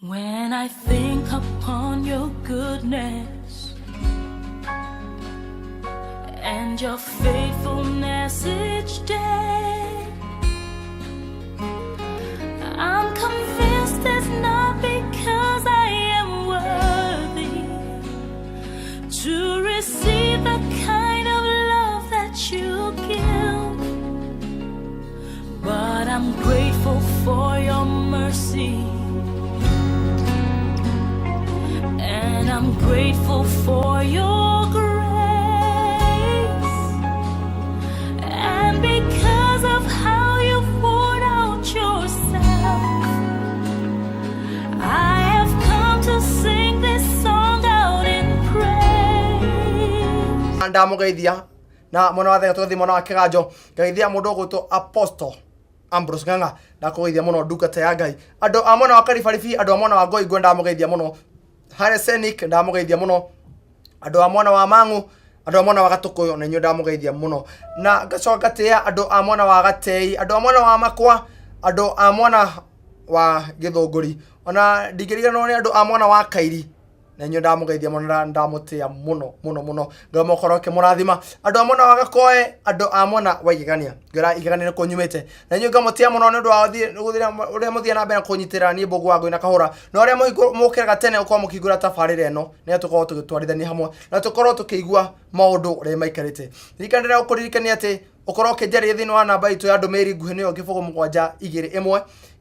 When I think upon your goodness and your faithfulness each day, I'm convinced it's not because I am worthy to receive the kind of love that you give, but I'm grateful for your mercy. And I'm grateful for your grace. And because of how you've poured out yourself, I have come to sing this song out in praise. Ndamũgeithia na mwena wa Thega, tũgathiĩ mwena wa Kĩganjo, ngeithia mũndũ ũgwĩtwo Apostle Ambrose Ng'ang'a. Ndakũgeithia mũno, ndungata ya Ngai. Andũ a mwena wa Karibaribi, andũ a mwena wa Ngoingwe, ndamũgeithia mũno. Harĩa Senik, ndamũgeithia mũno. Andũ a mwena wa Mang'u, andũ a mwena wa Gatũkũyũ, na inyuĩ ndamũgeithia mũno. Na ngacoka ngatĩĩa andũ a mwena wa Gatei, andũ a mwena wa Makwa, andũ a mwena wa Gĩthũngũri, ona ndingĩriganĩrwo nĩ andũ a mwena wa Kairi, na inyuĩ ndamũgeithia mũno na ndamũtĩĩa mũno mũno mũno. Ngai mũkorwo akĩmũrathima. Andũ a mwena wa Gakoe, andũ a mwena wa Igegania, ngĩra Igegania nĩkuo nyumĩte, na inyuĩ ngamũtĩĩa mũno nĩ ũndũ wa ũrĩa mũthiĩ na mbere kũnyitĩrĩra niĩ Mbũgũ wa Ngũi na Kahũra, na ũrĩa mũkĩraga tene ũkorwo mũkĩhingũra tabarĩra ĩno, nĩgetha tũkorwo tũgĩtwarithania hamwe na tũkorwo tũkĩigua maũndũ ũrĩa maikarĩte. Ririkana gũkũririkania atĩ ũkorwo ũkĩnjarĩria thĩinĩ wa namba itũ ya ndũmĩrĩri nguhĩ, nĩyo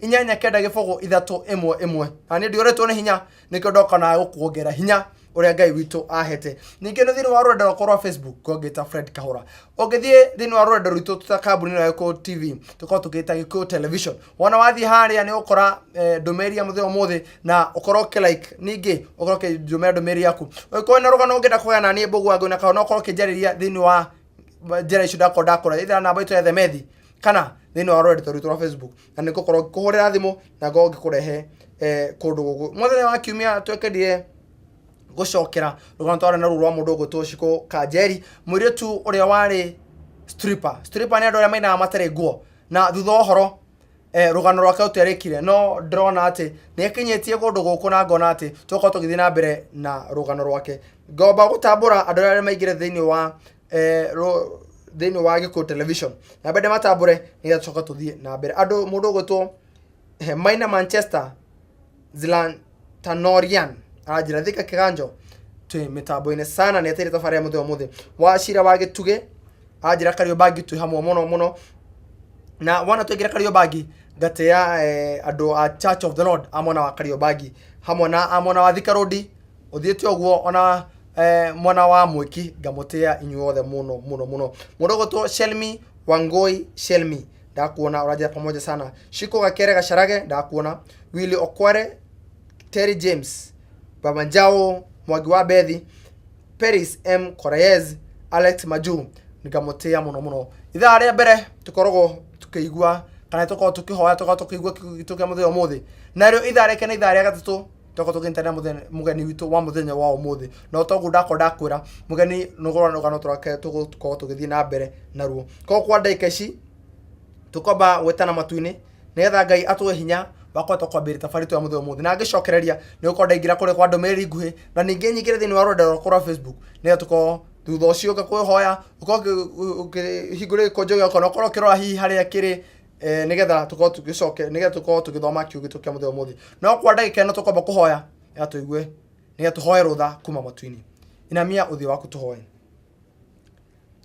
0721890311. Na niĩ ndiũrĩtwo nĩ hinya, nĩkĩo ndoka na gũkuongera hinya ũrĩa Ngai witũ ahete. Ningĩ nĩ thĩinĩ wa rũrenda rwakwa rwa Facebook, ngongĩta Fred Kahũra. Ũngĩthiĩ thĩinĩ wa rũrenda rwitũ ta kambuni ĩno ya Gĩkũyũ TV, tũkorwo tũkĩta Gĩkũyũ Television, wona wathiĩ harĩa nĩ ũgũkora ndũmĩrĩri ya mũthenya ũmũthĩ, na ũkorwo ũkĩ like, ningĩ ũkorwo ũkĩndũmĩra ndũmĩrĩri yaku. Ũngĩkorwo na rũgano ũngĩenda kũgaya na niĩ Mbũgũ wa Ngũi na Kahũra, no ũkorwo ũkĩnjarĩria thĩinĩ wa njĩra icio ndakorwo ndakũra, either namba itũ ya themethi kana thĩinĩ wa rũrenda rwitũ rwa Facebook, na nĩ ngũkorwo ngĩkũhũrĩra thimũ na ngorwo ngĩkũrehe kũndũ gũkũ. Mũthenya wa kiumia twekendire gũcokera rũgano twarĩ naruo rwa mũndũ ũgwĩtwo Shiko Kanjeri, mũirĩtu ũrĩa warĩ stripper. Stripper nĩ andũ arĩa mainaga matarĩ nguo. Na thutha wa ũhoro rũgano rwake rũtiarĩkire, no ndĩrona atĩ nĩ akinyĩtie kũndũ gũkũ, na ngona atĩ tũkorwo tũgĩthiĩ na mbere na rũgano rwake. Ngomba gũtambũra andũ arĩa maingĩre thĩinĩ wa Gĩkũyũ Television, na mbere matambũre nĩgetha tũcoke tũthiĩ na mbere. Andũ, mũndũ ũgwĩtwo Maina Manchester Zlantanorian aranjĩra Thika Kĩganjo twĩ mĩtambo-inĩ sana, nĩ eteire tabarĩra ya mũthenya ũmũthĩ. Wa cira wa Gĩtugĩ anjĩra Kariobangi twĩ hamwe mũno mũno. Na wona twaingĩra Kariobangi, ngatĩa andũ a Church of the Lord a mwena wa Kariobangi, hamwe na a mwena wa Thika Road, ũthiĩte ũguo, ona mwena wa Mwĩki, ngamũtĩa inyuĩ othe mũno mũno mũno. Mũndũ ũgwĩtwo Shelmi Wangoi Shelmi, ndakuona, ũranjĩra pamoja sana. Shiko Gakere Gacarage, ndakuona. Willy Okware, Terry James, Baba Njao, Mwangi wa Bethi, Peris M Korayez, Alex Maju, ngamũtĩa mũno mũno. Ithaa rĩa mbere tũkoragwo tũkĩigua kana tũkoragwo tũkĩhoya, tũkoragwo tũkĩigua kiugo gitũ kĩa mũthenya ũmũthĩ. Narĩo ithaa rĩake na ithaa rĩa gatatũ tũkoragwo tũkĩnyitanĩra mũgeni witũ wa mũthenya wa ũmũthĩ. Na toguo ndakorwo ndakwĩra, mũgeni nĩ rũgano rwake tũgũkorwo tũgĩthiĩ na mbere naruo. Koguo kwa ndagĩka ici tũkwamba gwĩtana matu-inĩ nĩgetha Ngai atũhe hinya wa kũhota kwambĩrĩria thabarĩ itũ ya mũthenya ũmũthĩ. Na ngĩcokereria nĩ gũkorwo ndaingĩra kũrĩa kwa ndũmĩrĩri nguhĩ, na ningĩ nyingĩre thĩinĩ wa rũrenda rwakwa rwa Facebook, nĩgetha tũkorwo thutha ũcio ngakũhoya ũkorwo ũkĩhingũra gĩkũnjo gĩakwa na ũkorwo ũkĩrora hihi harĩa kĩrĩ, nĩgetha tũkorwo tũgĩcoke, nĩgetha tũkorwo tũgĩthoma kiugo gitũ kĩa mũthenya ũmũthĩ. No kwa ndagĩka ĩno tũkwamba kũhoya nĩgetha tũigue, nĩgetha tũhoe rũtha kuma matu-inĩ. Inamia ũthiũ waku tũhoe.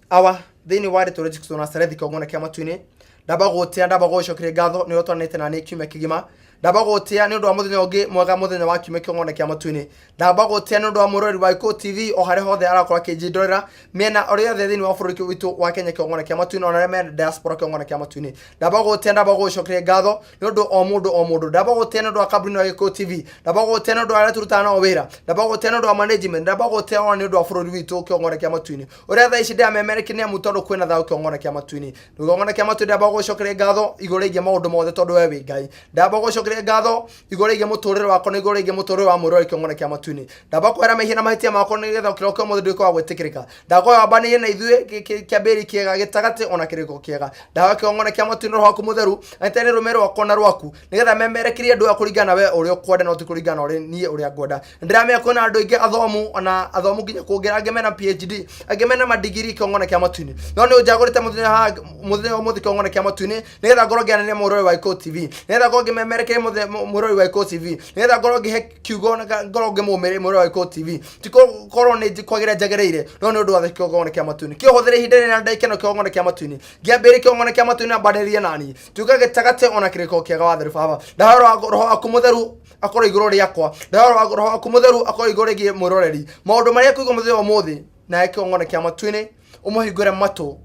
Awa, thĩinĩ wa rĩtwa rĩa Jesu Kristo wa Nazarethi, kĩgongona kĩa matu-inĩ, ndamba gũgũtĩa, ndamba gũgũcokeria ngatho nĩ ũrĩa ũtwaranĩte na niĩ kiumia kĩgima. Ndamba gũgũtĩa nĩ ũndũ wa mũthenya ũngĩ mwega, mũthenya wa kiumia, kĩgongona kĩa matu-inĩ. Ndamba gũgũtĩa nĩ ũndũ wa mwĩroreri wa Gĩkũyũ TV o harĩa hothe arakorwo akĩnjindorera, mĩena ũrĩa yothe thĩinĩ wa bũrũri witũ wa Kenya, kĩgongona kĩa matu-inĩ, ona arĩa me diaspora, kĩgongona kĩa matu-inĩ. Ndamba gũgũtĩa, ndamba gũgũcokeria ngatho nĩ ũndũ o mũndũ o mũndũ. Ndamba gũgũtĩa nĩ ũndũ wa kambuni ya Gĩkũyũ TV. Ndamba gũgũtĩa nĩ ũndũ wa arĩa tũrutaga nao wĩra. Ndamba gũgũtĩa nĩ ũndũ wa management. Ndamba gũgũtĩa ona nĩ ũndũ wa bũrũri witũ, kĩgongona kĩa matu-inĩ, ũrĩa thaa ici ndĩramemerekia nĩ amu tondũ kwĩna thayũ, kĩgongona kĩa matu-inĩ. Kĩgongona kĩa matu-inĩ, ndamba gũgũcokeria ngatho igũrũ rĩgiĩ maũndũ mothe, tondũ we wĩ Ngai. Ndamba gũgũcokeria Ndagũcokeria ngatho igũrũ rĩgiĩ mũtũrĩre wakwa na igũrũ rĩgiĩ mũtũrĩre wa mwĩrĩ kĩongona kĩa matu-inĩ. Ndamba kwĩra mehia na mahĩtia makwa nĩgetha kĩroko ũmũthĩ nduĩke wa gwĩtĩkĩrĩka. Ndakoya wambanĩrie na ithuĩ kĩambĩrĩria kĩega, gĩtagatĩ ona kĩrĩko kĩega. Ndahoya kĩgongona kĩa matu-inĩ roho waku mũtheru aitane rũme rwakwa na rwaku nĩgetha memerekerie andũ aya kũringana na we ũrĩa ũkwenda no ti kũringana na ũrĩa niĩ ũrĩa ngwenda. Ndĩramenya kwĩna andũ aingĩ athomu ona athomu nginya kũngĩra, angĩ mena PhD, angĩ mena madigiri kĩgongona kĩa matu-inĩ, no nĩ ũnjagũrĩte mũthenya mũthenya wa ũmũthĩ kĩgongona kĩa matu-inĩ nĩgetha ngorwo ngĩaranĩria mũrori wa Iko TV, nĩgetha ngorwo ngĩmemerekeria mũrori wa Iko TV, nĩgetha ngorwo ngĩhe kiugo na ngorwo ngĩmũmĩrĩria mũrori wa Iko TV. Ti korwo nĩ kwagĩra njagĩrĩire, no nĩ ũndũ wa kĩgongona kĩa matu-inĩ. Kĩhũthĩre ihinda rĩrĩ na ndagĩka ĩno kĩgongona kĩa matu-inĩ, ngĩambĩrĩria kĩgongona kĩa matu-inĩ na mbanĩrĩrie naniĩ, tuĩka gĩtagatĩ ona kĩrĩko kĩega wa theru baba. Ndahoya roho waku mũtheru akorwo igũrũ rĩakwa, ndahoya roho waku mũtheru akorwo igũrũ rĩgiĩ mwĩroreri maũndũ marĩa kũigua mũthenya wa ũmũthĩ, nawe kĩgongona kĩa matu-inĩ ũmũhingũre matũ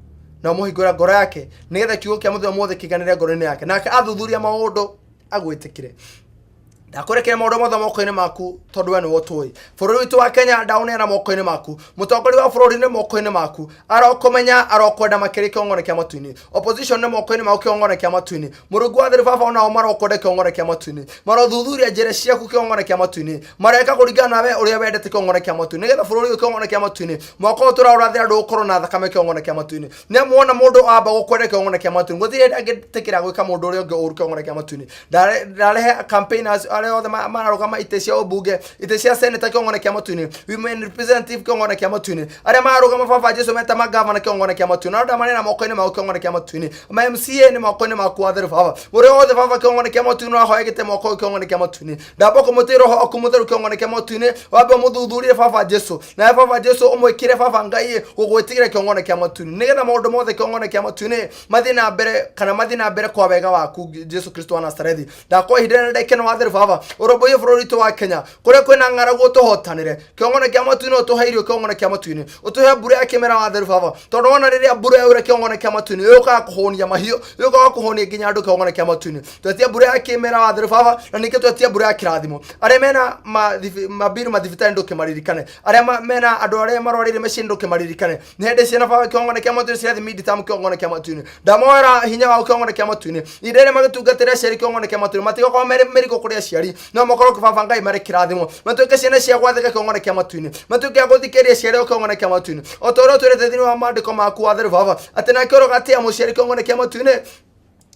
na ũmũhingũre ngoro yake nĩgetha kiugo kĩa mũthenya ũmũthĩ kĩiganĩre ngoro-inĩ yake, nake athuthuria maũndũ agwĩtĩkĩre. Ndakũrekera maũndũ mothe moko-inĩ maku tondũ we nĩwe ũtũĩ. Bũrũri witũ wa Kenya ndaũneana moko-inĩ maku, mũtongoria wa bũrũri nĩ moko-inĩ maku, arokũmenya arokwenda makĩria kĩgongona kĩa matu-inĩ. Opposition nĩ moko-inĩ maku kĩgongona kĩa matu-inĩ. Mũrungu wa theru baba onao marokwenda kĩgongona kĩa matu-inĩ, marothuthuria njĩra ciaku kĩgongona kĩa matu-inĩ, mareka kũringana na we ũrĩa wendete kĩgongona kĩa matu-inĩ, nĩgetha bũrũri ũyũ kĩgongona kĩa matu-inĩ mwaka ũyũ tũraũrathĩra ndũgũkorwo na thakame kĩgongona kĩa matu-inĩ. Nĩ amu wona mũndũ amba gũkwenda kĩgongona kĩa matu-inĩ, gũtirĩ hĩndĩ angĩtĩkĩra gwĩka mũndũ ũrĩa ũngĩ ũru kĩgongona kĩa matu-inĩ. Ndarehe campaigners arĩa othe mararũgama itĩ cia ũmbunge, itĩ cia senator kĩgongona kĩa matu-inĩ, women representative kĩgongona kĩa matu-inĩ, arĩa mararũgama baba Jesu meta magavana kĩgongona kĩa matu-inĩ, na ndamanena moko-inĩ maku kĩgongona kĩa matu-inĩ, ma MCA nĩ moko-inĩ maku wa theru baba, ũrĩa wothe baba kĩgongona kĩa matu-inĩ ũrahoya gĩtĩ mwaka ũyũ kĩgongona kĩa matu-inĩ, ndamba kũmũtĩra roho waku mũtheru kĩgongona kĩa matu-inĩ, wambe ũmũthuthurie baba Jesu, nawe baba Jesu ũmwĩkĩre baba Ngai gũgwĩtigĩra kĩgongona kĩa matu-inĩ, nĩgetha maũndũ mothe kĩgongona kĩa matu-inĩ mathiĩ na mbere kana mathiĩ na mbere kwa wega waku Jesu Kristo wa Nazarethi. Ndakwa ihinda rĩrĩa ndekeno wa theru baba, ũrũmbũiye bũrũri witũ wa Kenya kũrĩa kwĩna ng'aragu ũtũhotanĩre kĩgongona kĩa matu-inĩ, ũtũhe irio kĩgongona kĩa matu-inĩ, ũtũhe mbura ya kĩmera wa theru baba, tondũ wona rĩrĩa mbura yaura kĩgongona kĩa matu-inĩ yũkaga kũhũnia mahiũ, yũkaga kũhũnia nginya andũ kĩgongona kĩa matu-inĩ. Twetia mbura ya kĩmera wa theru baba, na ningĩ twetia mbura ya kĩrathimo. Arĩa mena mabiru mathibitarĩ ndũkĩmaririkane, arĩa mena andũ arĩa marwarĩire mĩciĩ ndũkĩmaririkane. Nĩ hĩndĩ ciana baba kĩgongona kĩa matu-inĩ cirathiĩ midterm kĩgongona kĩa matu-inĩ, ndamoera hinya wao kĩgongona kĩa matu-inĩ, ihinda rĩrĩa magĩtungatĩra aciari kĩgongona kĩa matu-inĩ, matigakorwo marĩ mĩrigo kũrĩ aciari, no makorwo baba Ngai marĩ kĩrathimo, matuĩke ciana cia gwathĩka kĩgongona kĩa matu-inĩ, matuĩke a gũthikĩrĩria aciari ao kĩgongona kĩa matu-inĩ, o ta ũrĩa ũtwĩrĩte thĩinĩ wa maandĩko maku wa theru baba, atĩ nake ũrĩa ũgatĩĩa mũciari kĩgongona kĩa matu-inĩ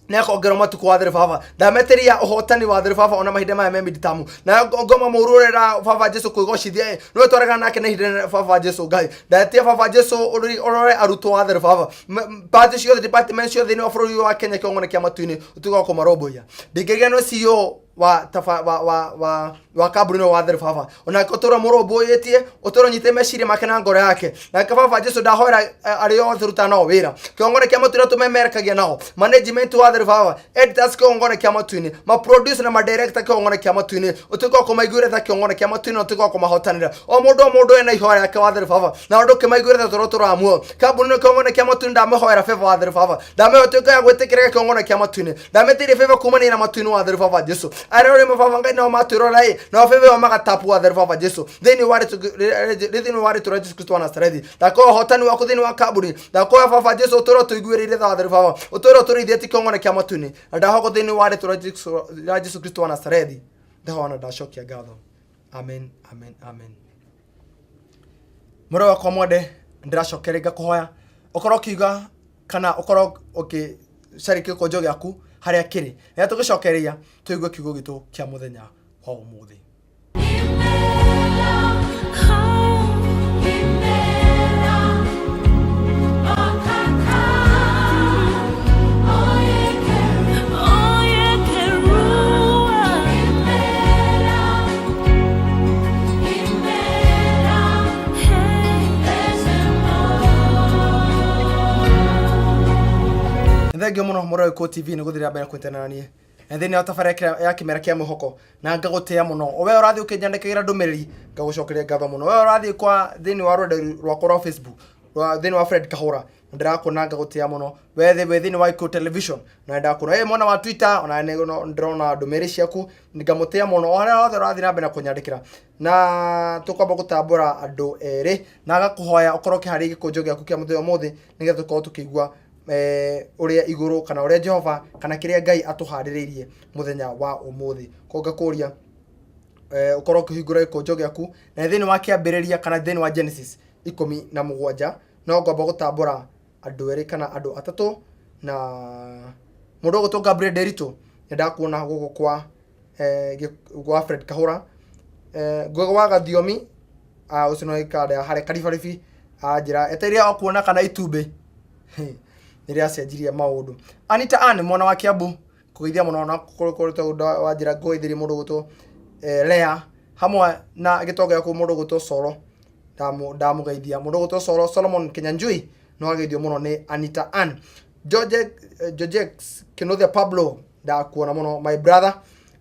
nĩakongerwo matukũ wa theru baba. Ndametĩria ũhotani wa theru baba ona mahinda maya me midterm, na ngoma mũru ũrera baba Jesu kwĩgocithia ĩ nĩwe twaregana nake na ihinda rĩnene baba Jesu Ngai. Ndatia baba Jesu ũrore arutwo wa theru baba, party ciothe, department ciothe thĩinĩ wa bũrũri wa Kenya kĩgongona kĩa matu-inĩ ũtuĩke wa kũmarũmbũiya. Ndingĩriganĩrwo CEO wa tafa wa wa wa wa kambuni ĩno wa theru baba, onake ũtũra mũrũmbũyĩtie, ũtũra ũnyitĩte meciria make na ngoro yake. Nake baba Jesu ndahoera arĩa othe tũrutaga nao wĩra kĩgongona kĩa matu-inĩ tũmemerekagia nao, management wa theru baba, editors kĩgongona kĩa matu-inĩ, ma producer na ma director kĩgongona kĩa matu-inĩ, ũtuĩke wa kũmaiguĩra tha kĩgongona kĩa matu-inĩ na ũtuĩke wa kũmahotanĩra. O mũndũ o mũndũ ena ihoya rĩake wa theru baba, na ũndũ ũkĩmaiguĩra tha tũrĩa tũraga muoyo. Kambuni ĩno kĩgongona kĩa matu-inĩ ndamĩhoera favor wa theru baba, ndamĩhoya ũtuĩke ya gwĩtĩkĩrĩka kĩgongona kĩa matu-inĩ, ndamĩtĩirie favor kumania na matu-inĩ wa theru baba Jesu. Arĩa ũrĩ baba Ngai nao matwĩrora ĩ nao favor ĩyo magatapu wa theru baba Jesu thĩinĩ wa rĩtwa rĩa Jesu Kristo wa Nazarethi. Ndakoya ũhotani waku thĩinĩ wa kambuni, ndakoya baba Jesu ũtũre ũtũiguĩrĩire tha wa theru baba, ũtũre ũtũrĩithĩtie kĩgongona kĩa matu-inĩ, na ndahoka thĩinĩ wa rĩtwa rĩa Jesu Kristo wa Nazarethi. Ndahoya na ndacokia ngatho. Amen, amen, amen. Mũrũ wakwa mwende, ndĩracokeria ngakũhoya ũkorwo ũkiuga kana ũkorwo ũkĩcaria gĩkũnjo gĩaku harĩa kĩrĩ, rĩrĩa tũgĩcokereria tũigue kiugo gitũ kĩa mũthenya wa ũmũthĩ. Imela, oh, imela, okaka, oyekerua, imela, imela, hey, ezemo. Nĩ thengio mũno mũrori Kũ TV nĩ gũthiĩ na mbere kũnyitanĩra na niĩ na thĩinĩ wa tabarĩra ya kĩmera kĩa mwĩhoko, na ngagũtĩa mũno. We ũrathiĩ ũkĩnyandĩkagĩra ndũmĩrĩri, ngagũcokeria ngatho mũno. We ũrathiĩ kwa thĩinĩ wa rũrenda rwakwa rwa Facebook rwa thĩinĩ wa Fred Kahũra, ndĩrakuona ngagũtĩa mũno. We wĩ thĩinĩ wa Iko Television na ndĩrakuona. We mwena wa Twitter ona nĩ ndĩrona ndũmĩrĩri ciaku, ngamũtĩa mũno. O harĩa hothe ũrathiĩ na mbere na kũnyandĩkĩra. Na tũkwamba gũtambũra andũ erĩ, na ngakũhoya ũkorwo ũkĩharĩria gĩkũnjo gĩaku kĩa mũthenya ũmũthĩ, nĩgetha tũkorwo tũkĩigua Ũrĩa igũrũ kana ũrĩa Jehova kana kĩrĩa Ngai atũharĩrĩirie mũthenya wa ũmũthĩ. Koguo ngakũria ũkorwo ũkĩhingũra gĩkũnjo gĩaku na thĩinĩ wa Kĩambĩrĩria kana thĩinĩ wa Genesis 17, no ngwamba gũtambũra andũ erĩ kana andũ atatũ. Na mũndũ ũgũtwo Gabriel Nderitu, nĩ ndakuona gũkũ kwa gwa Fred Kahũra. Ngũgĩ wa Gathiomi, ũcio no ikanda harĩa Karibaribi, anjĩra etereire o kuona kana itumbĩ nĩ rĩacenjirie maũndũ. Anita Ann mwena wa Kiambu, kũgeithia mũno na kũrĩtwo wanjĩra ngũgeithĩrie mũndũ ũgwĩtwo Lea hamwe na gĩtonga gĩaku mũndũ ũgwĩtwo Solo, ndamũgeithia mũndũ ũgwĩtwo Solo Solomon Kinyanjui, no ageithio mũno nĩ Anita Ann. George Georgex Kinuthia Pablo, ndakuona mũno my brother.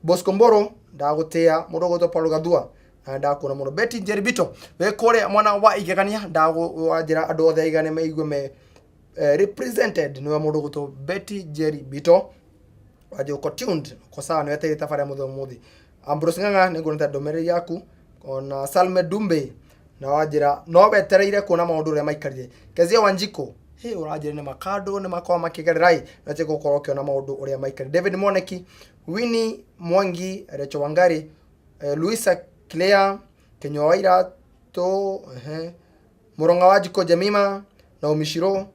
Bosco Mboro, ndagũtĩa. Mũndũ ũgwĩtwo Paulo Gathua, na ndakuona mũno. Betty Njeribito wĩ kũrĩa mwena wa Igegania, wanjĩra andũ othe a Igegania meigue me represented nĩwe mũndũ ũgwĩtwo Betty Njeribito. Wanjĩ uko tuned, uko sawa, nĩ wetereire tabarĩra mũthenya ũmũthĩ. Ambrose Ng'ang'a, nĩ nguonete ndũmĩrĩri yaku. Ona Salme Dumbe, na wanjĩra no wetereire kuona maũndũ ũrĩa maikarire. Kezia Wanjiko, hĩ, ũranjĩra nĩ makandũ nĩ makorwo makĩgerera ĩ na gũkorwo ũkĩona maũndũ ũrĩa maikarire. David Moneki, Winnie Mwangi, Rachel Wangari, Luisa Claire Kinyua wa Iratũ, ehe, Mũrong'a wa Njiko Jemima, Naomi Shiro,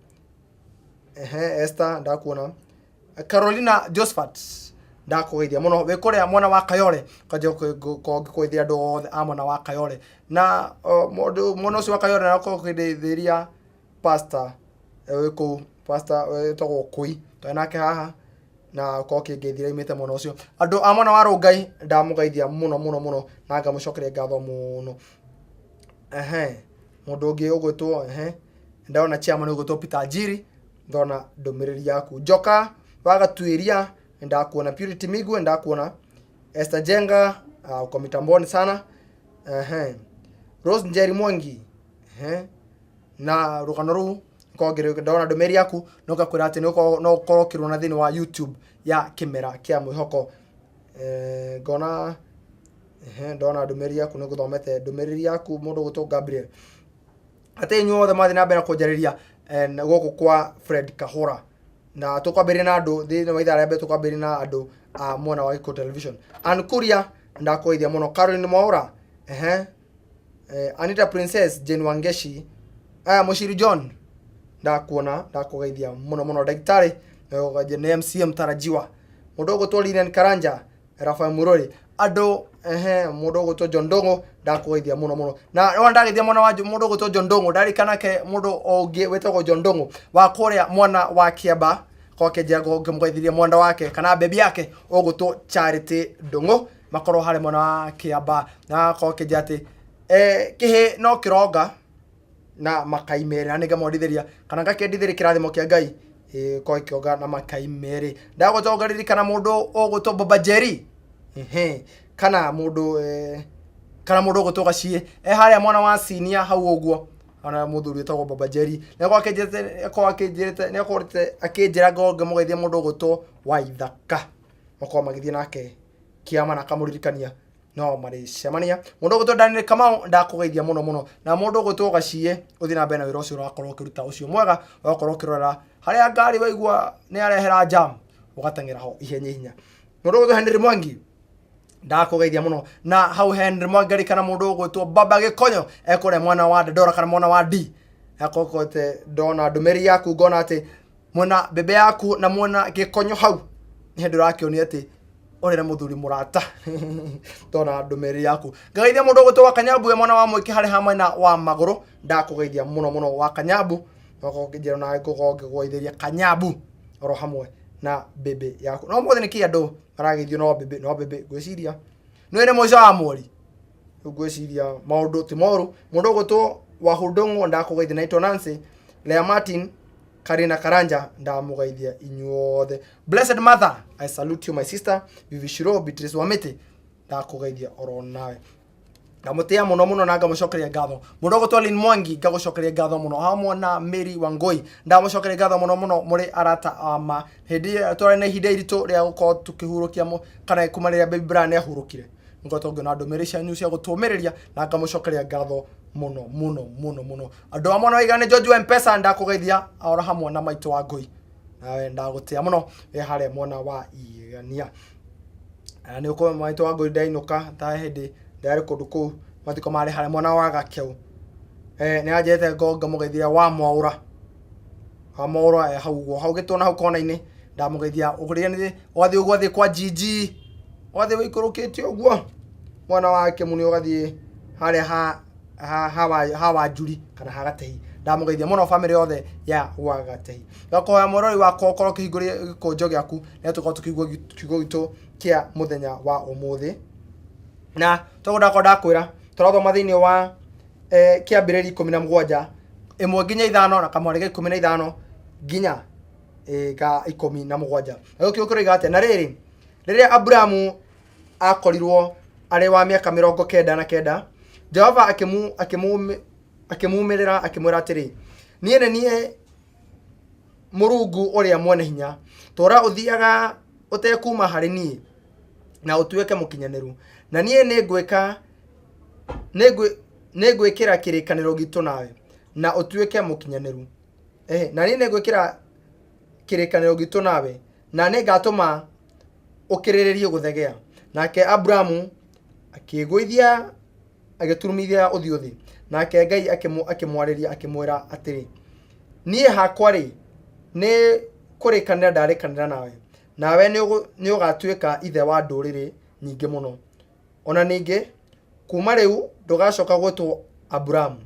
ehe, Esther, ndakuona. Carolina Josephat, ndakũgeithia mũno wĩ kũrĩa mwena wa Kayole, kwanjia ngĩkũgeithia andũ othe a mwena wa Kayole. Na mũndũ mwena ũcio wa Kayole na ũkorwo ũkĩndeithĩria pastor wĩ kũu, pastor wĩtagwo Kũi, twarĩ nake haha na ũkorwo ũkĩngeithia aumĩte mwena ũcio. Andũ a mwena wa Rũngai, ndamũgeithia mũno mũno mũno na ngamũcokeria ngatho mũno. Ehe, mũndũ ũngĩ ũgwĩtwo, ehe, ndona chairman ũgwĩtwo Peter Njiri, ndona ndũmĩrĩri yaku. Njoka wa Gatuĩria, ndakuona. Purity Migwe, ndakuona. Esther Jenga, uko mitamboni sana. Ehe, Rose Njeri Mwangi, ehe, na rũgano rũu ngorwo ndona ndũmĩrĩri yaku no ngakwĩra atĩ no ũkorwo ũkĩruona thĩinĩ wa YouTube ya Kĩmera kĩa Mwĩhoko. Ngona, ehe, ndona ndũmĩrĩri yaku, nĩ ngũthomete ndũmĩrĩri yaku mũndũ ũgwĩtwo Gabriel. Atĩ inyuĩ othe mwathiĩ na mbere kũnjarĩria gũkũ kwa Fred Kahũra, na tũkwambĩrĩria na andũ thĩinĩ wa ithaa rĩa mbere, tũkwambĩrĩria na andũ a mwena wa Gĩkũyũ Television. Ann Kuria, ndakũgeithia mũno. Caroline Mwaũra, ehe, Anita Princess, Jane Wangeshi, aya Mũciri John, ndakuona, ndakũgeithia mũno mũno. Ndagĩtarĩ nĩ MCM mtarajiwa. Mũndũ ũgwĩtwo Lilian Karanja, Rafael Murori, andũ, ehe, mũndũ ũgwĩtwo John Ndung'u, ndakũgeithia mũno mũno. Na wona ndageithia mwana wa mũndũ ũgwĩtwo John Ndung'u, ndarikana ke mũndũ ũngĩ wĩtagwo John Ndung'u wa kũrĩa mwena wa Kĩamba gwake, njĩra ngĩmũgeithirie mwenda wake kana bebi yake ũgwĩtwo Charity Ndung'u, makorwo harĩ mwena wa Kĩamba, na akorwo akĩnjĩra atĩ kĩhĩ no kĩronga na makai merĩ, na nĩngamwendithĩria kana ngakĩendithĩria kĩrathimo kĩa Ngai ĩkorwo ĩkĩonga na makai merĩ. Ndagũcoka ngaririkana mũndũ ũgwĩtwo Baba Jerry, ehe, kana mũndũ kana mũndũ ũgwĩtwo Gaciĩ e harĩa mwena wa Sinia hau ũguo, ona mũthuri wĩtagwo Baba Jerry nĩakorwo akĩnjĩrĩte, nĩakorwo akĩnjĩrĩte, nĩakorwo akĩnjĩra ngorwo ngĩmũgeithia mũndũ ũgwĩtwo Waithaka, makorwo magĩthiĩ nake kĩama na akamũririkania no marĩcemania. Mũndũ ũgwĩtwo Daniel Kamau, ndakũgeithia mũno mũno. Na mũndũ ũgwĩtwo Gaciĩ, ũthiĩ na mbere na wĩra ũcio ũrakorwo ũkĩruta ũcio mwega, ũgakorwo ũkĩrora harĩa ngari waigua nĩ yarehera jam, ũgateng'era ho ihenya ihenya. Mũndũ ũgwĩtwo Henry Mwangi, ndakũgeithia mũno. Na hau Henry Mwangi ngarikana mũndũ ũgwĩtwo Baba Gĩkonyo ekũrĩa mwena wa Dandora kana mwena wa D, akokote ndona ndũmĩrĩri yaku ngona atĩ mwena mbembe yaku na mwena Gĩkonyo hau nĩ hĩndĩ ũrakĩonia atĩ ũrĩ na mũthuri mũrata. Ndona ndũmĩrĩri yaku, ngageithia mũndũ ũgwĩtwo wa Kanyambu we mwana wa mũingĩ harĩ ha mwena wa magũrũ, ndakũgeithia mũno mũno wa Kanyambu, njĩra na ngũkorwo ngĩgũgeithĩria Kanyambu oro hamwe na mbembe yaku. No mũthĩ nĩkĩ andũ marageithio no mbembe, no mbembe? Ngwĩciria nĩ nĩ mũico wa mweri, rĩu ngwĩciria maũndũ ti moru. Mũndũ ũgwĩtwo Wahundũng'ũ, ndakũgeithia. Naitwo Nancy Lea Martin, Karina Karanja, ndamũgeithia inyuothe. Blessed Mother, I salute you my sister. Vivi Shiro, Beatrice Wamĩtĩ, ndakũgeithia oro nawe, ndamũtĩa mũno mũno na ngamũcokeria ngatho. Mũndũ ũgũtwo Lynn Mwangi, ngagũcokeria ngatho mũno hamwe na Mary Wangui, ndamũcokeria ngatho mũno mũno, mũrĩ arata ama hĩndĩ ĩyo twarĩ na ihinda iritũ rĩa gũkorwo tũkĩhurũkia kana kuma rĩrĩa Baby Brian ahurũkire, ngoretwo ngĩona ndũmĩrĩri cianyu cia gũtũmĩrĩria na ngamũcokeria ngatho mũno mũno mũno mũno. Andũ a mwena wa Igane, George wa Mpesa, ndakũgeithia oro hamwe na maitũ wa Ngui. Nawe ndagũtĩa mũno wĩ harĩa mwena wa Igania. Na nĩ ũkũĩ maitũ wa ngũi ndainũka ta hĩndĩ ndarĩ kũndũ kũu mathiko marĩ harĩa mwena wa Gakeu. Eh, nĩ anjĩrĩte ngo ngamũgeithia wa Mwaũra. Wa Mwaũra e hau ũguo hau gĩtũna hau kona-inĩ ndamũgeithia ũrĩa nĩ ũgathiĩ ũguo ũgathiĩ kwa Gigi ũgathiĩ wĩikũrũkĩte ũguo mwena wa Kĩmuni ũgathiĩ harĩa ha ha ha wa, ha Wanjuri kana ha Gatehi. Ndamũgeithia mũno bamĩrĩ yothe ya gwa Gatehi. Ngakũhoya mwĩroreri wakwa ũkorwo ũkĩhingũria gĩkũnjo gĩaku nĩgetha tũkorwo tũkĩigua kiugo gitũ kĩa mũthenya wa ũmũthĩ. Na toguo ndakorwo ndakwĩra tũrathoma thĩinĩ wa eh, kĩambĩrĩria 17 1 nginya 5 na kamwari ga 15 nginya ga 17. Na gĩkĩ kĩroiga atĩa? Na rĩrĩ, rĩrĩa Aburamu akorirwo arĩ wa mĩaka 99, Jehova akĩmumĩrĩra akĩmwĩra atĩrĩ, niĩ nĩ niĩ Mũrungu ũrĩa mwene hinya, tũũra ũthiaga ũtekuma harĩ niĩ na ũtuĩke mũkinyanĩru, na niĩ nĩngwĩka nĩngwĩkĩra kĩrĩkanĩro gitũ nawe na ũtuĩke mũkinyanĩru. Na niĩ nĩngwĩkĩra kĩrĩkanĩro gitũ nawe na nĩngatũma ũkĩrĩrĩrie gũthegea. Nake Aburamu akĩĩgũithia agĩturumithia ũthiũ thĩ. Nake Ngai akĩmwarĩria akĩmwĩra atĩrĩ, niĩ hakwa-rĩ, nĩ kũrĩkanĩra ndarĩkanĩra nawe, nawe nĩũgatuĩka ithe wa ndũrĩrĩ nyingĩ mũno. Ona ningĩ, kuma rĩu ndũgacoka gwĩtwo Aburamu,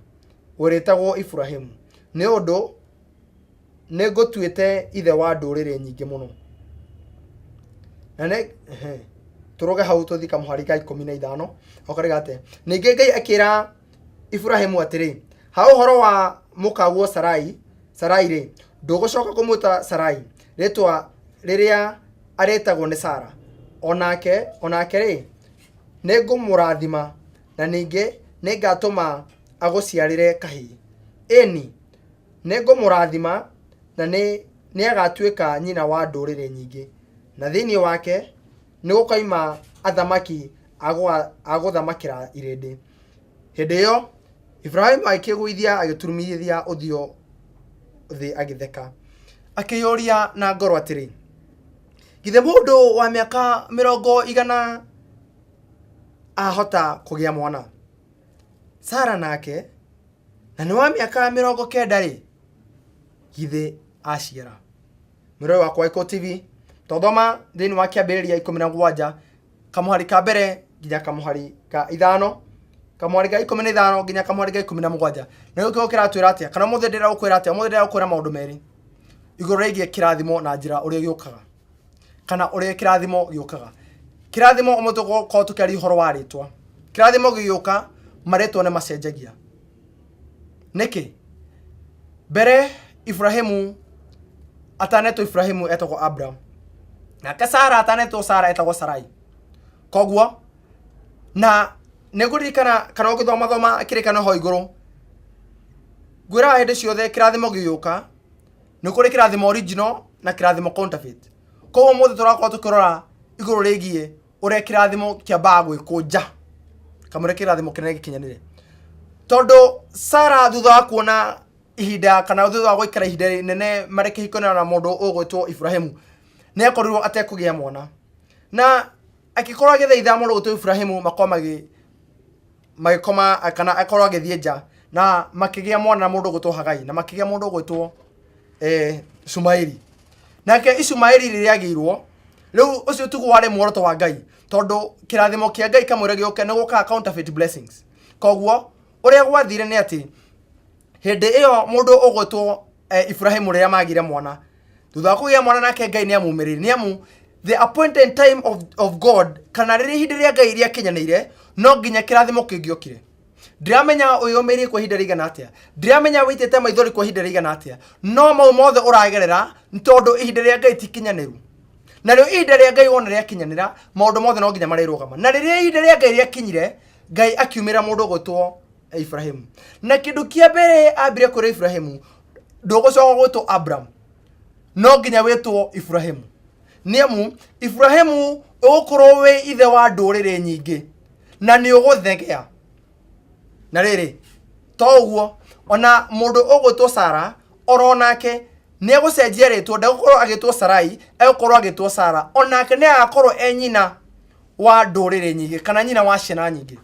ũrĩtagwo Iburahĩmu, nĩ ũndũ nĩngũtuĩte ithe wa ndũrĩrĩ nyingĩ mũno. Na nĩ tũrũge hau tũthiĩ kamũhari ga 15 okarĩga atĩa. Ningĩ Ngai akĩra Iburahĩmu atĩrĩ, ha ũhoro wa mũkaguo Sarai, Sarai-rĩ, ndũgũcoka kũmwĩta Sarai, rĩtwa rĩrĩa arĩtagwo nĩ Sara. Onake, onake-rĩ, nĩngũmũrathima, na ningĩ nĩngatũma agũciarĩre kahĩĩ. Ĩni, nĩngũmũrathima, na nĩ nĩagatuĩka nyina wa ndũrĩrĩ nyingĩ, na thĩinĩ wake nĩgũkoima athamaki a gũthamakĩra irĩndĩ. Hĩndĩ ĩyo Iburahĩmu agĩkĩgũithia agĩturumithia ũthiũ thĩ agĩtheka, akĩyũria na ngoro atĩrĩ, githĩ mũndũ wa mĩaka 100 ahota kũgĩa mwana? Sara nake, na nĩ wa mĩaka 90-rĩ, githĩ aciara? Mwĩroreri wakwa wa Iko TV, twathoma thĩinĩ wa kĩambĩrĩria 17 kamũhari ka mbere nginya kamũhari ka 5, kamũhari ga 15 nginya kamũhari ga 17. Na gĩkĩ kĩratwĩra atĩa? Kana ũmũthĩ ndĩrenda gũkwĩra atĩa? Ũmũthĩ ndĩrenda gũkwĩra maũndũ merĩ igũrũ rĩgiĩ kĩrathimo na njĩra ũrĩa gĩũkaga, kana ũrĩa kĩrathimo gĩũkaga. Kĩrathimo ũmũthĩ tũgũkorwo tũkĩaria ũhoro wa rĩtwa. Kĩrathimo gĩgĩũka, marĩtwa nĩ macenjagia. Nĩkĩ? Mbere Iburahĩmu atanetwo Iburahĩmu etagwo Abraham, nake Sara atanetwo Sara etagwo Sarai. Koguo na nĩngũririkana kana ũngĩthoma thoma kĩrĩkanĩro ho igũrũ, ngwĩraga hĩndĩ ciothe kĩrathimo gĩgĩũka nĩ kũrĩ kĩrathimo original na kĩrathimo counterfeit. Koguo ũmũthĩ tũrakorwo tũkĩrora igũrũ rĩgiĩ ũrĩa kĩrathimo kĩambaga gwĩkũnja kamũira kĩrathimo kĩnene gĩkinyanĩre. Tondũ Sara thutha wa kuona ihinda kana thutha wa gũikara ihinda inene marĩ kĩhiko-inĩ na mũndũ ũgwĩtwo Iburahĩmu, nĩ akorirwo atekũgĩa mwana, na akĩkorwo agĩthaitha mũndũ ũgwĩtwo Iburahĩmu makorwo magĩkoma kana akorwo agĩthiĩ nja, na makĩgĩa mwana na mũndũ ũgwĩtwo Hagai, na makĩgĩa mũndũ ũgwĩtwo Ishumaeli. Nake Ishumaeli rĩrĩa agĩirwo, rĩu ũcio tiguo warĩ muoroto wa Ngai, tondũ kĩrathimo kĩa Ngai kamũira gĩũke nĩ gũkaga counterfeit blessings. Koguo ũrĩa gwathire nĩ atĩ hĩndĩ ĩyo mũndũ ũgwĩtwo Iburahĩmu rĩrĩa magire mwana, thutha wa kũgĩa mwana nake Ngai nĩ amumĩrĩire, nĩ amu the appointed time of God, kana rĩrĩa ihinda rĩa Ngai rĩakinyanĩire, no nginya kĩrathimo kĩngĩokire. Ndiramenya wĩyũmĩrĩirie kwa ihinda rĩigana atĩa, ndiramenya wĩitĩte maithori kwa ihinda rĩigana atĩa, no mau mothe ũragerera nĩ tondũ ihinda rĩa Ngai ti kinyanĩru. Na rĩo ihinda rĩa Ngai wona rĩakinyanĩra, maũndũ mothe no nginya marĩrũgama. Na rĩrĩa ihinda rĩa Ngai rĩakinyire, Ngai akiumĩra mũndũ ũgwĩtwo Iburahĩmu. Na kĩndũ kĩa mbere ambire kwĩra Iburahĩmu, ndũgũcoka gwĩtwo Abraham, no nginya wĩtwo Iburahĩmu. Nĩ amu Iburahĩmu ũgũkorwo wĩ ithe wa ndũrĩrĩ nyingĩ na nĩ ũgũthegea. Na rĩrĩ, to ũguo, ona mũndũ ũgwĩtwo Sara oro nake Nĩ egũcenjia rĩtwa, ndegũkorwo agĩtwo Sarai, egũkorwo agĩtwo Sara. Onake nĩ agakorwo e nyina wa ndũrĩrĩ nyingĩ kana nyina wa ciana nyingĩ.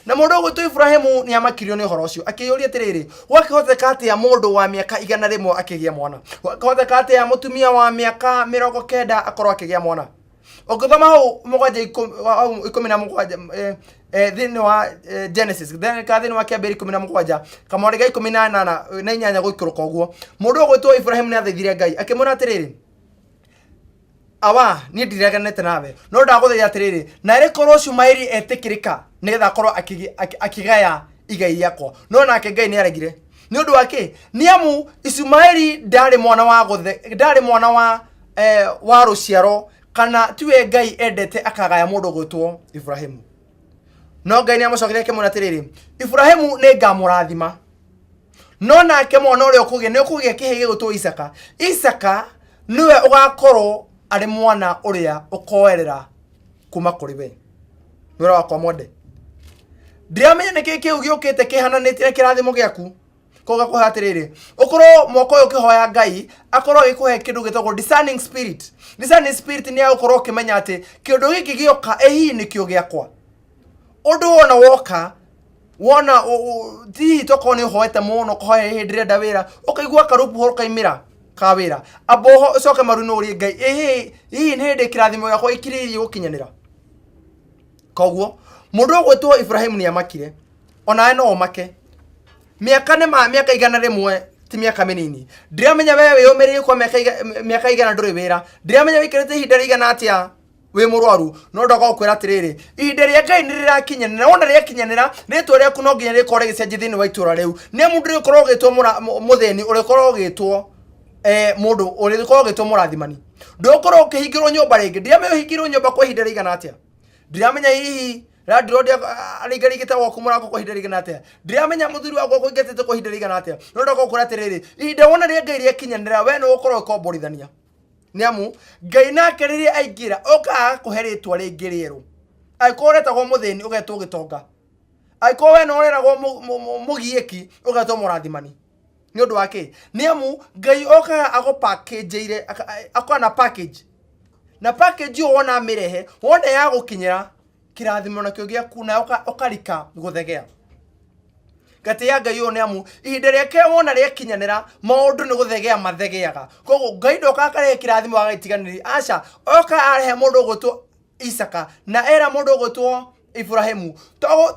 Na mũndũ ũgwĩtwo Iburahĩmu nĩ amakirio nĩ ũhoro ũcio, akĩyũria atĩrĩrĩ, gwakĩhoteka atĩa mũndũ wa mĩaka 100 akĩgĩa mwana? Gwakĩhoteka atĩa mũtumia wa mĩaka 90 akorwo akĩgĩa mwana? Ũngĩthoma hau mũgwanja hau 17 thĩinĩ wa Genesis, kana thĩinĩ wa Kĩambĩrĩria 17, kamwari ga 18 na inyanya gũikũrũka ũguo, mũndũ ũgwĩtwo Iburahĩmu nĩ athaithire Ngai, akĩmwĩra atĩrĩrĩ, awa niĩ ndireganĩte nawe, no ndagũthaitha atĩrĩrĩ, narĩ korwo Shumaeli etĩkĩrĩka nĩgetha akorwo akĩgaya igai rĩakwa. No nake Ngai nĩ aregire. Nĩ ũndũ wa kĩ? Nĩ amu Ishumaeli ndarĩ mwana wa gũthe, ndarĩ mwana wa wa rũciaro, kana tiwe Ngai endete akagaya mũndũ ũgwĩtwo Iburahĩmu. No Ngai nĩ amũcokeria akĩmwĩra atĩrĩrĩ, Iburahĩmu nĩ ngamũrathima, no nake mwana ũrĩa ũkũgĩa nĩ ũkũgĩa kĩhĩĩ gĩgwĩtwo Isaka. Isaka nĩwe ũgakorwo arĩ mwana ũrĩa ũkoerera kuma kũrĩ we. Mwĩra wakwa mwende, ndiramenya nĩkĩ kĩu gĩũkĩte kĩhananĩtie na kĩrathimo gĩaku. Koguo ngakũhe atĩrĩrĩ, ũkorwo mwaka ũyũ ũkĩhoya Ngai akorwo agĩkũhe kĩndũ gĩtagwo discerning spirit. Discerning spirit nĩ ya gũkorwo ũkĩmenya atĩ kĩndũ gĩkĩ gĩoka ĩ hihi nĩkĩo gĩakwa. Ũndũ wona woka, wona hihi tokorwo nĩ ũhoete mũno, ũkahoya hĩndĩ ndĩrenda wĩra, ũkaigua karubu kaimĩra ka wĩra, amba ũcoke maru-inĩ ũrie Ngai, ĩ hihi nĩ hĩndĩ kĩrathimo gĩakwa gĩkirĩrĩirie gũkinyanĩra. Koguo mũndũ ũgwĩtwo Iburahĩmu nĩ amakire, onawe no ũmake. Mĩaka nĩ ma mĩaka 100 ti mĩaka mĩnini. Ndiramenya we wĩyũmĩrĩirie kwa mĩaka igana ndũrĩ wĩra. Ndiramenya wĩikarĩte ihinda rĩigana atĩa wĩ mũrwaru, no ndoka gũkwĩra atĩrĩrĩ, ihinda rĩa Ngai nĩ rĩrakinyanĩra. Na wona rĩakinyanĩra, rĩtwa rĩaku no nginya rĩkorwo rĩgĩcenjia thĩinĩ wa itũra rĩu. Nĩ amu ndũrĩkorwo ũgĩtwo mũthĩni, ũrĩkorwo ũgĩtwo mũndũ, ũrĩkorwo ũgĩtwo mũrathimani. Ndũgũkorwo ũkĩhingĩrwo nyũmba rĩngĩ. Ndiramenya ũhingĩirwo nyũmba kwa ihinda rĩigana atĩa. Ndiramenya hihi landlord arĩngaringĩte gwaku mũrango kwa ihinda rĩigana atĩa. Ndiramenya mũthuri wakwa akũingatĩte kwa ihinda rĩigana atĩa. No ndoka gũkwĩra atĩrĩrĩ, ihinda wona rĩa Ngai rĩakinyanĩra, we nĩ ũgũkorwo ũgĩkomborithania. Nĩ amu Ngai nake rĩrĩa aingĩra, okaga agakũhe rĩtwa rĩngĩ rĩerũ. Angĩkorwo ũretagwo mũthĩni, ũgetwo gĩtonga. Angĩkorwo we nĩ ũreragwo mũgiĩki, ũgetwo mũrathimani. Nĩ ũndũ wa kĩ? Nĩ amu Ngai okaga agũpackage-ire, akoya na package. Na package ĩyo wona amĩrehe, wona yagũkinyĩra, kĩrathimo nakĩo gĩaku na ũkarika gũthegea. Ngatĩĩa Ngai ũyũ nĩ amu ihinda rĩake wona rĩakinyanĩra, maũndũ nĩ gũthegea mathegeaga. Koguo Ngai ndokaga akarehe kĩrathimo agagĩtiganĩria, aca, oka arehe mũndũ ũgwĩtwo Isaka na era mũndũ ũgwĩtwo Iburahĩmu.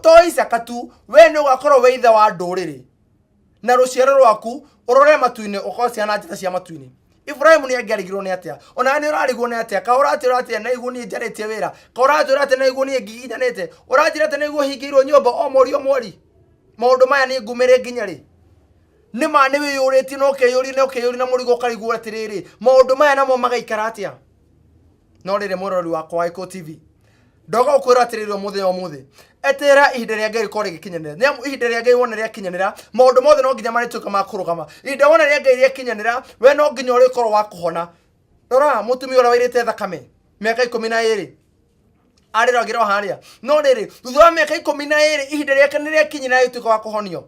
To Isaka tu, we nĩ ũgakorwo wĩ ithe wa ndũrĩrĩ. Na rũciaro rwaku ũrore matu-inĩ, ũkorwo ciana njata cia matu-inĩ. Iburahĩmu nĩ angĩarigirwo nĩ atĩa? Ona nĩ ũrarigwo nĩ atĩa? Ka ũratwĩra atĩa na iguo niĩ njarĩtie wĩra? Ka ũratwĩra atĩa na iguo niĩ ngiginyanĩte? Ũranjĩra atĩa na iguo hingĩirwo nyũmba o mweri o mweri? Maũndũ maya nĩ ngumĩre nginya rĩ? Nĩ ma nĩ wĩyũrĩtie na ũkeyũria na ũkeyũria na mũrigo ũkarigwo atĩrĩrĩ, maũndũ maya namo magaikara atĩa? No rĩrĩ mwĩroreri wakwa wa Gĩkũyũ TV, ndoga gũkwĩra atĩrĩrĩ ũmũthĩ o ũmũthĩ, eterera ihinda rĩa Ngai rĩkorwo rĩgĩkinyanĩra. Nĩ amu ihinda rĩa Ngai wona rĩakinyanĩra, maũndũ mothe no nginya marĩtuĩka ma kũrũgama. Ihinda wona rĩa Ngai rĩakinyanĩra, we no nginya ũrĩkorwo wa kũhona. Rora mũtumia ũrĩa wairĩte thakame mĩaka 12 arĩragĩrwo harĩa. No rĩrĩ, thutha wa mĩaka 12 ihinda rĩake nĩ rĩakinyire agĩtuĩka wa kũhonio.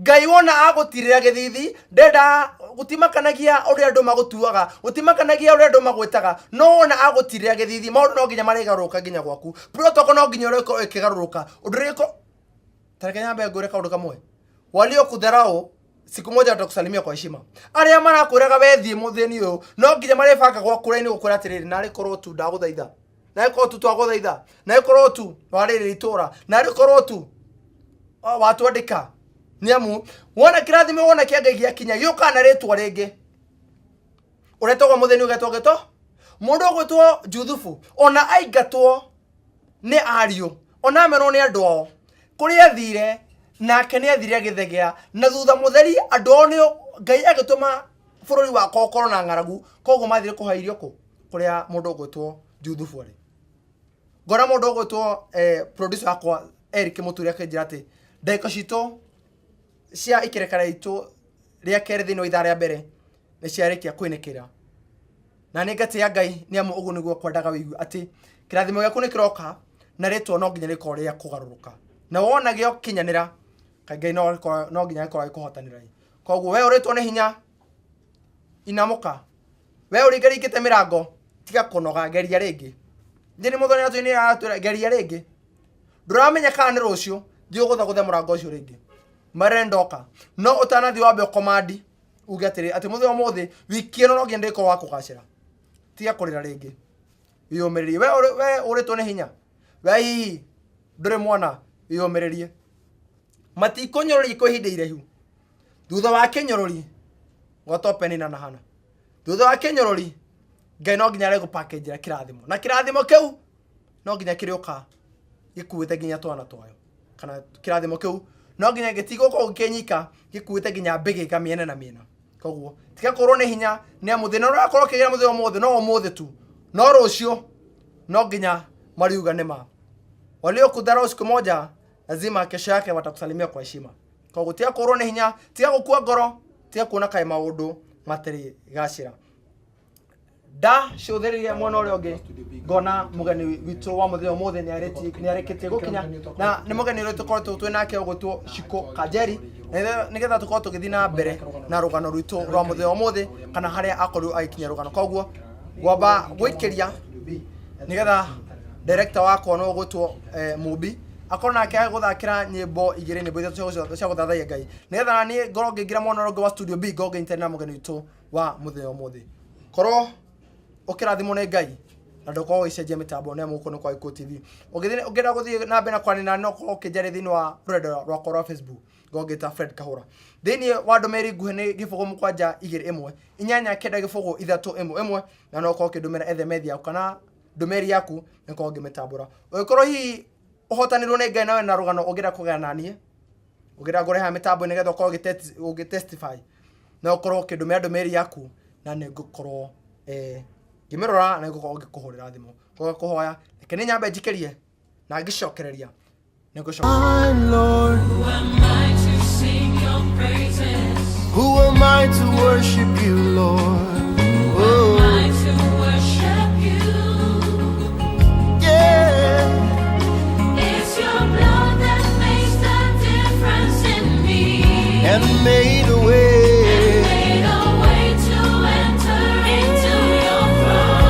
Ngai wona agũtirĩra gĩthithi, ndenda gũtimakanagia ũrĩa andũ magũtuaga, gũtimakanagia ũrĩa andũ magwĩtaga, no wona agũtirĩra gĩthithi, maũndũ no nginya marĩgarũrũka nginya gwaku. Protocol no nginya ũrĩkorwo ĩkĩgarũrũka. Ũndũ ũrĩko, ta reke nyambe ngwĩre kaũndũ kamwe. Waliokudharau siku moja watakusalimia kwa heshima. Arĩa marakwĩraga we thiĩ mũthĩni ũyũ, no nginya marĩbanga gwaku raini gũkwĩra atĩrĩrĩ, narĩ korwo tu ndagũthaitha. Narĩ korwo tu twagũthaitha. Narĩ korwo tu warĩrĩ itũra. Narĩ korwo tu watwandĩka. Nĩ amu wona kĩrathimo wona kĩa Ngai gĩakinya gĩũkaga na rĩtwa rĩngĩ. Ũretagwo mũthĩni ũgetwo gĩto. Mũndũ ũgwĩtwo Juthubu ona aingatwo nĩ ariũ, ona amenwo nĩ andũ ao, kũrĩa athire nake nĩ athire agĩthegea, na thutha mũtheri andũ ao nĩo Ngai agĩtũma bũrũri wakwa ũkorwo na ng'aragu, koguo mathire kũhoya irio kũ? Kũrĩa mũndũ ũgwĩtwo Juthubu arĩ. Ngona mũndũ ũgwĩtwo producer wakwa Eric Mũturi akĩnjĩra atĩ ndagĩka citũ cia ikereka ritũ rĩa kerĩ thĩinĩ wa ithaa rĩa mbere nĩ ciarĩkia kwĩnĩkĩra. Na nĩ ngatĩĩa Ngai nĩ amu ũguo nĩguo kwendaga wĩigue atĩ kĩrathimo gĩaku nĩ kĩroka na rĩtwa no nginya rĩkorwo rĩa kũgarũrũka. Na wona gĩokinyanĩra, kaĩ Ngai no nginya agĩkorwo agĩkũhotanĩra. Koguo we ũrĩtwo nĩ hinya, Inamũka. We ũringaringĩte mĩrango, tiga kũnoga, geria rĩngĩ. Njĩni mũthoni atũinĩ aratwĩra geria rĩngĩ. Ndũramenya kana nĩ rũciũ, thiĩ ũgũthagũthe mũrango ũcio rĩngĩ. Marere ndoka. No ũtanathiĩ wambe ũkomandi uge atĩrĩ atĩ mũthenya ũmũthĩ wiki ĩno no nginya ndĩkorwo wa kũgacĩra. Tiga kũrĩra rĩngĩ. Wĩyũmĩrĩrie. We we ũrĩtwo nĩ hinya. We hihi ndũrĩ mwana, wĩyũmĩrĩrie. Matikũnyũrũria kwa ihinda iraihu. Thutha wa kĩnyũrũri, gwatwo Penina na Hana. Thutha wa kĩnyũrũri, Ngai no nginya aregũpackage kĩrathimo. Na kĩrathimo kĩu no nginya kĩrĩũka gĩkuĩte nginya twana twayo. Kana kĩrathimo kĩu no nginya gĩtigũkorwo gĩkĩnyika gĩkuĩte nginya mbĩgĩka mĩena na mĩena. Koguo tiga kũrwo nĩ hinya nĩ amu thĩna ũrĩa ũrakorwo ũkĩgera mũthenya ũmũthĩ no ũmũthĩ tu. No rũciũ no nginya mariuga nĩ ma. Waliokudharau siku moja lazima kesho yake watakusalimia kwa heshima. Koguo tiga kũrwo nĩ hinya, tiga gũkua ngoro, tiga kuona kaĩ maũndũ matirĩ gacĩra. Ndacũthĩrĩria mwena ũrĩa ũngĩ ngona mũgeni witũ wa mũthenya ũmũthĩ nĩarĩkĩtie gũkinya, na nĩ mũgeni ũrĩa tũkoretwo twĩ nake ũgwĩtwo Shiko Kanjeri, nĩgetha tũkorwo tũgĩthiĩ na mbere na rũgano rwitũ rwa mũthenya ũmũthĩ kana harĩa akorirwo agĩkinyia rũgano. Koguo ngwamba gũikĩria nĩgetha director wakwa no ũgwĩtwo Mũmbi akorwo nake agũthakĩra nyĩmbo igĩrĩ, nyĩmbo ithatũ cia gũthathaiya Ngai, nĩgetha na niĩ ngorwo ngĩingĩra mwena ũrĩa ũngĩ wa studio B, ngorwo ngĩnyitanĩra na mũgeni witũ wa mũthenya ũmũthĩ. Korwo ũkĩrathimwo nĩ Ngai na ndũkorwo ũgĩcenjia mĩtambo nĩ amu gũkũ nĩ kwa Gĩkũyũ TV. Ũngĩenda gũthiĩ na mbere na kwaria na no ũkorwo ũkĩnjaria thĩinĩ wa rũrenda rwakwa rwa Facebook, ngorwo ngĩta Fred Kahũra. Thĩinĩ wa ndũmĩrĩri nguhĩ nĩ 0 7 2 1 8 9 0 3 1 1, na no ũkorwo ũkĩndũmĩra SMS yaku kana ndũmĩrĩri yaku nĩngũkorwo ngĩmĩtambũra. Ũngĩkorwo hihi ũhotanĩirwo nĩ Ngai nawe na rũgano ũngĩenda kũgaya na niĩ, ũngĩenda ngũrehaga mĩtambo nĩgetha ũkorwo ũgĩ testify, no ũkorwo ũkĩndũmĩra ndũmĩrĩri yaku na nĩngũkorwo ngĩmĩrora na nĩngũkorwo ngĩkũhũrĩra thimũ. Koguo kũhoya, reke niĩ nyambe njikĩrie na ngĩcokereria nĩngũcoka. My Lord, Who am I to sing your praises? Who am I to worship you, Lord? Who am I to worship you? Yeah. It's your blood that makes the difference in me. And made a way. Made a way to enter into your throne.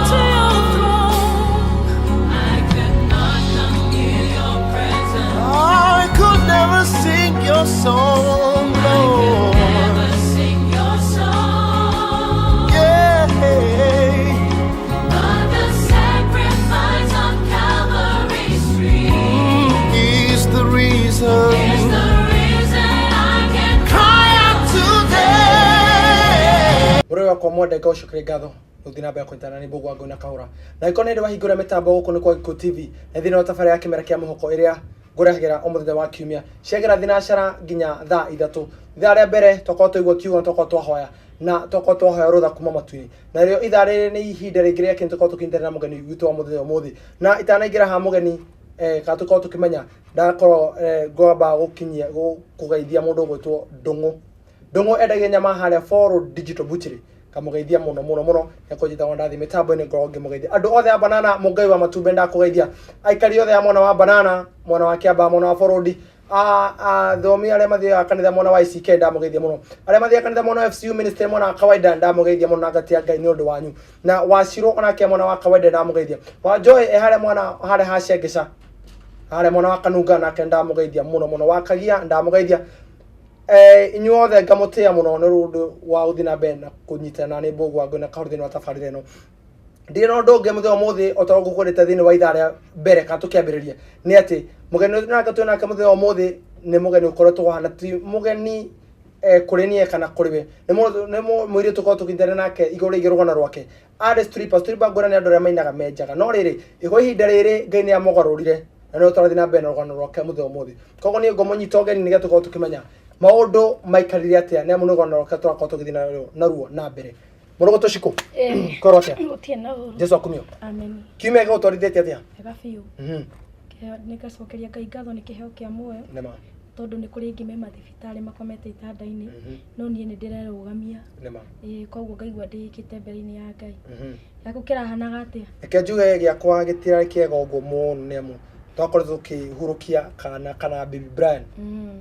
I could not come near your presence. I could never sing your song, I could Lord. never sing your song. Yeah. But the sacrifice on Calvary's tree Is the reason. is the reason I can Cry out today. Mũrĩ wakwa mwende, ngũcokeria ngatho gũthiĩ na mbere kũnyitana nĩ Mbũgua Ngũi na Kahũra. Na ĩkorwo nĩ wahingũra mĩtambo, gũkũ nĩ kwa Gĩkũyũ TV na thĩinĩ wa tabarĩra ya Kĩmera kĩa Mũhoko ĩrĩa ngũrehagĩra o mũthenya wa kiumia ciagera thinacara nginya thaa 3. Ithaa rĩa mbere twakorwo twaigua kiugo na twakorwo twahoya na twakorwo twahoya rũtha kuma matu-inĩ. Na rĩo ithaa rĩrĩ nĩ ihinda rĩngĩ rĩa kĩndũ tũkorwo tũkĩnyitanĩra na mũgeni witũ wa mũthenya ũmũthĩ. Na itanaingĩra haha mũgeni kana tũkorwo tũkĩmenya ndakorwo ngwamba gũkinyia kũgeithia mũndũ ũgwĩtwo Ndũng'ũ. Ndũng'ũ endagia nyama harĩa Foro Digital Butchery. Kamũgeithia mũno mũno mũno, nĩkũnjĩtagwo ndathi mĩtambo-inĩ ngorwo ngĩmũgeithia. Andũ othe a Banana, mũngai wa matumbĩ, ndakũgeithia. Aikari othe a mwena wa Banana, mwena wa Kĩambaa, mwena wa Forodi, athomi arĩa mathiaga kanitha mwena wa ICK, ndamũgeithia mũno. Arĩa mathiaga kanitha mwena wa FCU Ministry mwena wa Kawaida, ndamũgeithia mũno na ngatia Ngai nĩ ũndũ wanyu. Na Wacirũ onake mwena wa Kawaida, ndamũgeithia. Wa Joy e harĩa mwena harĩa ha Shengesha, harĩa mwena wa Kanunga, nake ndamũgeithia mũno mũno. Wa Kagia, ndamũgeithia. Inyuothe ngamũtĩa mũno nĩ ũndũ wa gũthiĩ na mbere na kũnyitana nĩ Mbũgua Ngũi na Kahũra thĩinĩ wa tabarĩra ĩno. Ndirĩ na ũndũ ũngĩ mũthenya ũmũthĩ o ta ũguo ngũkwĩrĩte thĩinĩ wa ithaa rĩa mbere kana tũkĩambĩrĩria nĩ atĩ mũgeni ũyũ nake twĩ nake mũthenya ũmũthĩ nĩ mũgeni ũkoretwo haha na ti mũgeni kũrĩ niĩ kana kũrĩ we, nĩ mũirĩtu ũkoretwo tũkĩnyitanĩra nake igũrũ rĩgiĩ rũgano rwake. Arĩ stripper. Stripper ngwĩra nĩ andũ arĩa mainaga me njaga, no rĩrĩ kwa ihinda rĩrĩ Ngai nĩ amũgarũrire na nĩwe tũrathiĩ na mbere na rũgano rwake mũthenya ũmũthĩ. Koguo niĩ ngũmũnyita ũgeni nĩgetha tũkorwo tũkĩmenya maũndũ maikarire atĩa, nĩ amu nĩ rũgano rwake tũrakorwo tũgĩthiĩ naruo na mbere. Mũrũgũ tũcikũ korwo atĩa? Gũtirĩ na ũru. Jesu akumio. Amen. Kiumia gĩgũtwarithĩtie atĩa? Wega biũ. Nĩ ngacokeria Ngai ngatho nĩ kĩheo kĩa muoyo, Nĩma. tondũ nĩ kũrĩ ingĩ me mathibitarĩ makomete itanda-inĩ, no niĩ nĩ ndĩrerũgamia. Nĩma. Ĩĩ, koguo ngaigua ndĩĩkĩte mbere-inĩ ya Ngai. Gĩaku kĩrahanaga atĩa? Reke njuge gĩakwa gĩtirarĩ kĩega ũguo mũno, nĩ amu twakoretwo tũkĩhurũkia kana kana baby Brian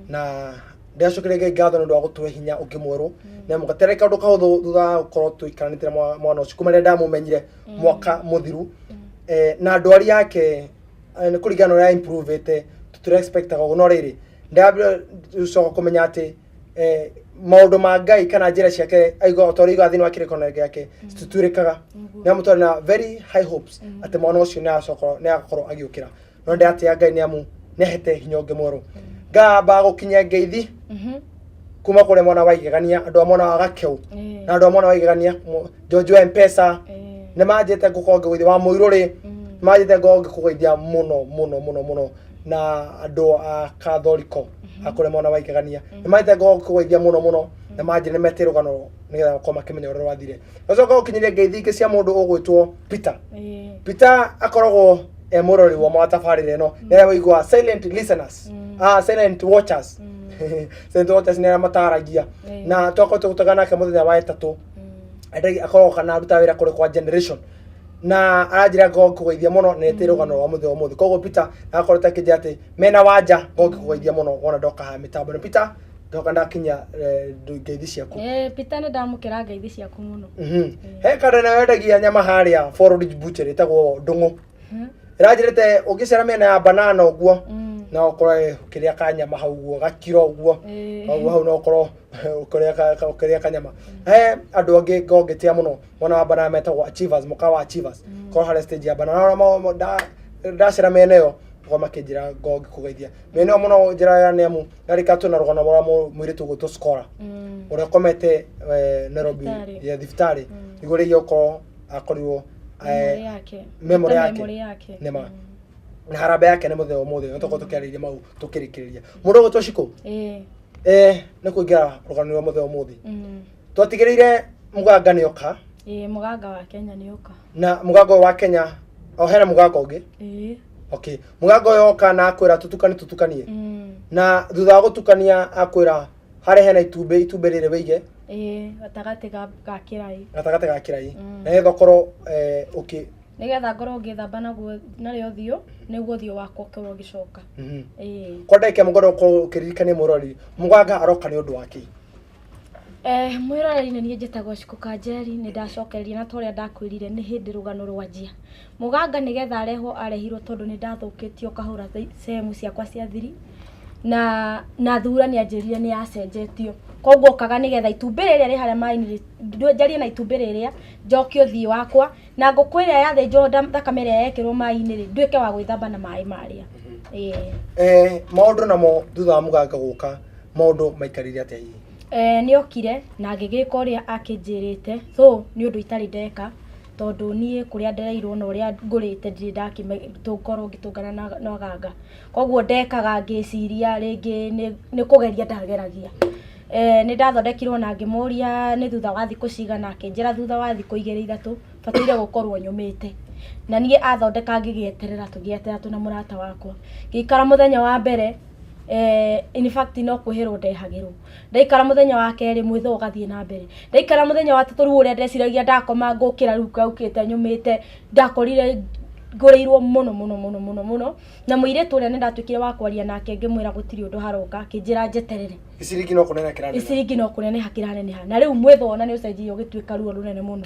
na Ndĩracokeria Ngai ngatho nĩ ũndũ wa gũtũhe hinya ũngĩ mwerũ. Nĩ amu gatirarĩ kaũndũ kahũthũ thutha wa gũkorwo tũikaranĩte na mwana ũcio kuma rĩrĩa ndamũmenyire mwaka mũthiru. Na ndwari yake nĩ kũringana na ũrĩa improve-ĩte, tũtira expect-aga ũguo, no rĩrĩ ndambire gũcoka kũmenya atĩ maũndũ ma Ngai kana njĩra ciake aigua ta ũrĩa aiguaga thĩinĩ wa kĩrĩkanĩro gĩake citituĩrĩkaga. Nĩ amu twarĩ na very high hopes atĩ mwana ũcio nĩ agakorwo agĩũkĩra, no ndĩratĩĩa Ngai nĩ amu nĩ ahete hinya ũngĩ mwerũ. Ngamba gũkinyia ngeithi kuma kũrĩa mwena wa Igegania, andũ a mwena wa Gakeu na andũ a mwena wa Igegania, George wa Mpesa nĩ manjĩte ngũkorwo ngĩgũithia wa Mũirũrĩ, nĩ manjĩte ngũkorwo ngĩkũgeithia mũno mũno mũno mũno, na andũ a Kathoriko a kũrĩa mwena wa Igegania nĩ manjĩte ngũkorwo ngĩkũgeithia mũno mũno, na manjĩra nĩ mete rũgano nĩgetha makorwo makĩmenya ũrĩa rwathire. Gacoka gũkinyĩria ngeithi ingĩ cia mũndũ ũgwĩtwo Peter. Peter akoragwo e mũrori wa wa tabarĩra ĩno, nĩ arĩa waigua silent listeners, silent watchers, silent watchers nĩ arĩa mataragia, na twakorwo tũgũtũgana nake mũthenya wa ĩtatũ. Akoragwo kana aruta wĩra kũrĩ kwa Generation, na aranjĩra ngorwo ngĩkũgeithia mũno na nĩtĩ rũgano rwa mũthenya ũmũthĩ. Koguo Peter akoretwo akĩnjĩra atĩ mena wanja ngorwo ngĩkũgeithia mũno wona ndoka haha mĩtambo. Na Peter, ndoka ndakinya ngeithi ciaku. Peter, nĩ ndamũkĩra ngeithi ciaku mũno. He kanda nayo yendagia nyama harĩa Forward Butchery ĩtagwo Ndũng'ũ, ĩranjĩrĩte ũngĩcera mĩena ya banana ũguo na ũkorwo ũkĩrĩa kanyama hau ũguo gakiro ũguo, ũguo hau no ũkorwo ũkĩrĩa kanyama. He andũ angĩ ngorwo ngĩtĩa mũno mwena wa banana metagwo Achievers, mũkawa wa Achievers, korwo harĩa stage ya banana ndacera mĩena ĩyo ũkorwo makĩnjĩra ngorwo ngĩkũgeithia mĩena ĩyo mũno. Njĩra ya nĩ amu narĩka twĩna rũgano rwa mũirĩtu ũgwĩtwo Scola ũrĩa ũkomete Nairobi Thibitarĩ. ya thibitarĩ igũrũ rĩgiĩ gũkorwo akorirwo Memory yake. Memory yake. Memory yake. Nĩma. Na harambee yake nĩ mũthenya ũmũthĩ no tũkorwo tũkĩarĩria mau tũkĩrĩkĩrĩria. Mũndũ ũgwĩtwo Shiko, nĩ kũingĩra rũgano rwa mũthenya ũmũthĩ, twatigĩrĩire mũganga nĩ oka. Mũganga wa Kenya nĩ oka. Na mũganga ũyũ wa Kenya o hena mũganga ũngĩ? Okay, mũganga ũyũ oka na akwĩra tũtukanie tũtukanie, na thutha wa gũtukania akwĩra harĩa hena itumbĩ, itumbĩ rĩrĩ wĩige Gatagatĩ ga kĩrai. Gatagatĩ ga kĩrai, na nĩgetha ũkorwo ũkĩ Nĩgetha ngorwo ngĩthamba naguo narĩo ũthiũ, nĩguo ũthiũ wakwa ũkorwo ũgĩcoka. Kwa ndagĩka ĩmwe ngorwo ũkorwo ũkĩririkania mũrori mũganga aroka nĩ ũndũ wa kĩ? Mwĩroreri, nĩ niĩ njĩtagwo Cikũ Kanjeri, nĩ ndacokereria na ta ũrĩa ndakwĩrire nĩ hĩndĩ rũgano rwanjia. Mũganga nĩgetha arehwo arehirwo tondũ nĩ ndathũkĩtio kahũra sehemu ciakwa cia thiri, na thura nĩ anjĩrire nĩ yacenjetio. Koguo okaga nĩgetha itumbĩ rĩrĩa rĩ harĩa maĩ-inĩ njarie na itumbĩ rĩrĩa njokie ũthiũ wakwa, na ngũkũ ĩrĩa yathĩnjwo thakame ĩrĩa yekĩrwo maĩ-inĩ rĩ, nduĩke wa gwĩthamba na maĩ marĩa. Maũndũ namo thutha wa mũganga gũka, maũndũ maikarire atĩa hihi? Nĩ okire na ngĩgĩka ũrĩa akĩnjĩrĩte, so nĩ ũndũ itarĩ ndeka tondũ niĩ kũrĩa ndereirwo na ũrĩa ngũrĩte ndirĩ ndakĩngorwo ngĩtũngana na aganga, koguo ndekaga ngĩciria rĩngĩ nĩ kũgeria ndageragia. Nĩ ndathondekirwo na ngĩmũria nĩ thutha wa thikũ cigana, akĩnjĩra thutha wa thikũ 2 3 bataire gũkorwo nyũmĩte. Na niĩ athondeka ngĩgĩeterera, tũgĩeterera twĩna mũrata wakwa, ngĩikara mũthenya wa mbere, in fact no kwĩhĩrwo ndehagĩrwo. Ndaikara mũthenya wa kerĩ, mwĩthũ ũgathiĩ na mbere. Ndaikara mũthenya wa tatũ, rĩu ũrĩa ndeciragia ndakoma ngũkĩra rĩu ngaukĩte nyũmĩte, ndakorire ngũrĩirwo mũno mũno mũno mũno mũno. Na mũirĩtu ũrĩa nĩ ndatuĩkire wa kwaria nake, ngĩmwĩra gũtirĩ ũndũ haroka, akĩnjĩra njeterere. Gĩciringi no kũneneha kĩraneneha. Gĩciringi no kũneneha kĩraneneha, na rĩu mwĩthũ ona nĩ ũcenjirie ũgĩtuĩka ruo rũnene mũno.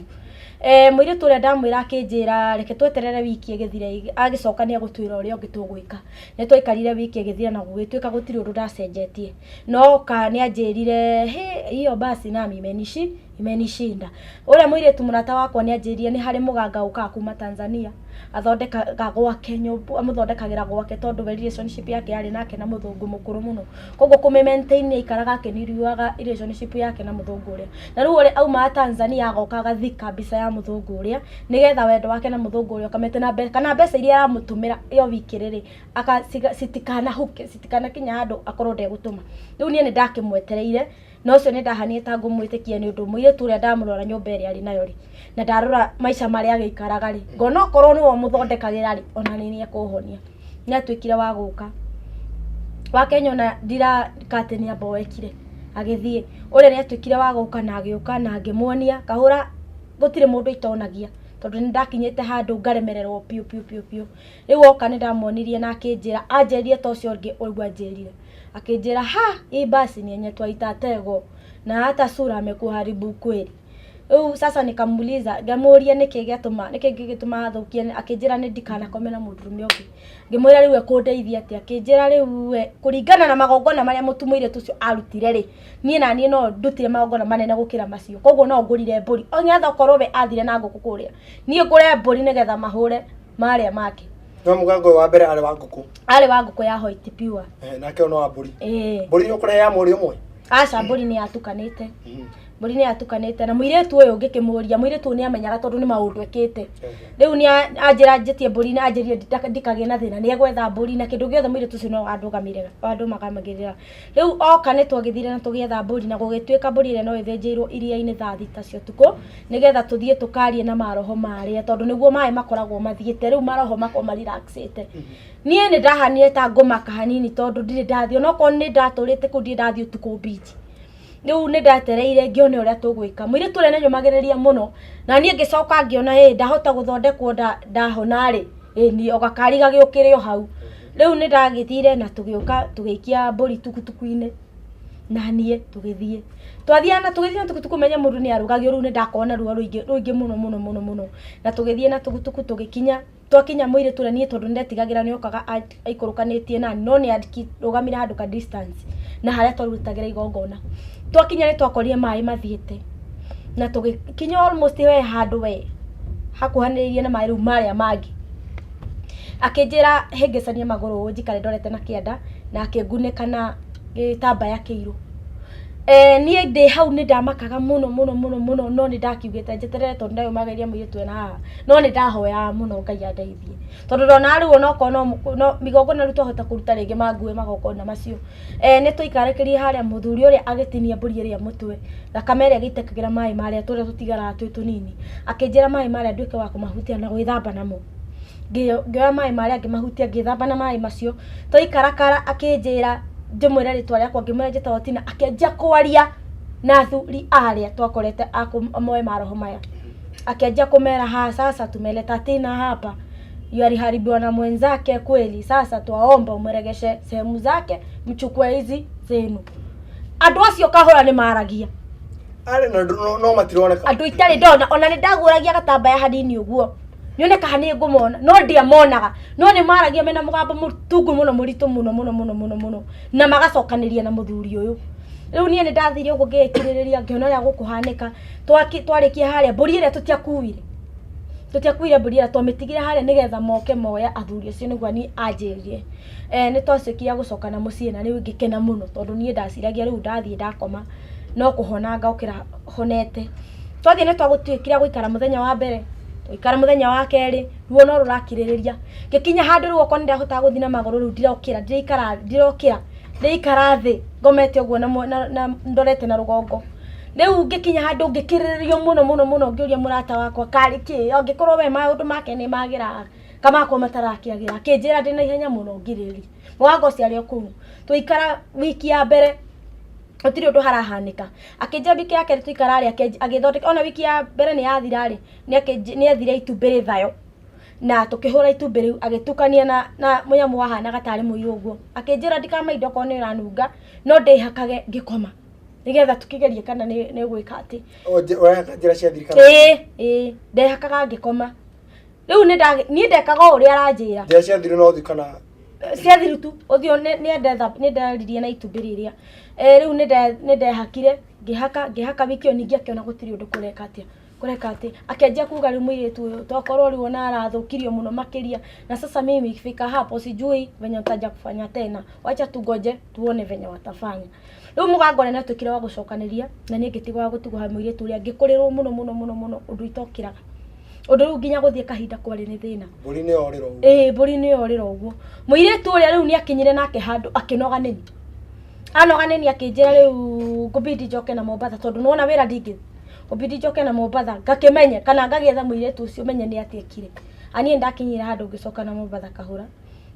Mũirĩtu ũrĩa ndamwĩra akĩnjĩra reke tweterere wiki ĩgĩthire, agĩcoka nĩ egũtwĩra ũrĩa ũngĩ tũgwĩka. Nĩ twaikarire wiki ĩgĩthira na gũgĩtuĩka gũtirĩ ũndũ ndacenjetie, no ka nĩ anjĩrire hĩ hiyo basi nami imenishinda. Ũrĩa mũirĩtu mũrata wakwa nĩ anjĩrire nĩ harĩ mũganga ũkaga kuma Tanzania, athondekaga gwake nyũmba, amũthondekagĩra gwake tondũ we relationship yake yarĩ nake na mũthũngũ mũkũrũ mũno, koguo kũmĩ maintain nĩ aikaraga akĩniruaga relationship yake na mũthũngũ ũrĩa. Na rĩu ũrĩa aumaga Tanzania agoka agathika mbica ya mũthũngũ ũrĩa nĩgetha wendo wake na mũthũngũ ũrĩa ũkamete na mbeca kana mbeca iria aramũtũmĩra o wiki rĩrĩ citikanahuke, citikanakinye handũ akorwo ndegũtũma. Rĩu niĩ nĩ ndakĩmwetereire, na ũcio nĩ ndahanire ta ngũmwĩtĩkia nĩ ũndũ mũirĩtu ũrĩa ndamũrora nyũmba ĩrĩa arĩ nayo rĩ, na ndarora maica marĩa agĩikaraga rĩ, ngona okorwo nĩwe ũmũthondekagĩra rĩ, ona nĩ ekũhonia. Nĩ atuĩkire wa gũka wa Kenya, ona ndiraka atĩ nĩ amboekire agĩthiĩ. Ũrĩa nĩ atuĩkire wa gũka na agĩũka na ngĩmuonia kahũra, gũtirĩ mũndũ itonagia. Tondũ nĩ ndakinyĩte handũ ngaremererwo piũ piũ piũ piũ. Rĩu oka nĩ ndamuonirie na akĩnjĩra, anjĩrire ta ũcio ũngĩ ũguo anjĩrire. Akĩnjĩra ha, hii basi ni yenye twaita tego na hata sura amekuharibu kweli. Rĩu sasa nikamuuliza, ngamũria nĩkĩ gĩatũma, nĩkĩ gĩgĩtũma athũkie, akĩnjĩra nĩ ndikanakome na mũndũrũme ũngĩ. Ngĩmwĩra rĩu ekũndeithia atĩa, akĩnjĩra rĩu we kũringana na magongona marĩa mũirĩtu ũcio arutire rĩ, niĩ na niĩ no ndutire magongona manene gũkĩra macio, koguo no ngũrire mbũri, o nĩgetha okorwo we athire na ngũkũ kũrĩa, niĩ ngũre mbũri nĩgetha mahũre marĩa make. No mũgango ũyũ wa mbere arĩ wa ngũkũ. Arĩ wa ngũkũ ya white pure. Nake ũyũ no wa mbũri. Ĩĩ. Mbũri nĩ ũkũrehe ya mũrĩ ũmwe? Aca, mbũri nĩ yatukanĩte. Mbũri nĩ yatukanĩte na mũirĩtu ũyũ ngĩkĩmũria, mũirĩtu ũyũ nĩ amenyaga tondũ nĩ maũndũ ekĩte. Rĩu nĩ anjĩra njĩtie mbũri na anjĩrire ndikagĩe na thĩna, nĩ egwetha mbũri na kĩndũ gĩothe mũirĩtu ũcio no andũgamĩrĩra. Rĩu oka nĩ twagĩthire na tũgĩetha mbũri na gũgĩtuĩka mbũri ĩrĩa no ĩthĩnjĩirwo iria-inĩ thaa thita cia ũtukũ nĩgetha tũthiĩ tũkarie na maroho marĩa tondũ nĩguo maĩ makoragwo mathiĩte, rĩu maroho makoragwo marelaxĩte. Niĩ nĩ ndahanire ta ngũmaka hanini tondũ ndirĩ ndathiĩ, onokorwo nĩ ndatũrĩte kũu ndirĩ ndathiĩ ũtukũ beach. Rĩu nĩ ndetereire ngĩone ũrĩa tũgwĩka. Mũirĩtu ũrĩa nĩ anyũmagĩrĩria mũno na niĩ ngĩcoka ngĩona ĩ ndahota gũthondekwo ndahona rĩ, ĩ niĩ o gakari gagĩũkĩre o hau. Rĩu nĩ ndagĩthire na tũgĩũka tũgĩikia mbũri tukutuku-inĩ na niĩ tũgĩthiĩ. Twathiaga na tũgĩthiĩ na tukutuku menye mũndũ nĩ arũgagio, rĩu nĩ ndakorwo na ruo rũingĩ rũingĩ mũno mũno mũno mũno. Na tũgĩthiĩ na tukutuku tũgĩkinya, twakinya mũirĩtu ũrĩa niĩ tondũ nĩ ndetigagĩra nĩ okaga aikũrũkanĩtie nani, no nĩ akĩrũgamire handũ ka distance na harĩa twarutagĩra igongona. Twakinya nĩ twakorire maĩ mathiĩte na tũgĩkinya almost we handũ we hakuhanĩrĩirie na maĩ rĩu marĩa mangĩ. Akĩnjĩra hĩngĩcanie magũrũ ũũ njikare ndorete na kĩanda na akĩngunĩka na gĩtambaya kĩirũ. Niĩ ndĩ hau nĩ ndamakaga mũno mũno mũno mũno, no nĩ ndakiugĩte njeterere tondũ ndeyũmagĩrĩria mũirĩtu ena haha, no nĩ ndahoyaga mũno Ngai andeithie tondũ ndonaga rĩu onokorwo no igongona rĩu twahota kũruta rĩngĩ mangue magongona macio. Nĩ twaikarĩkĩrie harĩa mũthuri ũrĩa agĩtinia mbũri ĩrĩa mũtwe, thakame ĩrĩa ĩgĩitĩkagĩra maĩ marĩa tũrĩa tũtigaraga twĩ tũnini, akĩnjĩra maĩ marĩa nduĩke wa kũmahutia na gwĩthamba namo. Ngĩoya maĩ marĩa ngĩmahutia ngĩthamba na maĩ macio. Twaikarakara akĩnjĩra ndĩmwĩre rĩtwa rĩakwa, ngĩmwĩra njĩtagwo Tina, akĩanjia kwaria na athuri arĩa twakorete moe maroho maya. Akĩanjia kũmera ha sasa tumeleta Tina hapa, aliharibiwa na mwenzake kweli, sasa twaomba umregeshe sehemu zake, mchukue hizi zenu. Andũ acio kahora nĩ maragia. Arĩ na no matironeka. Andũ itarĩ ndona, ona nĩ ndagũragia gatambaya hanini ũguo. Nyone kana nĩ ngũmona, no ndiamonaga, no nĩ maragia mena mũgambo mũtungu mũno mũritũ mũno mũno mũno mũno mũno, na magacokanĩria na mũthuri ũyũ. Rĩu niĩ nĩ ndathire ũguo ngĩkirĩrĩria ngĩona ũrĩa gũkũhanĩka. Twarĩkia harĩa mbũri ĩrĩa tũtiakuire. Tũtiakuire mbũri ĩrĩa, twamĩtigire harĩa nĩgetha moke moe athuri acio nĩguo niĩ anjĩrire. Nĩ twatuĩkire a gũcoka na mũciĩ na rĩu ngĩkena mũno tondũ niĩ ndaciragia rĩu ndathiĩ ndakoma no kũhona ngokĩra honete. Twathiĩ nĩ twagũtuĩkire a gũikara mũthenya wa mbere, tũgĩikara mũthenya wa kerĩ, ruo no rũrakirĩrĩria. Ngĩkinya handũ rĩu okorwo nĩ ndahotaga gũthiĩ na magũrũ rĩu ndirokĩra, ndiraikara, ndirokĩra, ndĩraikara thĩ ngomete ũguo na ndorete na rũgongo. Rĩu ngĩkinya handũ ngĩkirĩrĩrio mũno mũno mũno, ngĩũria mũrata wakwa karĩ kĩ, angĩkorwo we maũndũ make nĩ magĩraga kamakwa matarakĩagĩra. Akĩnjĩra ndĩna ihenya mũno ngirĩrĩrie. Mũgambo ũcio arĩ o kũu. Twaikara wiki ya mbere gũtirĩ ũndũ harahanĩka. Akĩnjĩra wiki ya kerĩ twaikara rĩ, agĩthondeka, ona wiki ya mbere nĩ yathira rĩ, nĩ ethire itumbĩ rĩthayo. Na tũkĩhũra itumbĩ rĩu, agĩtukania na mũnyamũ wahanaga tarĩ mũirũ ũguo. Akĩnjĩra ndikamainde okorwo nĩ ũranunga, no ndĩhakage ngĩkoma. Nĩgetha tũkĩgerie kana nĩ ũgwĩka atĩ. Ũrehaka njĩra cia thirikari? Ĩĩ, ĩĩ, ndehakaga ngĩkoma. Rĩu niĩ ndekaga o ũrĩa aranjĩra. Njĩra cia thiri no ũthiĩ kana? Cia thiri tu, ũthiũ nĩ ndaririe na itumbĩ rĩrĩa. Rĩu nĩ ndehakire, ngĩhaka, ngĩhaka wiki ĩyo ningĩ akĩona gũtirĩ ũndũ kũreka atĩa. Kũreka atĩ, akĩanjia kuga rĩu mũirĩtu ũyũ, tokorwo rĩu ona arathũkirio mũno makĩria. Na sasa mimi ikifika hapo sijui venye nitaja kufanya tena. Wacha tungoje tuone venye watafanya. Rĩu mũgambo ũrĩa nĩatuĩkire wa gũcokanĩria, na niĩ ngĩtigwo wa gũtigwo hamwe mũirĩtu ũrĩa, ngĩkũrĩrwo mũno mũno mũno mũno ũndũ itokĩraga. Ũndũ rĩu nginya gũthiĩ kahinda kwarĩ nĩ thĩna. Mbũri nĩ yorĩra ũguo. Ĩĩ, mbũri nĩ yorĩra ũguo. Mũirĩtu ũrĩa rĩu nĩ akinyire nake handũ akĩnoga nĩni. Anoga nĩni akĩnjĩra rĩu ngũbidi njoke na Mombatha tondũ nĩwona wĩra ndingĩ. Ngũbidi njoke na Mombatha ngakĩmenye kana ngagĩetha mũirĩtu ũcio menye nĩ atĩa ekire. A niĩ ndakinyire handũ ngĩcoka na Mombatha kahũra.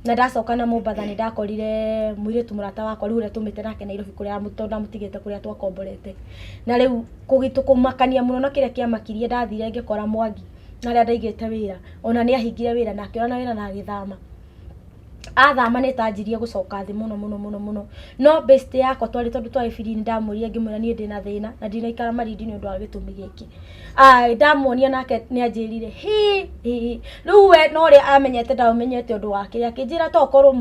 Na ndacoka na Mombatha nĩ ndakorire mũirĩtu mũrata wakwa rĩu ũrĩa tumĩte nake Nairobi kũrĩa tondũ ndamũtigĩte kũrĩa twakomborete. Na rĩu kũmakania mũno na kĩrĩa kĩamakirie ndathire ngĩkora Mwangi. Na harĩa ndaigĩte wĩra, ona nĩ ahingire wĩra na akĩona na wĩra na agĩthama. Athama nĩ tanjirie gũcoka thĩ mũno mũno mũno mũno. No best yakwa twarĩ, tondũ twarĩ biri, nĩ ndamwĩrire ngĩmwĩra niĩ ndĩna thĩna na ndinaikara Malindi nĩ ũndũ wa gĩtũmi gĩkĩ. Ah, ndamuonia nake nĩ anjĩrire hi hi rĩu we no ũrĩa amenyete ndamenyete ũndũ wa kĩrĩa. Akĩnjĩra to korwo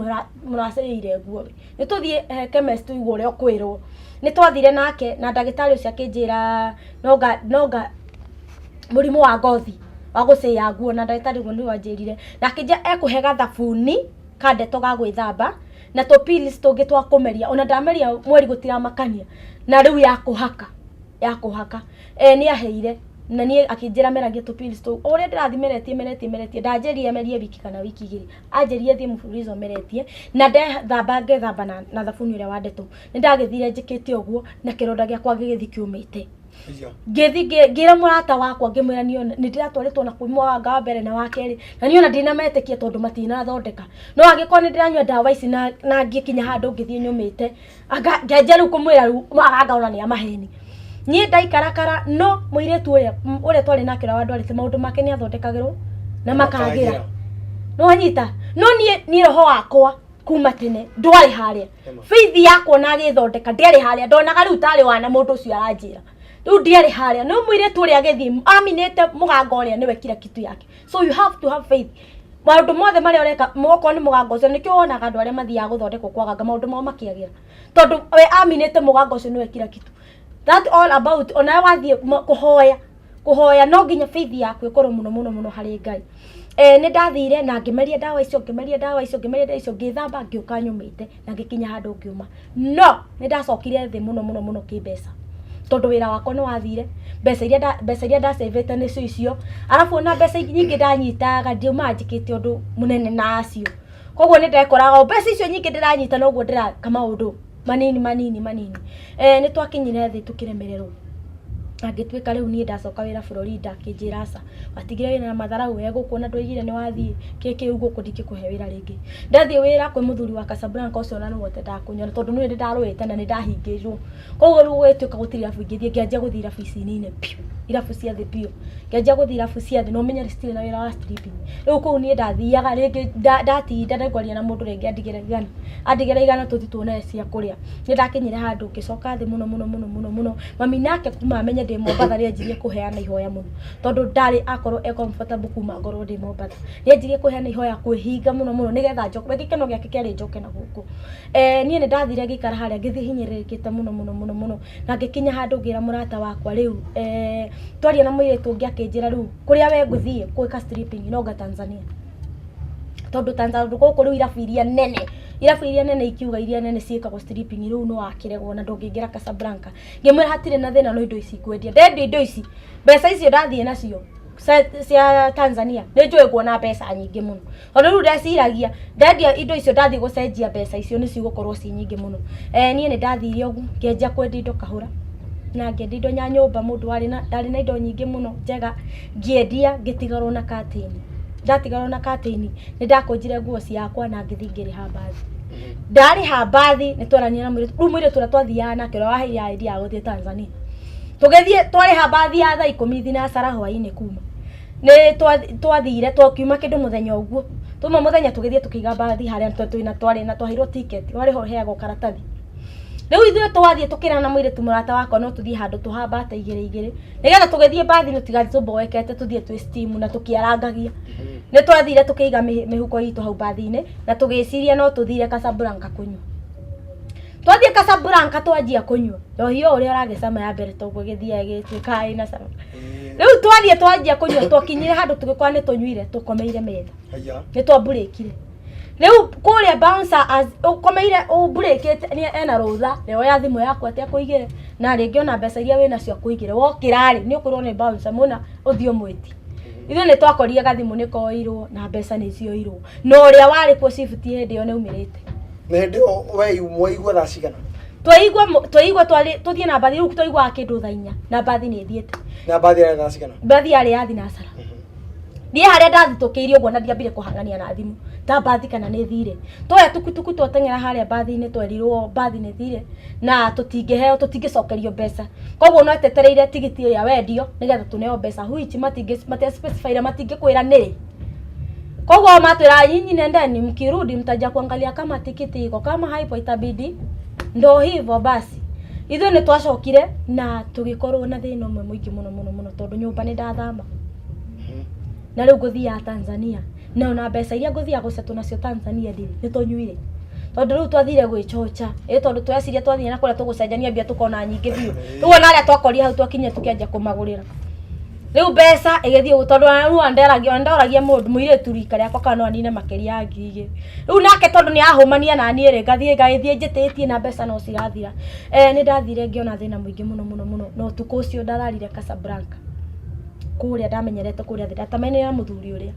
mũracĩire nguo nĩ tũthiĩ he chemist tũigue ũrĩa ũkwĩrwo. Nĩ twathire nake na ndagĩtarĩ ũcio akĩnjĩra nonga mũrimũ wa ngothi wa gũcĩa nguo, na ndagĩtarĩ ũguo nĩwe wanjĩrire na akĩnjĩra ekũhe gathabuni ka ndeto ga gwĩthamba na tũ pills tũngĩ twa kũmeria. Ona ndameria mweri gũtiramakania na rĩu ya kũhaka nĩ aheire na niĩ akĩnjĩra meragie tũ pills tũu o ũrĩa ndĩrathiĩ meretie meretie meretie. Ndanjĩrire merie wiki kana wiki 2, anjĩrire thiĩ mfululizo meretie na ndethamba ngethamba na thabuni ũrĩa wa ndeto. Nĩ ndagĩthire njĩkĩte ũguo na kĩronda gĩakwa gĩgĩthiĩ kĩũmĩte. Ngĩthi ngĩra mũrata wakwa ngĩmwĩra niĩ ona nĩ ndĩratwarĩtwo na kwĩ mwanga wa mbere na wa kerĩ na niĩ ona ndinametĩkia tondũ matinathondeka, no angĩkorwo nĩ ndĩranyua ndawa ici na ngĩkinya handũ ngĩthiĩ nyũmĩte anga ngenjia rĩu kũmwĩra rĩu aganga ona nĩ amaheni. Niĩ ndaikarakara no mũirĩtu ũrĩa twarĩ nake ũrĩa wandwarĩte maũndũ make nĩ athondekagĩrwo na makagĩra no anyita, no niĩ roho wakwa kuma tene ndwarĩ harĩa. Ema. Faith yakwa na agĩthondeka ndĩarĩ harĩa. Ndonaga rĩu tarĩ wana mũndũ ũcio aranjĩra rĩu ndiarĩ harĩa, no mũirĩtu ũrĩa agĩthiĩ aminĩte mũgango ũrĩa nĩwe kila kitu yake. So you have to have faith maũndũ mothe marĩa ũreka, okorwo nĩ mũgango ũcio. Nĩkĩo wonaga andũ arĩa mathiaga gũthondekwo kwa ganga maũndũ mao makĩagĩra, tondũ we aminĩte mũgango ũcio nĩwe kila kitu. That all about onawe wathiĩ kũhoya no nginya faith yaku ĩkorwo mũno mũno mũno harĩ Ngai. Nĩ ndathire na ngĩmeria ndawa icio, ngĩmeria ndawa icio, ngĩmeria ndawa icio, ngĩthamba, ngĩũka nyũmĩte na ngĩkinya handũ ngĩũma. No nĩ ndacokire thĩ mũno mũno mũno kĩmbeca tondũ wĩra wakwa nĩ wathire, mbeca iria ndacĩvĩte nĩcio icio, arabu ona mbeca nyingĩ ndanyitaga ndiumaga njĩkĩte ũndũ mũnene nacio. Koguo nĩ ndekoraga o mbeca icio nyingĩ ndĩranyita noguo ndĩraka maũndũ manini manini manini. Nĩ twakinyire thĩ tũkĩremererwo na ngĩtuĩka rĩu niĩ ndacoka wĩra Florida. Akĩnjĩra aca, watigire wĩra na matharau we gũkũ na ndwaigire nĩ wathiĩ kĩkĩ, rĩu gũkũ ndingĩkũhe wĩra rĩngĩ. Ndathiĩ wĩra kwĩ mũthuri wa Casablanca ũcio ona nĩwe ũtendaga kũnyona tondũ niĩ nĩ ndarũĩte na nĩ ndahingĩirwo. Koguo rĩu gũgĩtuĩka gũtirĩ irabu ingĩthiĩ, ngĩanjia gũthiĩ irabu ici nini biũ, irabu cia thĩ biũ. Ngĩanjia gũthiĩ irabu cia thĩ na ũmenye citirĩ na wĩra wa stripping. Rĩu kũu niĩ ndathiaga rĩngĩ ndatinda ndĩngwaria na mũndũ rĩngĩ andigĩre 100, andigĩre 100 tũthiĩ tuone cia kũrĩa. Nĩ ndakinyire handũ ngĩcoka thĩ mũno mũno mũno mũno mũno. Mami nake kuma amenye ndĩ Mombatha nĩ anjirie kũheana ihoya mũno tondũ ndarĩ akorwo e comfortable kuma ngorwo ndĩ Mombatha. Nĩ anjirie kũheana ihoya kwĩhinga mũno mũno nĩgetha njoke, we gĩkeno gĩake kĩarĩ njoke na gũkũ. Niĩ nĩ ndathire ngĩikara harĩa ngĩthiĩ hinyĩrĩrĩkĩte mũno mũno mũno mũno na ngĩkinya handũ ngĩra mũrata wakwa rĩu twaria na mũirĩtu ũngĩ akĩnjĩra rĩu kũrĩa we ngũthiĩ gwĩka stripping no nga Tanzania, tondũ Tanzania gũkũ rĩu irabu iria nene ikiuga iria nene ciĩkagwo stripping rĩu no wakĩregwo na ndũngĩingĩra Casablanca. Ngĩmwĩra hatirĩ na thĩna, no indo ici ngwendia, ndendia indo ici, mbeca icio ndathiĩ nacio cia Tanzania nĩ njũĩ kuona mbeca nyingĩ mũno, tondũ rĩu ndeciragia ndendia indo icio ndathiĩ gũcenjia mbeca icio nĩ cigũkorwo ci nyingĩ mũno. Niĩ nĩ ndathire ũguo ngĩanjia kwendia indo kahũra na ngĩendia indo nya nyũmba mũndũ warĩ na ndarĩ na indo nyingĩ mũno njega, ngĩendia ngĩtigarwo na curtain. Ndatigarwo na curtain nĩ ndakũnjire nguo ciakwa na ngĩthiĩ ngĩrĩha mbathi. Ndarĩha mbathi nĩ twarania na mũirĩtu rĩu, mũirĩtu ũrĩa twathiaga nake ũrĩa waheire idea ya gũthiĩ Tanzania. Tũgĩthiĩ twarĩha mbathi ya thaa 10 thinacara hwainĩ kuma nĩ twathire twakiuma kĩndũ mũthenya ũguo tuma mũthenya tũgĩthiĩ tũkĩiga mbathi harĩa twĩna twarĩ na twaheirwo ticket warĩ ho ũheagwo karatathi. Rĩu ithuĩ twathiĩ tũkĩra na mũirĩtu mũrata wakwa no tũthiĩ handũ tũhambate igĩrĩ igĩrĩ nĩgetha tũgĩthiĩ mbathi nĩ tũtigathiĩ tũmboekete tũthiĩ twĩ steam na tũkĩarangagia. Nĩ twathire tũkĩiga mĩhuko itũ hau mbathi-inĩ na tũgĩciria no tũthire Casablanca kũnyua. Twathiĩ Casablanca twanjia kũnyua njohi o ũrĩa ũragĩcama ya mbere toguo ĩgĩthiaga ĩgĩtuĩkaga ĩna cama. Rĩu twathiĩ twanjia kũnyua twakinyire handũ tũgĩkora nĩ tũnyuire tũkomeire metha. Nĩ twamburĩkire rĩu kũrĩa bouncer ũkomeire ũmburĩkĩte nĩ ena rũtha rĩoya thimũ yaku atĩ akũigĩre na rĩngĩ ona mbeca iria wĩnacio akũigĩre. Wokĩra rĩ nĩ ũkwĩrwo nĩ bouncer mũna ũthiĩ ũmwĩtie. Ithuĩ nĩ twakorire gathimũ nĩ koirwo na mbeca nĩ cioirwo na ũrĩa warĩ kuo shift hĩndĩ ĩyo nĩ aumĩrĩte. Na hĩndĩ ĩyo we mwaigua thaa cigana? Twaigua twarĩ tũthiĩ na mbathi rĩu twaiguaga kĩndũ thaa 4 na mbathi nĩ ĩthiĩte. Na mbathi yarĩ thaa cigana? Mbathi yarĩ ya thinacara. Niĩ harĩa ndathitũkĩirie ũguo na ndiambire kũhang'ania na thimũ ta mbathi kana nĩ thire. Twoya tukutuku twateng'era harĩa mbathi-inĩ, twerirwo mbathi nĩ thire na tũtingĩheo, tũtingĩcokerio mbeca. Koguo no etetereire tigiti ĩrĩa wendio nĩgetha tũneo mbeca, which matingĩ matia specify matingĩkwĩra nĩrĩ. Koguo matwĩra nyinyi nendeni, mkirudi mtaja kuangalia kama tikiti iko, kama haipo itabidi ndo hivyo basi. Ithuĩ nĩ twacokire na tũgĩkorwo na thĩna ũmwe mũingĩ mũno mũno mũno tondũ nyũmba nĩ ndathama na rĩu ngũthiaga Tanzania na ona mbeca iria ngũthiaga gũcetwo nacio Tanzania ndirĩ, nĩ tũnyuire tondũ rĩu twathire gwĩchocha ĩ tondũ tweciria twathiĩ na kũrĩa tũgũcenjania mbia tũkona nyingĩ biũ. Rĩu ona arĩa twakorire hau twakinyire tũkĩanjia kũmagũrĩra, rĩu mbeca ĩgĩthiĩ ũguo tondũ ona rĩu ona ndoragia mũndũ mũirĩtu rika rĩakwa kana no anine makĩria ya 2000. Rĩu nake tondũ nĩ ahũmania naniĩ rĩ, ngathiĩ ngagĩthiĩ njĩtĩtie na mbeca no cirathira. Nĩ ndathire ngĩona thĩna mũingĩ mũno mũno mũno na ũtukũ ũcio ndararire Casablanca kũrĩa ndamenyerete kũrĩa thĩ, ndatamainie na mũthuri ũrĩa,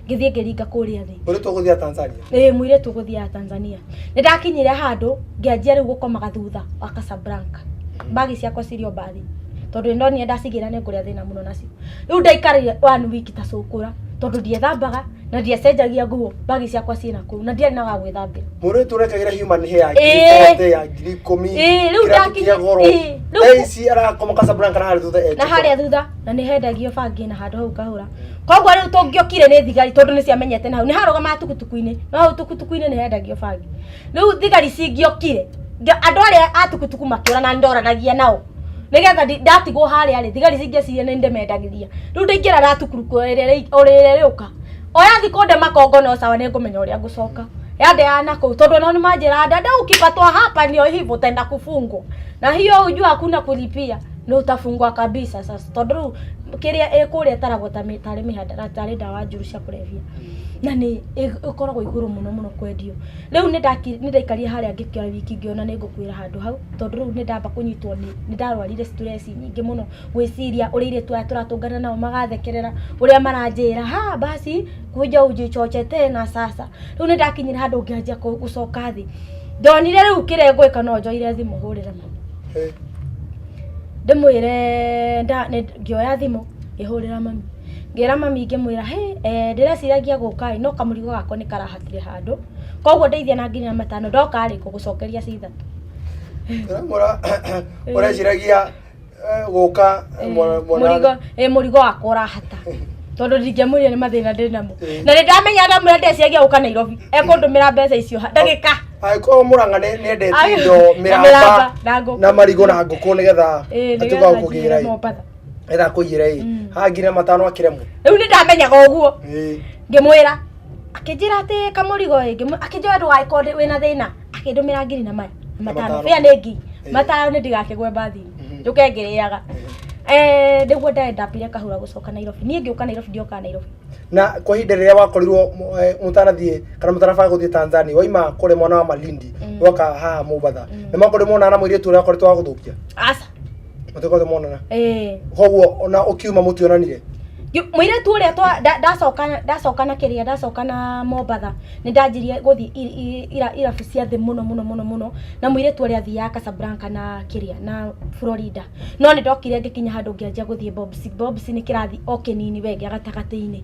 ngĩthiĩ ngĩringa kũrĩa thĩ. Mũirĩtu ũgũthiaga Tanzania? Ĩĩ, mũirĩtu ũgũthiaga Tanzania. Nĩ ndakinyire handũ ngĩanjia rĩu gũkomaga thutha wa Casablanca, mbagi ciakwa cirĩ o mbathi tondũ nĩ ndonire ndacigĩra nĩ ngũrĩa thĩna mũno nacio. Rĩu ndaikarire one week ta cũkũra tondũ ndiethambaga na ndiacenjagia nguo, mbagi ciakwa ciĩ na kũu na ndiarĩ na wa gwĩthambĩra. Mũirĩtu ũrekagĩra human hair ya ngiri Ĩĩ. 40, ya 10,000, Ĩĩ, rĩu kĩratũ ndakinya- kĩa goro. ĩĩ, rĩu- Thaa ici arakoma Casablanca na harĩa thutha na harĩa thutha na nĩ hendagio bangi na handũ hau ngahũra. Koguo rĩu tũngĩokire nĩ thigari tondũ nĩ ciamenyete na hau nĩ harũgamaga tukutuku-inĩ, no hau tukutuku-inĩ nĩ hendagio bangi. Rĩu thigari cingĩokire, andũ arĩa a tukutuku makĩũra na ndoranagia nao nĩgetha ndatigwo harĩa rĩ, thigari cingĩeciria nĩ ndĩmendagĩria. Rĩu ndaingĩra tukutuku ĩrĩa ĩrĩũka oya thikũ ndema kongo no sawa, nĩ ngũmenya ũrĩa ngũcoka yandeaga na kũu tondũ nao nĩmanjĩraga, dada, ukipatwa hapa ndio hivyo utaenda kufungwa na hiyo ujua hakuna kulipia nĩ utafungwa kabisa. Sasa tondũ rĩu kĩrĩa ĩ kũrĩa ĩtaragwo ta tarĩ mĩhandara, tarĩ ndawa njũru cia kũrebia na nĩ ĩkoragwo igũrũ mũno mũno kwendio. Rĩu nĩ ndaikarire harĩa ngĩkĩoya wiki ngĩona nĩ ngũkuĩra handũ hau tondũ rĩu nĩ ndamba kũnyitwo nĩ ndarwarire stress nyingĩ mũno gwĩciria ũrĩa airĩtu aya tũratũngana nao magathekerera, ũrĩa maranjĩra, ha basi kuja ujichoche tena. Sasa rĩu nĩ ndakinyire handũ ngĩanjia gũcoka thĩ, ndonire rĩu kĩrĩa ngwĩka no njoire thimũ hũrĩre mami ndĩmwĩre ngĩoya thimũ ngĩhũrĩra mami, ngĩra mami, ngĩmwĩra, he ndĩreciragia gũka ĩ, no kamũrigo gakwa nĩ karahatire handũ, koguo ndeithia na 5,000, ndoka rĩ ngũgũcokeria ci ithatũ. Ũramwĩra ũreciragia gũka mwana Mũrigo wakwa ũrahata tondũ ndingĩamwĩrire nĩ mathĩna ndĩ namo na nĩ ndamenya ndamwĩra ndeciragia gũka Nairobi ekũndũmĩra mbeca icio ndagĩka. Angĩkorwo Mũrang'a nĩ endete indo na mĩramba mĩramba na ngũkũ. Na marigũ na ngũkũ nĩgetha nĩgetha atuĩke wa njigĩre kũgĩra ĩ Mombatha. Nĩgetha kũiyĩra ĩ haha 5,000 akĩremwo. Rĩu nĩ ndamenyaga ũguo. Ngĩmwĩra, akĩnjĩra atĩ kamũrigo ĩ, akĩnjoya ndũgagĩkorwo wĩna thĩna, akĩndũmĩra ngiri na maya Na matano matano. bĩa nĩ ngi 5 nĩ ndigakĩgwe mbathi-inĩ njũke ngĩrĩaga. Nĩguo ndendapire kahũra gũcoka Nairobi. Niĩ ngĩũka Nairobi, ndiokaga Nairobi. Na kwa ihinda rĩrĩa wakorirwo mũtanathiĩ kana mũtanabanga gũthiĩ Tanzania, waima kũrĩa mwana wa Malindi woka haha Mombatha, nĩ mwakorirwo monana na mũirĩtu ũrĩa wakoretwo wa gũthũkia? Aca. Mũtikoretwo monana? Ĩĩ. Koguo ona ũkiuma mũtionanire? Mũirĩtu ũrĩa ndacoka na kĩrĩa ndacoka na Mombatha nĩ ndanjirie gũthiĩ irabu cia thĩ mũno mũno mũno mũno na mũirĩtu ũrĩa athiaga Casablanca na kĩrĩa na Florida, no nĩ ndokire ngĩkinya handũ ngĩanjia gũthiĩ Bobs. Bobs nĩ kĩrathi o kĩnini we gĩa gatagatĩ-inĩ.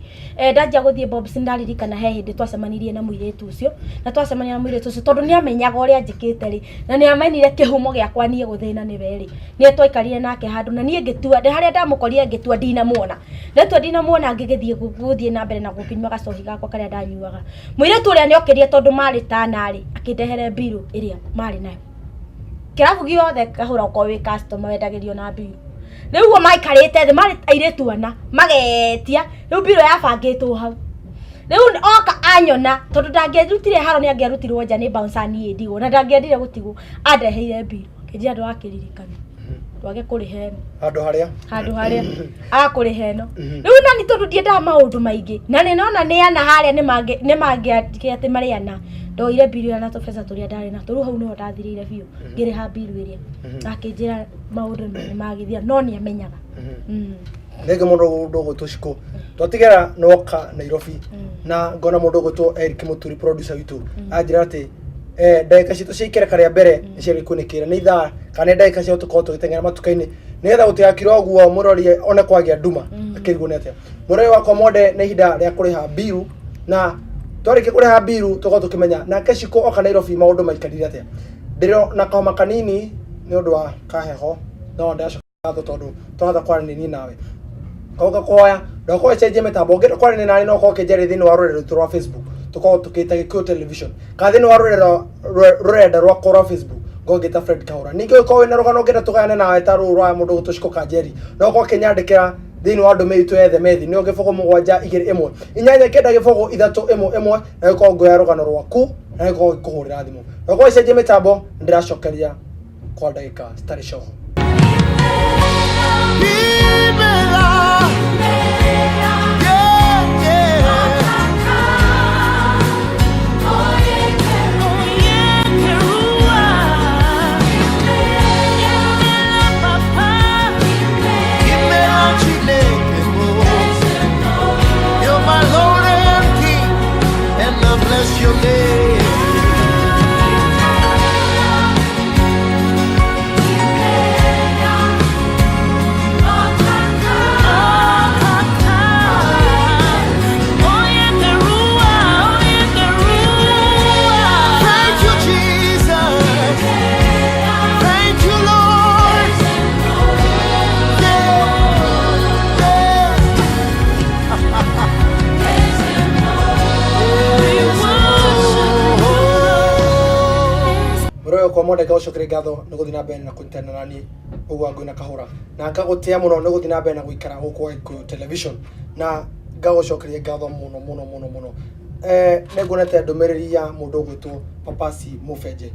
Ndanjia gũthiĩ Bobs nĩ ndaririkana he hĩndĩ twacemanirie na mũirĩtu ũcio, na twacemania na mũirĩtu ũcio tondũ nĩ amenyaga ũrĩa njĩkĩte rĩ na nĩ amenyire kĩhumo gĩakwa niĩ gũthĩna nĩwe rĩ, nĩ twaikarire nake handũ na niĩ ngĩtua harĩa ndamũkorire ngĩtua ndinamuona, ndatua ndinamuona ngĩgĩthiĩ gũthiĩ na mbere na gũkĩnyua gacohi gakwa karĩa ndanyuaga. Mũirĩtu ũrĩa nĩ okĩrire tondũ marĩ tana rĩ, akĩndehere mbiru ĩrĩa marĩ nayo. Kĩrabu gĩothe kahũra okorwo wĩ customer wendagĩrio na mbiru. Rĩu ũguo maikarĩte thĩ marĩ airĩtu ana magetia, rĩu mbiru yabangĩtwo hau. Rĩu oka anyona tondũ ndangĩarutire haro, nĩ angĩarutirwo nja nĩ bouncer niĩ ndigwo na ndangĩendire gũtigwo, andeheire mbiru akĩnjĩra ndũrakĩririkana ndwage kũrĩha ĩno. Handũ harĩa Handũ harĩa agakũrĩha ĩno. Rĩu nani tondũ ndiendaga maũndũ maingĩ na nĩ nona nĩ ana harĩa nĩ mangĩandĩke atĩ marĩ ana, ndoire mbiru ĩrĩa na tũbeca tũrĩa ndarĩ natwo. Rĩu hau nĩho ndathirĩire biũ ngĩrĩha mbiru ĩrĩa, akĩnjĩra maũndũ nĩ magĩthira no nĩ amenyaga. Rĩngĩ mũndũ ũgwĩtwo Shiko twatigera noka Nairobi na ngona mũndũ ũgwĩtwo Eric Mũturi, producer witũ, anjĩra atĩ Ndagĩka citũ cia ikereka rĩa mbere nĩ ciagĩkunĩkĩra nĩ ithaa kana nĩ ndagĩka cia tũkorwo tũgĩteng'era matuka-inĩ nĩgetha gũtigakire ũguo mũrori one kwagĩa nduma akĩrigwo nĩ atĩa. Mũrori wakwa mwende, nĩ ihinda rĩa kũrĩha mbiru, na twarĩkia kũrĩha mbiru tũkorwo tũkĩmenya nake Shiko oka Nairobi maũndũ maikarire atĩa. Ndĩro na kahoma kanini nĩ ũndũ wa kaheho, no ndacoka ngatho tondũ twahota kwaranĩria niĩ nawe. Koguo ngakũhoya ndũgakorwo ũcenjie mĩtambo. Ũngĩenda kwaranĩria nani no ũkorwo ũkĩnjarĩria thĩinĩ wa rũrenda rwitũ rwa Facebook, tũkoragwo tũkĩta Gĩkũyũ Television, kana thĩinĩ wa rũrenda rwakwa rwa Facebook ngorwo ngĩta Fred Kahũra. Ningĩ ũngĩkorwo wĩna rũgano ũngĩenda tũgayane nawe ta rũrũ rwa mũndũ ũgwĩtwo Shiko Kanjeri, no ũkorwo ũkĩnyandĩkĩra thĩinĩ wa ndũmĩrĩri itũ ya ethemethi, nĩyo 0721 8 9 0 3 1 1, na gĩkorwo ngũya rũgano rwaku na gĩkorwo ngĩkũhũrĩra thimũ. Ndũgakorwo ũgĩcenjia mĩtambo, nĩndĩracokeria kwa ndagĩka citarĩ coho. Imela. Yeah, yeah. Imela Chineke mo. You're my Lord and King, and I bless your name. Thank you, Jesus. Thank you, Lord. Yeah, yeah. Mũrori wakwa mwende, ngagũcokeria ngatho nĩ gũthiĩ na mbere na kũnyitana na niĩ ũguo Wangũi na Kahũra, na ngagũtĩa mũno nĩ gũthiĩ na mbere na gũikara gũkũ gwa Gĩkũyũ Television, na ngagũcokeria ngatho mũno mũno mũno mũno. Nĩ nguonete ndũmĩrĩri ya mũndũ ũgwĩtwo Papasi Mũbenje,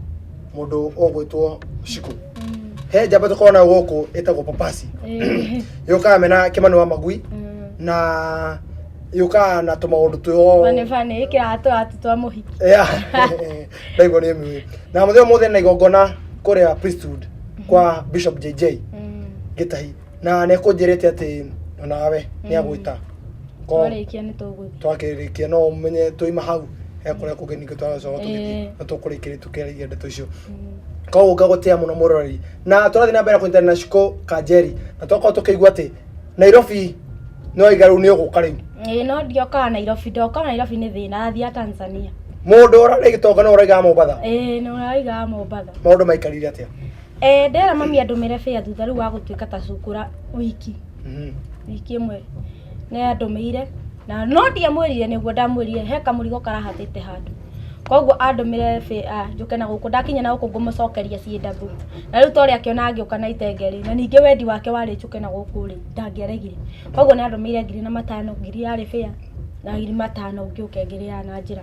mũndũ ũgwĩtwo Shiko. He njamba tũkoragwo nayo gũkũ ĩtagwo Papasi, yũkaga mena Kĩmani wa Magui, na yũkaga na tũmaũndũ twĩho. Bane bane ĩkĩraga tũratũ twa mũhiki. Yeah. Ndaigua nĩ mĩũĩ. Na mũthenya ũmũthĩ na igongona kũrĩa priesthood kwa Bishop JJ Gĩtahi, na nĩ ekũnjĩrĩte atĩ onawe nĩ agwĩta. Twarĩkia nĩ tũgũthiĩ. Twakĩrĩkia no ũmenye twaima hau he kũrĩa kũngĩ ningĩ twaracoka tũgĩthiĩ na tũkũrĩkĩrĩria tũkĩaragia ndeto icio. Koguo ngagũtĩa mũno mũroreri, na tũrathiĩ na mbere na kũnyitanĩra na Shiko Kanjeri, na twakorwo tũkĩigua atĩ Nairobi no iga rĩu nĩ ũgũka rĩu. Ĩĩ, no ndiokaga Nairobi, ndokaga Nairobi nĩ thĩna, athiaga Tanzania. Mũndũ ũrarĩ gĩtonga no ũraigaga Mombatha. Ĩĩ, nĩ ũraigaga Mombatha. Maũndũ maikarire atĩa? Ndera mami andũmĩre bĩa thutha rĩu wa gũtuĩka ta cukura wiki. Wiki ĩmwe nĩ andũmĩire, na no ndiamwĩrire, nĩguo ndamwĩrire he kamũrigo karahatĩte handũ. Koguo andũmĩre njũke na gũkũ, ndakinya na gũkũ ngũmũcokeria ciĩ double. Na rĩu ta ũrĩa akĩona ngĩũka na itenge rĩ, na ningĩ wendi wake warĩ njũke na gũkũ rĩ, ndangĩaregire. Koguo nĩ andũmĩire 5,000, 1,000 yarĩ bĩa na 5,000 ngĩũke ngĩrĩaga na njĩra.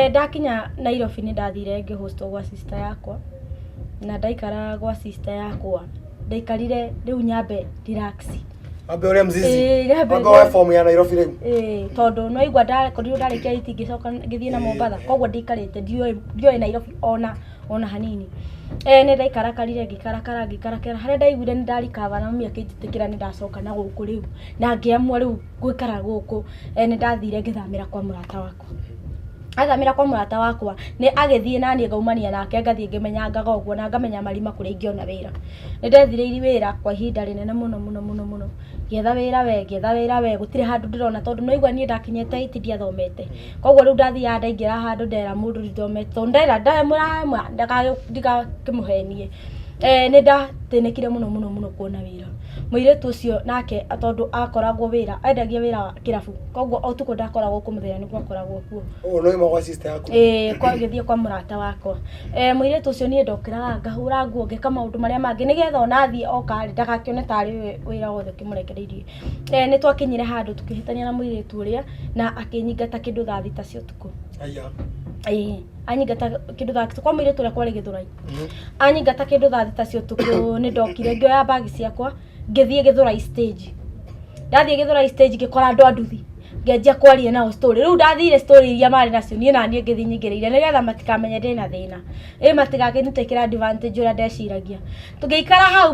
Ndakinya Nairobi nĩ ndathire ngĩhostwo gwa sister yakwa, na ndaikara gwa sister yakwa, ndaikarire rĩu nyambe relax. Wambe ũrĩa mzizi. Ĩĩ, nyambe. Wambe woe fomu ya Nairobi rĩu. Ĩĩ, tondũ no igua ndakorirwo ndarĩkia iti ngĩcoka ngĩthiĩ na Mombatha, koguo ndikarĩte ndioĩ Nairobi ona hanini. Nĩ ndaikarakarire, ngĩkarakara ngĩkarakara harĩa ndaiguire nĩ ndarikaba, na mami akĩnjĩtĩkĩra nĩ ndacoka na gũkũ rĩu, na ngĩamua rĩu gũikara gũkũ. Nĩ ndathire ngĩthamĩra kwa mũrata wakwa. Athamĩra kwa mũrata wakwa nĩ agĩthiĩ naniĩ ngaumania nake, ngathiĩ ngĩmenyangaga ũguo na ngamenya marima kũrĩa ingĩona wĩra. Nĩ ndethire wĩra kwa ihinda rĩnene mũno mũno mũno mũno, ngĩetha wĩra we, ngĩetha wĩra we, gũtirĩ handũ ndĩrona, tondũ nĩ waigua niĩ ndakinyĩte eight ndiathomete. Koguo rĩu ndathiaga ndaingĩra handũ ndera mũndũ ndithomete, tondũ ndera ndamwĩra ndingakĩmũhenie. Nĩ ndathĩnĩkire mũno mũno mũno kuona wĩra. Mũirĩtu ũcio nake tondũ akoragwo wĩra, endagia wĩra wa kĩrabu, koguo ũtukũ ndakoragwo kuo, mũthenya nĩguo akoragwo kuo. Ũũ nĩ wauma gwa sister yaku? Ĩĩ, ngĩthiĩ kwa mũrata wakwa. Mũirĩtu ũcio niĩ ndokĩraga ngahũra nguo, ngeka maũndũ marĩa mangĩ, nĩgetha ona athiĩ oka rĩ, ndagakĩone tarĩ we wĩra wothe ũkĩmũrekereirie. Nĩ twakinyire handũ tũkĩhĩtania na mũirĩtu ũrĩa, na akĩnyingata kĩndũ thaa thita cia ũtukũ. Aya. Ĩĩ, anyingata kĩndũ thaa, kwa mũirĩtu ũrĩa kwarĩ Gĩthũrai. Anyingata kĩndũ thaa thita cia ũtukũ, nĩ ndokire ngĩoya bagi ciakwa ngĩthiĩ Gĩthũrai stage. Ndathiĩ Gĩthũrai stage ngĩkora andũ a nduthi, ngĩanjia kwaria nao story. Rĩu ndathire story iria marĩ nacio niĩ naniĩ ngĩthiĩ nyingĩrĩire nĩgetha matikamenye ndĩna thĩna, ĩ matigakĩnĩtĩkĩra advantage ũrĩa ndeciragia. Tũgĩikara hau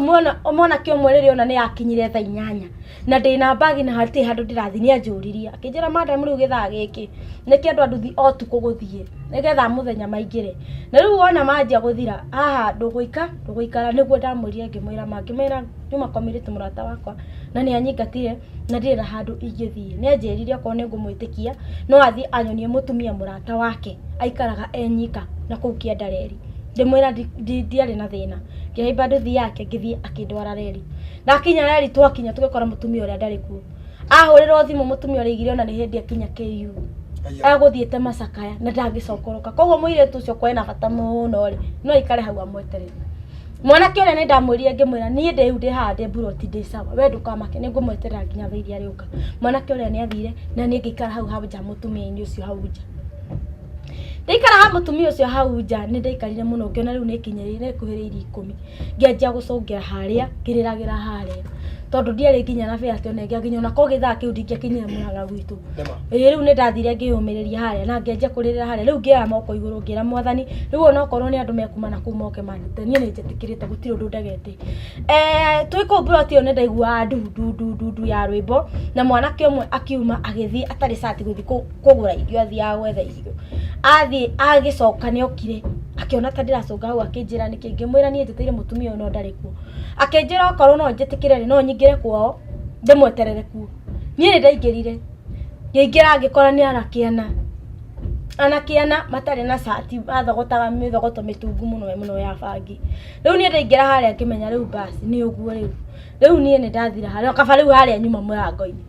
mwanake ũmwe rĩrĩa ona nĩ akinyire thaa inyanya na ndĩna bagi na hatirĩ handũ ndĩrathiĩ, nĩ anjũririe akĩnjĩra, madam, rĩu gĩthaa gĩkĩ nĩkĩ andũ a nduthi o ũtukũ gũthiĩ? Nĩgetha mũthenya maingĩre. Na rĩu wona manjia gũthira, haha ndũgũika, ndũgũikara nĩguo ndamwĩrire ngĩmwĩra ma ngĩmwĩra nyuma community mũrata wakwa na nĩ anyingatire na ndirĩ na handũ ingĩthiĩ. Nĩ anjĩrire okorwo nĩ ngũmwĩtĩkia no athiĩ anyonie mũtumia mũrata wake aikaraga e nyika na kũu kĩanda reri. Ngĩmwĩra ndiarĩ na thĩna. Ngĩhaimba nduthi yake ngĩthiĩ akĩndwara reri. Ndakinya reri twakinya tũgĩkora mũtumia ũrĩa ndarĩ kuo. Ahũrĩrwo thimũ mũtumia ũrĩa aigire ona nĩ hĩndĩ akinya KU. Agũthiĩte macakaya na ndangĩcokoroka. Koguo mũirĩtu ũcio korwo ena bata mũno rĩ, no aikare hau amweterere. Mwanake ũrĩa nĩ ndamwĩrire ngĩmwĩra niĩ ndĩ rĩu ndĩ haha ndĩ mburoti ndĩ sawa, we ndũkamake nĩ ngũmweterera nginya thaa iria arĩũka. Mwanake ũrĩa nĩ athire na niĩ ngĩikara hau ha nja mũtumia-inĩ ũcio hau nja. Ndaikara ha mũtumia ũcio hau nja nĩ ndaikarire mũno ngĩona rĩu nĩ ĩkinyĩrĩire nĩ ĩkuhĩrĩirie ikũmi. Ngĩanjia gũcũngĩra harĩa ngĩrĩragĩra harĩa tondũ ndiarĩ nginya na bĩa atĩ ona ĩngĩ nginya ona korwo gĩthaa kĩu ndingĩakinyire Mũrang'a gwitũ. Nĩma. Ĩĩ rĩu nĩ ndathire ngĩyũmĩrĩria harĩa na ngĩanjia kũrĩrĩra harĩa rĩu ngĩoya moko igũrũ ngĩra mwathani rĩu ona okorwo nĩ andũ mekuma na kũu moke manyite niĩ nĩ njĩtĩkĩrĩte gũtirĩ ũndũ ndegete. Eh, twĩ kũu mburoti ĩyo nĩ ndaiguaga ndu ndu ndu ndu ndu ya rwĩmbo na mwanake ũmwe akiuma agĩthiĩ atarĩ cati gũthiĩ kũgũra irio athiaga gwetha irio. Athiĩ agĩcoka nĩ okire akĩona ta ndĩracũnga hau akĩnjĩra nĩkĩ ngĩmwĩra niĩ njetereire mũtumia ũyũ no ndarĩ kuo. Akĩnjĩra okorwo no njĩtĩkĩre rĩ no nyingĩre kwao ndĩmweterere kuo. Niĩ nĩ ndaingĩrire ngĩingĩra ngĩkora nĩ anake ana. Anake ana matarĩ na cati mathogotaga mĩthogoto mĩtungu mũno mũno ya bangi. Rĩu niĩ ndaingĩra harĩa ngĩmenya rĩu basi nĩ ũguo rĩu. Rĩu niĩ nĩ ndathira harĩa kaba rĩu harĩa nyuma mũrango-inĩ.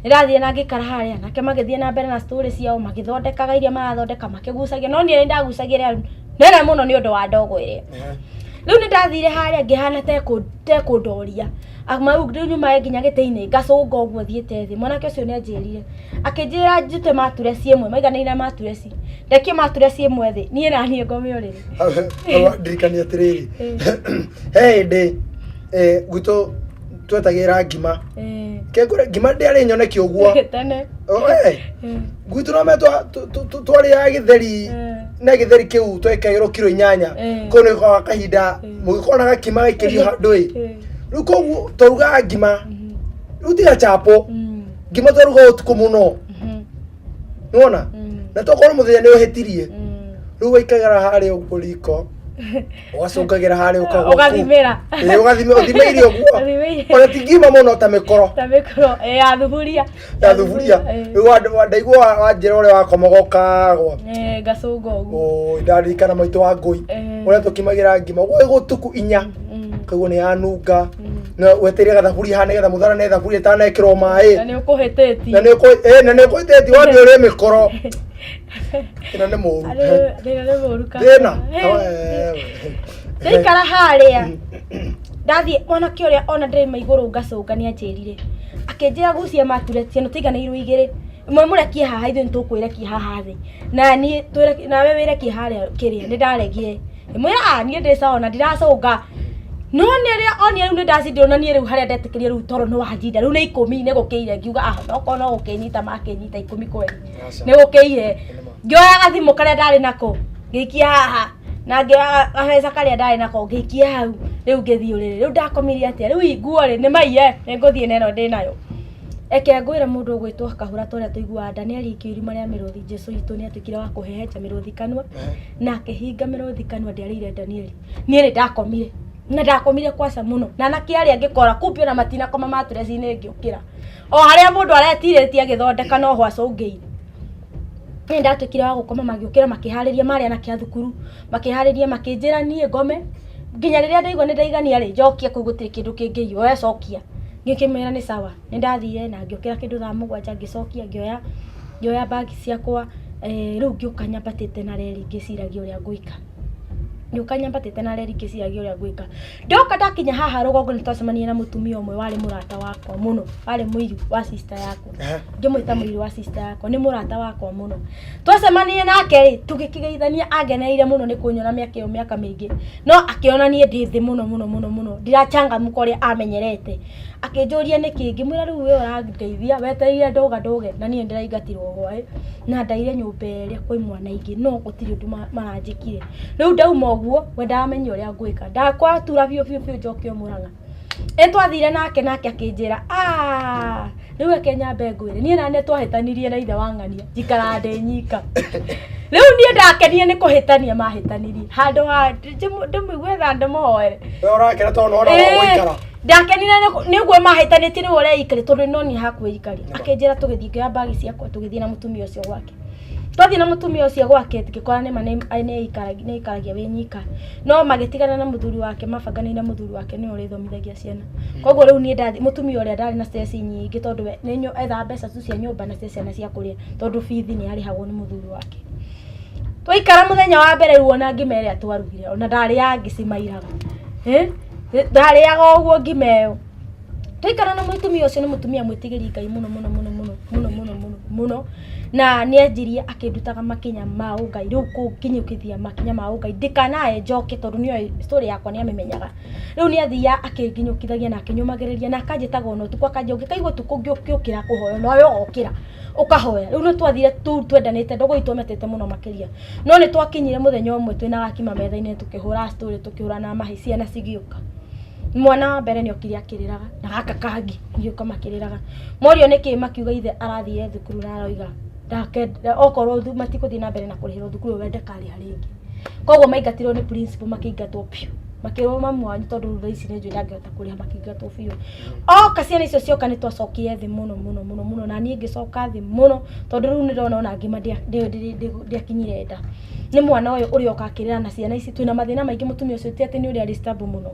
Nĩ ndathire na ngĩikara harĩa nake magĩthiĩ na mbere na story ciao magĩthondekaga iria marathondeka makĩgucagia no niĩ nĩ ndagucagia ĩrĩa nene mũno nĩ ũndũ wa ndogo ĩrĩa. Rĩu nĩ ndathire harĩa ngĩhana tekũndoria. Mau rĩu nyuma nginya gĩtĩ-inĩ ngacũnga ũguo thiĩte thĩ. Mwanake ũcio nĩ anjĩrire akĩnjĩra njute matureci ĩmwe maiganĩire matureci ndekie matureci ĩmwe thĩ niĩ na niĩ ngome ũrĩrĩ. Hau ndirikania atĩrĩrĩ he hĩndĩ gwitũ twetagĩra ngima kengũre ngima ndĩarĩ nyoneki ũguo Tene. Oh, eh, gwitũ no me twarĩaga gĩtheri na gĩtheri kĩu twekagĩrwo kiro 8 kũu nĩ kwa kahinda mũgĩkorwo na gakima gaikĩrio handũ ĩ rĩu koguo twarugaga ngima rĩu tiga chapo ngima twarugaga ũtukũ mũno nĩwona na tokorwo mũthenya nĩ ũhĩtirie rĩu waikagĩra harĩa ũguo riko ũgacũngagĩra harĩa ũkagwa kũu. Ũgathimĩra. Ĩĩ, ũgathima ũthimĩire ũguo Ũthimĩire. ona ti ngima mũno ta mĩkoro Ta mĩkoro ya thuburia. ya thuburia rĩu ndaigua wanjĩra ũrĩa wakomaga ũkagwa. Ngacũnga ũguo. Oi, ndarikana maitũ wa ngũi ũrĩa tũkimagĩra ngima gwĩ gũtuku 4 kaiguo nĩ yanunga na wetereire gathaburia haha nĩgetha mũtharane thaburia ĩtanekĩrwo maĩ Na nĩ ũkũhĩtĩtie. Na nĩ na nĩ ũkũhĩtĩtie wambia ũrĩe mĩkoro thĩna nĩ mũru. Thĩna nĩ mũru kabisa. Thĩna. Ndaikara harĩa ndathiĩ mwanake ũrĩa ona ndĩraima igũrũ ngacũnga nĩ anjĩrire akĩnjĩra gucia matureti ĩno tũiganĩirwo igĩrĩ ĩmwe mũrekie haha ithuĩ nĩtũkwĩrekia haha thĩ na niĩ nawe wĩrekie harĩa kĩrĩa nĩ ndaregire ngĩmwĩra ah niĩ ndĩ sawa na ndiracũnga no nĩ rĩa onire rĩu nĩ ndacindirwo na niĩ rĩu harĩa ndetĩkĩria rĩu toro nĩ wanjinda rĩu nĩ 10 nĩ gũkĩire ngiuga ah nokorwo no gũkĩnyita makĩnyita 10 kweri nĩ gũkĩire ngĩoya gathimũ karĩa ndarĩ nako ngĩikia haha na ngĩoya gabeca karĩa ndarĩ nako ngĩikia hau rĩu ngĩthiĩ ũrĩrĩ rĩu ndakomirie atĩa rĩu nguo rĩ nĩ maiye nĩ ngũthiĩ na ĩno ndĩ nayo. Eke ngwĩre mũndũ ũgwĩtwo Kahũra ta ũrĩa tũiguaga Danieli aikio irima rĩa mĩrũthi Jesu witũ nĩ atuĩkire wa kũhehenja mĩrũthi kanua na akĩhinga mĩrũthi kanua ndĩarĩire Danieli. Niĩ nĩ ndakomire na ndakomire kwaca mũno na anake arĩa ngĩkora kumbe ona matinakoma matureci-inĩ ngĩũkĩra o harĩa mũndũ aretirĩtie agĩthondeka noho acũngĩire. Niĩ ndatuĩkire wa gũkoma magĩũkĩra makĩharĩria marĩ anake a thukuru makĩharĩria makĩnjĩra niĩ ngome nginya rĩrĩa ndaigua nĩ ndaigania rĩ njokie kũu gũtirĩ kĩndũ kĩngĩiywo we cokia. Ngĩkĩmera nĩ sawa nĩ ndathire na ngĩũkĩra kĩndũ thaa 7 ngĩcokia ngĩoya ngĩoya bag ciakwa rĩu ngĩũka nyambatĩte na reri ngĩciragia ũrĩa ngwĩka. Ngĩũka nyambatĩte na reri ngĩciragia ũrĩa ngwĩka. Ndoka ndakinya haha rũgongo nĩ twacemanirie na mũtumia ũmwe warĩ mũrata wakwa mũno, warĩ mũiru wa sister yakwa. Ngĩmwĩta mũiru wa sister yakwa, nĩ mũrata wakwa mũno. Twacemanirie nake rĩ, tũgĩkĩgeithania angenereire mũno nĩ kũnyona mĩaka ĩyo mĩaka mĩingĩ. No akĩona niĩ ndĩ thĩ mũno mũno mũno mũno, ndirachangamka ũrĩa amenyerete. Akĩnjũria nĩkĩ, ngĩmwĩra rĩu we ũrandeithia wetereire ndoga ndoge na niĩ ndĩraingatirwo hwaĩ na ndaire nyũmba ĩrĩa kwĩ mwana ingĩ no gũtirĩ ũndũ maranjĩkire. Rĩu ndauma ũguo we ndaramenya ũrĩa ngwĩka, ndakwatura biũ biũ biũ njoke o Mũrang'a. Nĩ twathire nake nake akĩnjĩra aah Rĩu reke nyambe ngwĩre, niĩ na nĩ twahĩtanirie na ithe wa ng'ania, njikaraga ndĩ nyika. Rĩu niĩ ndakenire nĩ kũhĩtania mahĩtanirie. Handũ ha ndĩmũigue tha ndĩmũhoere. We ũrakena tondũ nĩwona gwa gũikara. Ndakenire nĩ ũguo mahĩtanĩtie nĩwe ũreikaria tondũ no niĩ hakwĩikaria. Akĩnjĩra tũgĩthiĩ ngĩoya mbagi ciakwa tũgĩthiĩ na mũtumia ũcio gwake. Twathiĩ na mũtumia ũcio gwake ngĩkora nĩma nĩaikaragia wĩ nyika. No magĩtigana na mũthuri wake mabanganĩire mũthuri wake nĩwe ũrĩthomithagia ciana. Koguo rĩu niĩ ndathiĩ mũtumia ũrĩa ndarĩ na stress nyingĩ tondũ we nĩ ethaga mbeca tu cia nyũmba na cia ciana cia kũrĩa tondũ bithi nĩ yarĩhagwo nĩ mũthuri wake. Twaikara mũthenya wa mbere rĩu ona ngima ĩrĩa twarugire ona ndarĩaga ngĩcimairaga. Ndarĩaga ũguo ngima ĩyo. Twaikara na mũtumia ũcio nĩ mũtumia mwĩtigĩri Ngai mũno mũno mũno mũno mũno mũno mũno mũno na nĩ anjirie akĩndutaga makinya ma ũngai rĩu kũnginyũkithia makinya ma ũngai ndikanae njoke tondũ nĩoĩ story yakwa nĩ amĩmenyaga. Rĩu nĩ athiaga akĩnginyũkithagia na akĩnyũmagĩrĩria na akanjĩtaga ona ũtukũ akanjĩra ũngĩkaigua ũtukũ ngĩũkĩra kũhoya nawe ũgokĩra ũkahoya. Rĩu nĩ twathire tu twendanĩte ndũgũ itũ twamĩendete mũno makĩria. No nĩ twakinyire mũthenya ũmwe twĩna gakima metha-inĩ tũkĩhũra story tũkĩhũra mahĩ ciana cigĩũka. Mwana wa mbere nĩ okire akĩrĩraga na gaka kangĩ gĩũka makĩrĩraga. Morio nĩkĩ makiuga ithe arathire thukuru na aroiga okorwo matikũthiĩ na mbere na kũrĩhĩrwo thukuru we ndakarĩha rĩngĩ. Koguo maingatirwo nĩ principal makĩingatwo biũ. Makĩrwo mamu wanyu tondũ thaa ici nĩ njũĩ ndangĩhota kũrĩha makĩingatwo biũ. Oka ciana icio cioka nĩ twacokire thĩ mũno mũno mũno mũno na niĩ ngĩcoka thĩ mũno tondũ rĩu nĩ ndona ona ngima ndĩakinyire nda. Nĩ mwana ũyũ ũrĩa oka akĩrĩra na ciana ici twĩna mathĩna maingĩ mũtumia ũcio ti atĩ nĩ ũrĩa arĩ stable mũno.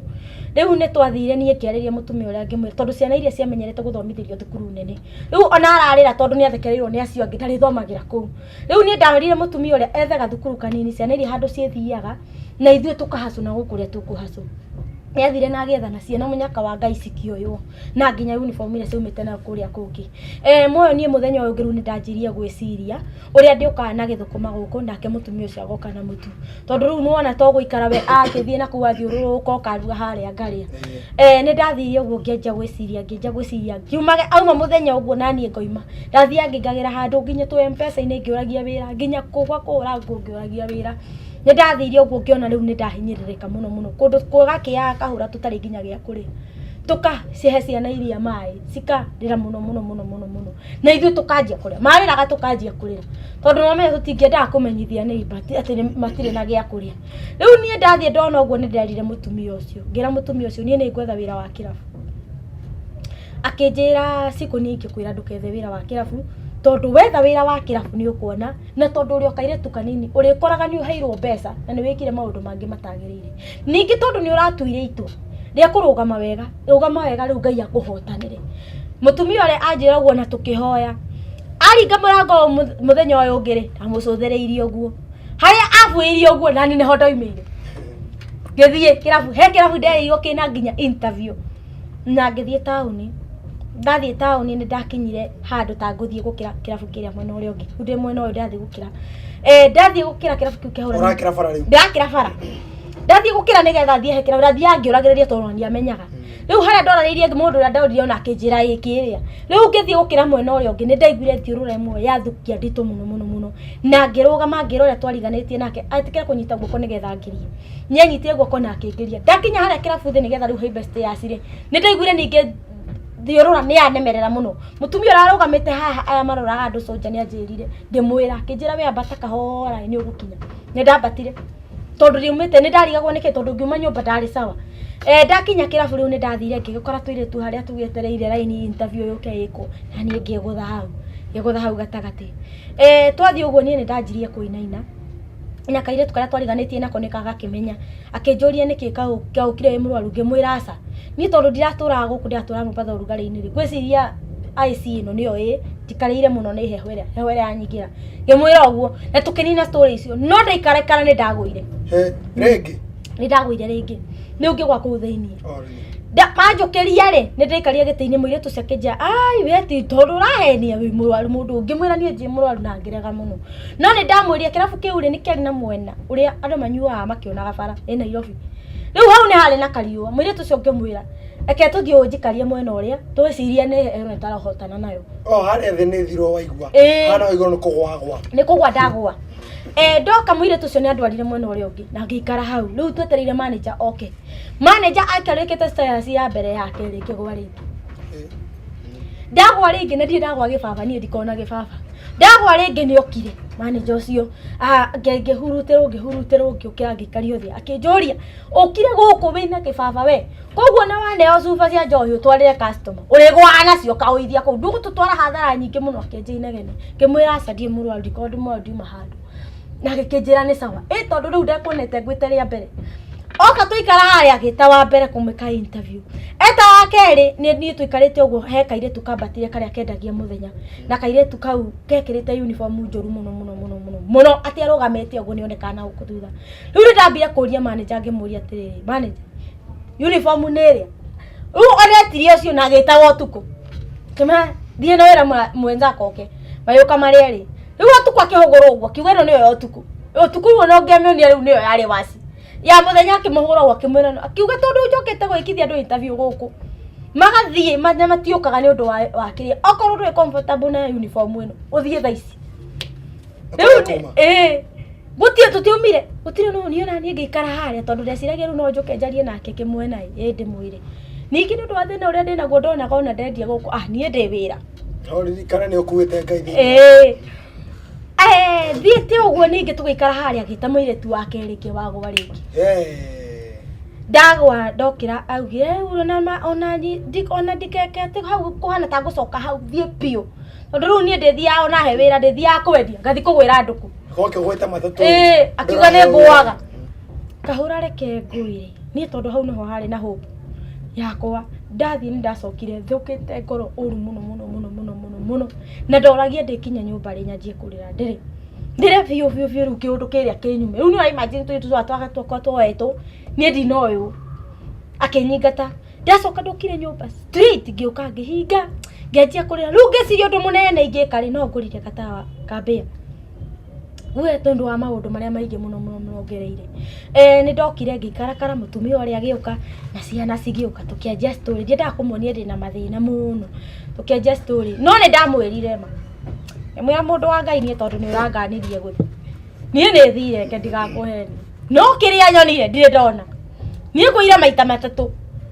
Rĩu nĩ twathire niĩ ngĩarĩria mũtumia ũrĩa ngĩmwĩra tondũ ciana iria ciamenyerete gũthomithĩrio thukuru nene. Rĩu ona ararĩra tondũ nĩ athekereirwo nĩ acio angĩ ndarĩthomagĩra kũu. Rĩu niĩ nderire mũtumia ũrĩa ethe gathukuru kanini ciana iria handũ ciĩthiaga na ithuĩ tũkahacũ na gũkũ ũrĩa tũkũhacũ. Nĩ athire na agĩetha na ciana mũnyaka wa Ngai cikĩoywo na nginya uniform iria ciaumĩte nayo kũrĩa kũngĩ. Moyo niĩ mũthenya ũyũ ũngĩ rĩu nĩ ndanjirie gwĩciria ũrĩa ndĩũkaga na gĩthũkũma gũkũ nake mũtumia ũcio agoka na mũtu. Tondũ rĩu nĩwona to gũikara we akĩthiĩ na kũu athiũrũrũka ũkaruga harĩa ngarĩa. Nĩ ndathire ũguo ngĩanjia gwĩciria ngĩanjia gwĩciria ngiumaga auma mũthenya ũguo naniĩ ngoima. Ndathiaga ngĩingagĩra handũ nginya tũ M-Pesa-inĩ ngĩũragia wĩra nginya gwa kũhũra nguo ngĩũragia wĩra. Nĩ ndathire ũguo ngĩona rĩu nĩ ndahinyĩrĩrĩka mũno mũno kũndũ gũgakĩaga kahũra tũtarĩ nginya gĩa kũrĩa. Tũkacihe ciana iria maĩ cikarĩra mũno mũno mũno mũno mũno na ithuĩ tũkanjia kũrĩra. Marĩraga tũkanjia kũrĩra tondũ nĩ wamenya tũtingĩendaga kũmenyithia neighbour atĩ matirĩ na gĩa kũrĩa. Rĩu niĩ ndathiĩ ndona ũguo nĩ nderire mũtumia ũcio ngĩra mũtumia ũcio niĩ nĩ ngwetha wĩra wa kĩrabu. Akĩnjĩra Cikũ niĩ ingĩkwĩra ndũkethe wĩra wa kĩrabu tondũ wetha wĩra wa kĩrabu nĩ ũkuona na tondũ ũrĩ o kairĩtu kanini ũrĩkoraga nĩ ũheirwo mbeca na nĩ wĩkire maũndũ mangĩ matagĩrĩire. Ningĩ tondũ nĩ ũratuire itua rĩa kũrũgama wega, rũgama wega rĩu Ngai akũhotanĩre. Mũtumia ũrĩa anjĩra ũguo na tũkĩhoya, aringa mũrango mũthenya ũyũ ũngĩ rĩ, ndamũcũthĩrĩirie ũguo. Harĩa abuĩirie ũguo nani nĩho ndaumĩire. Ngĩthiĩ kĩrabu, he kĩrabu nderĩirwo kĩna nginya interview. Na ngĩthiĩ taũni, ndathiĩ taũni nĩ ndakinyire handũ ta ngũthiĩ gũkĩra kĩrabu kĩrĩa mwena ũrĩa ũngĩ. Rĩu ndĩ mwena ũyũ ndĩrathiĩ gũkĩra. Ndathiĩ gũkĩra kĩrabu kĩu kĩahũra. Ũrakĩra bara rĩu? Ndĩrakĩra bara. Ndathiĩ gũkĩra nĩgetha thiĩ he kĩrabu, ndathiaga ngĩũragĩrĩria tondũ ona ndiamenyaga. Rĩu harĩa ndorarĩirie mũndũ ũrĩa ndorire ona akĩnjĩra ĩ kĩrĩa. Rĩu ngĩthiĩ gũkĩra mwena ũrĩa ũngĩ nĩ ndaiguire thiũrũra ĩmwe yathukia nditũ mũno mũno mũno. Na ngĩrũgama ngĩra ũrĩa twariganĩtie nake etĩkĩre kũnyita guoko nĩgetha ngĩrie. Nĩ anyitire guoko na akĩngĩria. Ndakinya harĩa kĩrabu thĩ nĩgetha rĩu haimbe stairs rĩ, nĩ ndaiguire ningĩ thiũrũra nĩ yanemerera mũno. Mũtumia ũrĩa arũgamĩte haha aya maroraga andũ soldier nĩ anjĩrire, ngĩmwĩra, akĩnjĩra we ambata kahora nĩ ũgũkinya. Nĩ ndambatire tondũ ndiumĩte nĩ ndarigagwo nĩkĩ tondũ ngiuma nyũmba ndarĩ sawa. Ndakinya kĩrabu rĩu nĩ ndathire ngĩgĩkora tũirĩtu harĩa tũgĩetereire raini interview yũke ĩkwo na niĩ ngĩgũtha hau, ngĩgũtha hau gatagatĩ. Twathiĩ ũguo niĩ nĩ ndanjirie kũinaina na kairĩtu karĩa twariganĩtie nako nĩ gagakĩmenya. Akĩnjũria nĩkĩ kaũkire wĩ mũrwaru ngĩmwĩra aca. Niĩ tondũ ndiratũraga gũkũ ndĩratũraga Mombatha ũrugarĩ-inĩ rĩ, ngwĩciria ice ĩno nĩyo ĩ njikarĩire mũno nĩ heho ĩrĩa heho ĩrĩa yanyingĩra. Ngĩmwĩra ũguo na tũkĩnina story icio no ndaikaraikara nĩ ndagũire. He, rĩngĩ? Nĩ ndagũire rĩngĩ. Nĩ ũngĩgwa kũu thĩiniĩ. Oh, really? Manjũkĩria rĩ, nĩ ndaikarire gĩtĩ-inĩ mũirĩtu ũcio akĩnjĩra, ai we ti tondũ ũrahenia wĩ mũrwaru mũndũ ũngĩ. Ngĩmwĩra niĩ ndirĩ mũrwaru na ngĩrega mũno. No nĩ ndamwĩrire kĩrabu kĩu rĩ, nĩ kĩarĩ na mwena ũrĩa andũ manyuaga makĩonaga bara ĩ Nairobi. Rĩu hau nĩ harĩ na kariũa, mũirĩtu ũcio ngĩmwĩra, reke tũthiĩ ũnjikarie mwena ũrĩa, twĩcirie nĩ heho ĩno ĩtarahotana nayo. Oh, harĩa thĩ nĩ thirwo waigua. Ĩĩ. Harĩa igũrũ nĩ kũgwagwa. Nĩ kũgwa ndagwa. Ndoka mũirĩtu ũcio nĩ andwarire mwena ũrĩa ũngĩ na ngĩikara hau. Rĩu twetereire manager oke. Manager aikarĩkĩte stairs ya mbere yake rĩ, ngĩgwa rĩngĩ. Ndagwa rĩngĩ na ndirĩ ndagwa gĩbaba, niĩ ndikona gĩbaba. Ndagwa rĩngĩ nĩ okire manager ũcio, ngĩhurutĩrwo ngĩhurutĩrwo ngĩũkĩra ngĩikario thĩ, akĩnjũria ũkire gũkũ wĩna kĩbaba we, koguo na waneo cuba cia njohi ũtwarĩre customer ũrĩgwaga nacio ũkaũithia kũu, ndũgũtũtwara hathara nyingĩ mũno. Akĩnjia inegene, ngĩmwĩra aca ndirĩ mũrwaru, ndikorwo ndĩ mũrwaru ndiuma handũ. Na agĩkĩnjĩra nĩ sawa, ĩ tondũ rĩu ndekuonete ngwĩte rĩa mbere. Oka tũikara harĩa agĩta wa mbere kũmwĩka interview, eta wa kerĩ nĩ niĩ tũikarĩte ũguo, he kairĩtu kambatire karĩa kendagia mũthenya, na kairĩtu kau kekĩrĩte uniform njũru mũno mũno mũno mũno mũno, atĩ arũgamĩte ũguo nĩonekaga na gũkũ thutha. Rĩu nĩ ndambire kũria manager, ngĩmũria atĩrĩrĩ, manager, uniform nĩ ĩrĩa? Rĩu onetirie ũcio na agĩtawa ũtukũ, kĩmera thiĩ na wĩra mwenzako oke, magĩũka marĩ erĩ. Rĩu ũtukũ akĩhũgũrwo ũguo akiuga ĩno nĩyo ya ũtukũ, ũtukũ rĩu ona ũngĩamĩonire rĩu nĩyo yarĩ waci ya mũthenya. Akĩmũhũra ũguo akĩmwĩra no, akiuga tondũ njũkĩte gwĩkithia andũ interview gũkũ magathiĩ na matiũkaga nĩ ũndũ wa kĩrĩa, okorwo ndũrĩ comfortable na uniform ĩno ũthiĩ thaa ici rĩu. Ĩĩ, gũtirĩ tũtiumire, gũtirĩ, no niĩ ona niĩ ngĩikara harĩa tondũ ndeciragia rĩu no njũke njarie nake kĩmwena ĩ ndĩmwĩre. Ningĩ nĩ ũndũ wa thĩna ũrĩa ndĩnaguo, ndonaga ona ndendia gũkũ, ah, niĩ ndĩ wĩra. No ririkana nĩ ũkuĩte Ngai thĩinĩ. Ĩĩ. Thiĩte ũguo ningĩ tũgĩikara harĩa agĩta mũirĩtu wa kerĩ rĩngĩ wagwa rĩngĩ. Ndagwa ndokĩra augire rĩu ona ona ona ndikeke atĩ hau kũhana ta ngũcoka hau thiĩ biũ, tondũ rĩu niĩ ndĩthiaga ona he wĩra, ndĩthiaga kwendia, ngathiĩ kũgwĩra andũ kũ. Goke gwĩta matatũ. Ĩĩ, akiuga nĩ ngũaga kahũra, reke ngwĩre niĩ tondũ hau nĩho harĩ na hope yakwa. Ndathiĩ nĩ ndacokire thũkĩte ngoro ũru mũno mũno mũno mũno mũno mũno, na ndoragia ndĩkinya nyũmba rĩ nyanjie kũrĩra, ndĩrĩ ndĩre biũ biũ biũ. Rĩu kĩũndũ kĩrĩa kĩnyume rĩu nĩ imagine tũrĩ tũtwa twaka twakwa twoetwo niĩ ndinoywo, akĩnyingata. Ndacoka ndokire nyũmba straight, ngĩũka ngĩhinga ngĩanjia kũrĩra. Rĩu ngĩciria ũndũ mũnene ingĩka rĩ, no ngũrire gatawa kambĩa we, tondũ wa maũndũ marĩa maingĩ mũno mũno mũno ngereire. Nĩ ndokire ngĩikarakara, mũtumia ũrĩa agĩũka na ciana cigĩũka, tũkĩanjia story. Ndiendaga kũmuonia ndĩna mathĩna mũno, tũkĩanjia story, no nĩ ndamwĩrire ma, ngĩmwĩra mũndũ wa Ngai, niĩ tondũ nĩ ũranganirie gũthiĩ, niĩ nĩ thire, reke ndigakũhenie, no kĩrĩa nyonire ndirĩ ndona. Niĩ ngũire maita matatũ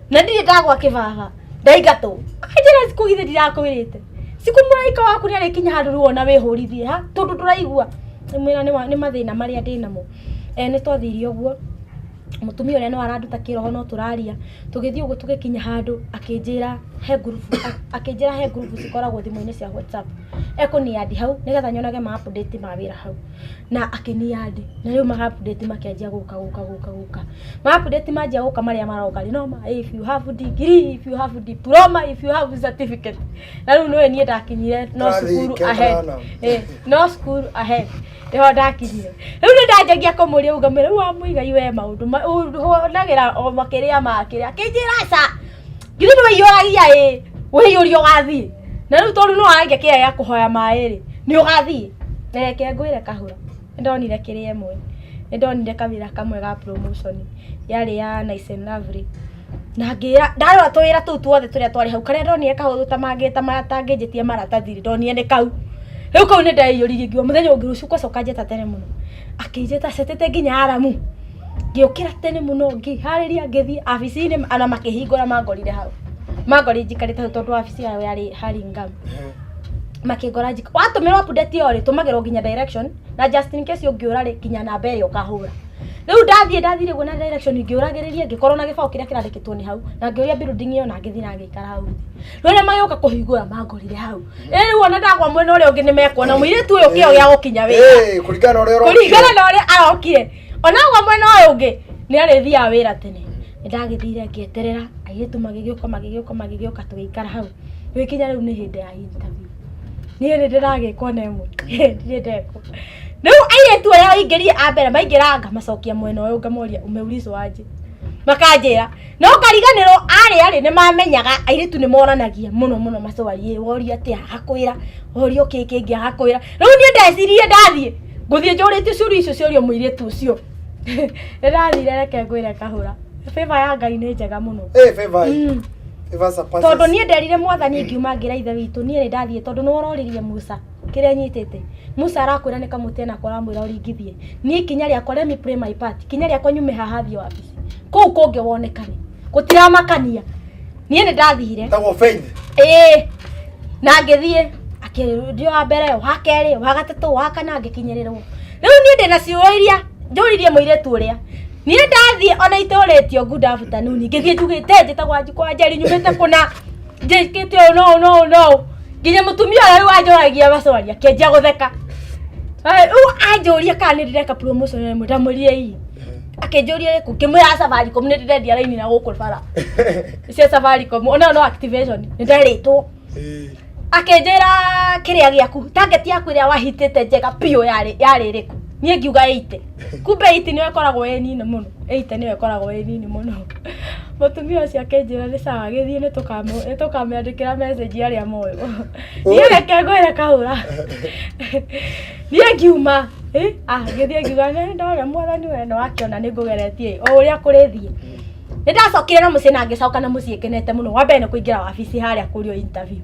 na ndirĩ ndagwa kĩbaba, ndaingatwo. Akanjĩra siku githĩ ndirakwĩrĩte, siku mũraika waku nĩ arĩkinya handũ rĩu ona wĩhũrithie ha tondũ ndũraigua. Ngĩmwĩra nĩ mathĩna marĩa ndĩnamo. Nĩ twathire ũguo, mũtumia ũrĩa no aranduta kĩroho, no tũraria, tũgĩthiĩ ũguo tũgĩkinya handũ akĩnjĩra he ngurubu, akĩnjĩra he ngurubu cikoragwo thimũ-inĩ cia WhatsApp, ekũniandi hau nĩgetha nyonage ma update ma wĩra hau, na akĩniandi, na rĩu ma update makĩanjia gũka gũka gũka gũka. Ma update manjia gũka marĩa maroka rĩ, no ma if you have degree, if you have diploma, if you have certificate, na rĩu nĩwe niĩ ndakinyire no Kĩrathi cukuru kĩa ahead. kanana. No cukuru ahead nĩho ndakinyire. Rĩu nĩ ndanjagia kũmũria rĩu ngamwĩra rĩu wa mũigai we maũndũ hũnagĩra o makĩrĩa makĩrĩa, akĩnjĩra aca, githĩ nĩ wĩiyũragia, ĩ wĩiyũria ũgathiĩ, na rĩu tondũ nĩ warangia kĩrĩa gĩa kũhoya maĩ rĩ, nĩ ũgathiĩ. Na reke ngwĩre kahũra, nĩ ndonire kĩrĩa ĩmwe, nĩ ndonire kawĩra kamwe ga promotion yarĩ ya Nice and Lovely, na ngĩra ndarora tũwĩra tũu tuothe tũrĩa twarĩ hau, karĩa ndonire kahũthũ ta mangĩ ta matangĩnjĩtia maratathi rĩ, ndonire nĩ kau. Rĩu kau nĩ ndeiyũririe, ngiuga mũthenya ũngĩ rũciũ kwacoka njĩta tene mũno, akĩnjĩta cetete nginya aramu, ngĩũkĩra tene mũno, ngĩharĩria, ngĩthiĩ abici-inĩ, ona makĩhingũra mangorire hau, mangorire njikarĩte hau tondũ wabici yao yarĩ Hurlingham, makĩngora njika watũmĩrwo update ĩyo rĩ, tũmagĩrwo nginya direction, na just in case ũngĩũra rĩ, nginya namba ĩrĩa ũkahũra. Rĩu ndathiĩ, ndathire ũguo na direction, ngĩũragĩrĩria, ngĩkorwo na gĩbaũ kĩrĩa kĩrandĩkĩtwo nĩ hau, na ngĩũria building ĩyo, na ngĩthiĩ na ngĩikara hau thĩ. Rĩu arĩa magĩũka kũhingũra mangorire hau. Ĩ rĩu ona ndagwa mwena ũrĩa ũngĩ nĩmekuona mũirĩtu ũyũ kĩo gĩa gũkinya wĩra. Kũringana na ũrĩa ũrokire. Kũringana na ũrĩa arokire, onagwa mwena ũyũ ũngĩ nĩ arĩthiaga wĩra tene. Nĩ ndagĩthire ngĩeterera airĩtu magĩgĩũka magĩgĩũka magĩgĩũka, tũgĩikara hau gũgĩkinya rĩu nĩ hĩndĩ ya interview. Niĩ nĩ ndĩragĩkwo na ĩmwe ndirĩ ndekwo. Rĩu airĩtu arĩa aingĩrire a mbere maingĩraga, ngamacokia mwena ũyũ, ngamoria umeulizwa aje, makanjĩra no ngariganĩrwo. Arĩa rĩ nĩ mamenyaga airĩtu nĩ moranagia mũno mũno macwari, ĩ woria atĩa agakwĩra, worio kĩ kĩngĩ agakwĩra. Rĩu niĩ ndecirie ndathiĩ ngũthiĩ njũrĩtio ciũria icio ciorio mũirĩtu ũcio. Nĩ ndathire, reke ngwĩre kahũra, favor ya Ngai nĩ njega mũno. Favor. Favor surpasses. Tondũ niĩ nderire mwathani, ngiuma ngĩra ithe witũ, niĩ nĩ ndathiĩ tondũ nĩ wororirie Musa kĩrĩa nyitĩte. Musa arakwĩra nĩ kamũtĩ nako aramwĩra ũringithie. Niĩ ikinya rĩakwa, let me play my part, ikinya rĩakwa nyume haha thiĩ wabici kũu kũngĩ wonekane gũtiramakania. Niĩ nĩ ndathire. Tagwo faith. Ĩĩ. Na ngĩthiĩ akĩndio wa mbere, wa kerĩ, wa gatatũ, wa kana, ngĩkinyĩrĩrwo. Rĩu niĩ ndĩna ciũria iria njũririe mũirĩtu ũrĩa. Niĩ ndathiĩ ona itũrĩtio good afternoon, ngĩthiĩ njugĩte njĩtagwo Wanjikũ wa Njeri, nyumĩte kũna, njĩkĩte ũũ na ũũ na ũũ na ũũ. Nginya mũtumia ũrĩa rĩu anjũragia maswali akĩanjia gũtheka. Rĩu anjũria kana nĩ ndĩreka promotion ĩmwe, ndamwĩrire ii. Akĩnjũria ĩrĩkũ, ngĩmwĩra Safaricom nĩ ndĩrendia raini na gũkũ bara cia Safaricom, ona no activation nĩ nderĩtwo. Akĩnjĩra kĩrĩa gĩaku, target yaku ĩrĩa wahitĩte njega biũ yarĩ ĩrĩkũ? Niĩ ngiuga 80. Kumbe 80 nĩyo ĩkoragwo ĩ nini mũno, 80 nĩyo ĩkoragwo ĩ nini mũno. Mũtumia ũcio akĩnjĩra nĩ sawa, gĩthiĩ nĩ tũkamĩandĩkĩra message arĩa moĩ. Niĩ reke ngwĩre kahũra. Niĩ ngiuma, ngĩthiĩ ngiuga nĩ ndona mwathani we nĩ wakĩona nĩ ngũgeretie o ũrĩa kũrĩthiĩ. Nĩ ndacokire na mũciĩ na ngĩcoka na mũciĩ ngenete mũno. Wa mbere nĩ kũingĩra wabici harĩa kũrio interview.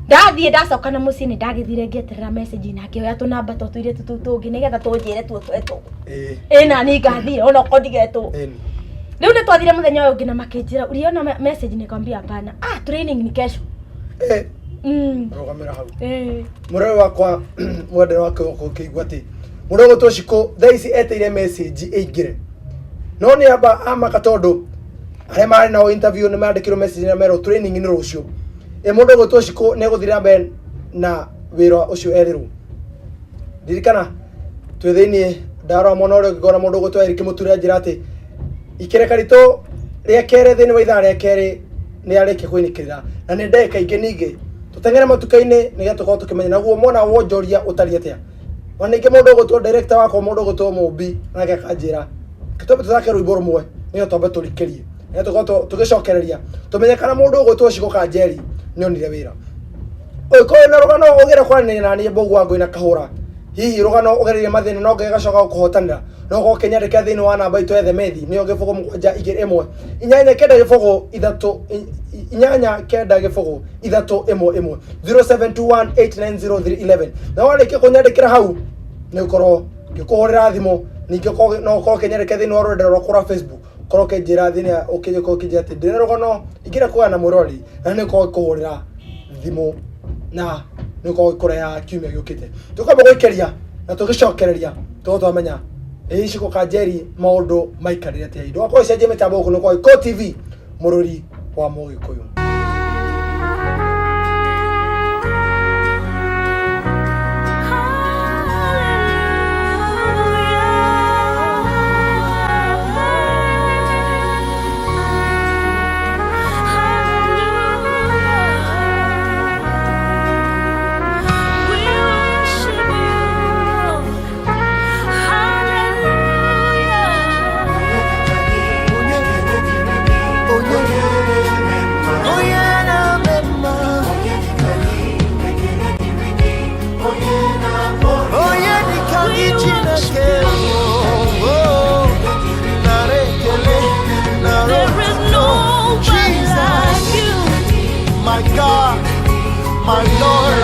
Ndathiĩ ndacoka na mũciĩ nĩ ndagĩthire ngĩeterera message na ngĩoya tũnamba twa tũirĩtu tũu tũngĩ nĩgetha tũnjĩre tuo twetwo. Ĩ na niĩ ngathiĩ ona okorwo ndigetwo. Rĩu nĩ twathire mũthenya ũyũ ũngĩ na makĩnjĩra uliona message, nikamwambia hapana. Ah, training ni kesho. Rũgamĩra hau. Mũrore wakwa mwendere wake ũkĩigua atĩ mũndũ ũgũtwo Shiko thaa ici eteire message ĩingĩre, no nĩ amba amaka tondũ arĩa marĩ nao interview nĩ mandĩkĩrwo message na merwo training nĩ rũciũ. Ĩ mũndũ ũgũtwo Shiko nĩ egũthiĩ na mbere na wĩra ũcio erĩrwo? Ririkana twĩ thĩiniĩ, ndarora mwena ũrĩa ũngĩ ngona mũndũ ũgũtwo Eric Mũture anjĩra atĩ ikereka ritũ rĩa kerĩ thĩinĩ wa ithaa rĩa kerĩ nĩ arĩkia kũinĩkĩrĩra na nĩ ndagĩka ingĩ ningĩ tũteng'ere matuka-inĩ nĩgetha tũkorwo tũkĩmenya naguo mwena wa wonjoria ũtariĩ atĩa. Ona ningĩ mũndũ ũgũtwo director wakwa, mũndũ ũgũtwo Mũmbi, nake akanjĩra twambe tũthake rwĩmbo rũmwe nĩgetha twambe tũrikĩrie, nĩgetha tũkorwo tũgĩcokereria tũmenye kana mũndũ ũgũtwo Shiko Kanjeri nĩ onire wĩra. Ũngĩkorwo wĩna rũgano ũngĩenda kwaranĩria na niĩ Mbũgua wa Ngũi na Kahũra, hihi rũgano ũgereire mathĩna no Ngai agacoka gũkũhotanĩra, no ũkorwo ũkĩnyandĩkĩra thĩinĩ wa namba itũ ya themethi, nĩyo 0 7 2 1 8 9 0 3 8 9 0 3 1 1 0721890311. Na warĩkia kũnyandĩkĩra hau nĩ ũkorwo ngĩkũhũrĩra thimũ. Ningĩ no ũkorwo ũkĩnyandĩkĩra thĩinĩ wa rũrenda rwakwa rwa Facebook, ũkorwo ũkĩnjĩra thĩinĩ ũkĩnjĩra ũkĩnjĩra atĩ ndĩna rũgano ingĩenda kũgaya na mwĩroreri, na nĩ ũkorwo ngĩkũhũrĩra thimũ na nĩ ũkorwo ngĩkũreha kiumia gĩũkĩte. Tũkwamba gũikĩria na tũgĩcokereria tũkorwo twamenya ĩ Shiko Kanjeri maũndũ maikarire atĩa. Ndũgakorwo ũcenjie mĩtambo, gũkũ nĩ kwa Gĩkũyũ TV, mũrũri wa Mũgĩkũyũ. We worship you. Hallelujah. Onye na-eme mma, onye dịka gị Chineke, oh, nara ekele, nara There is otuto. nobody Jesus, like you. my God, my Lord.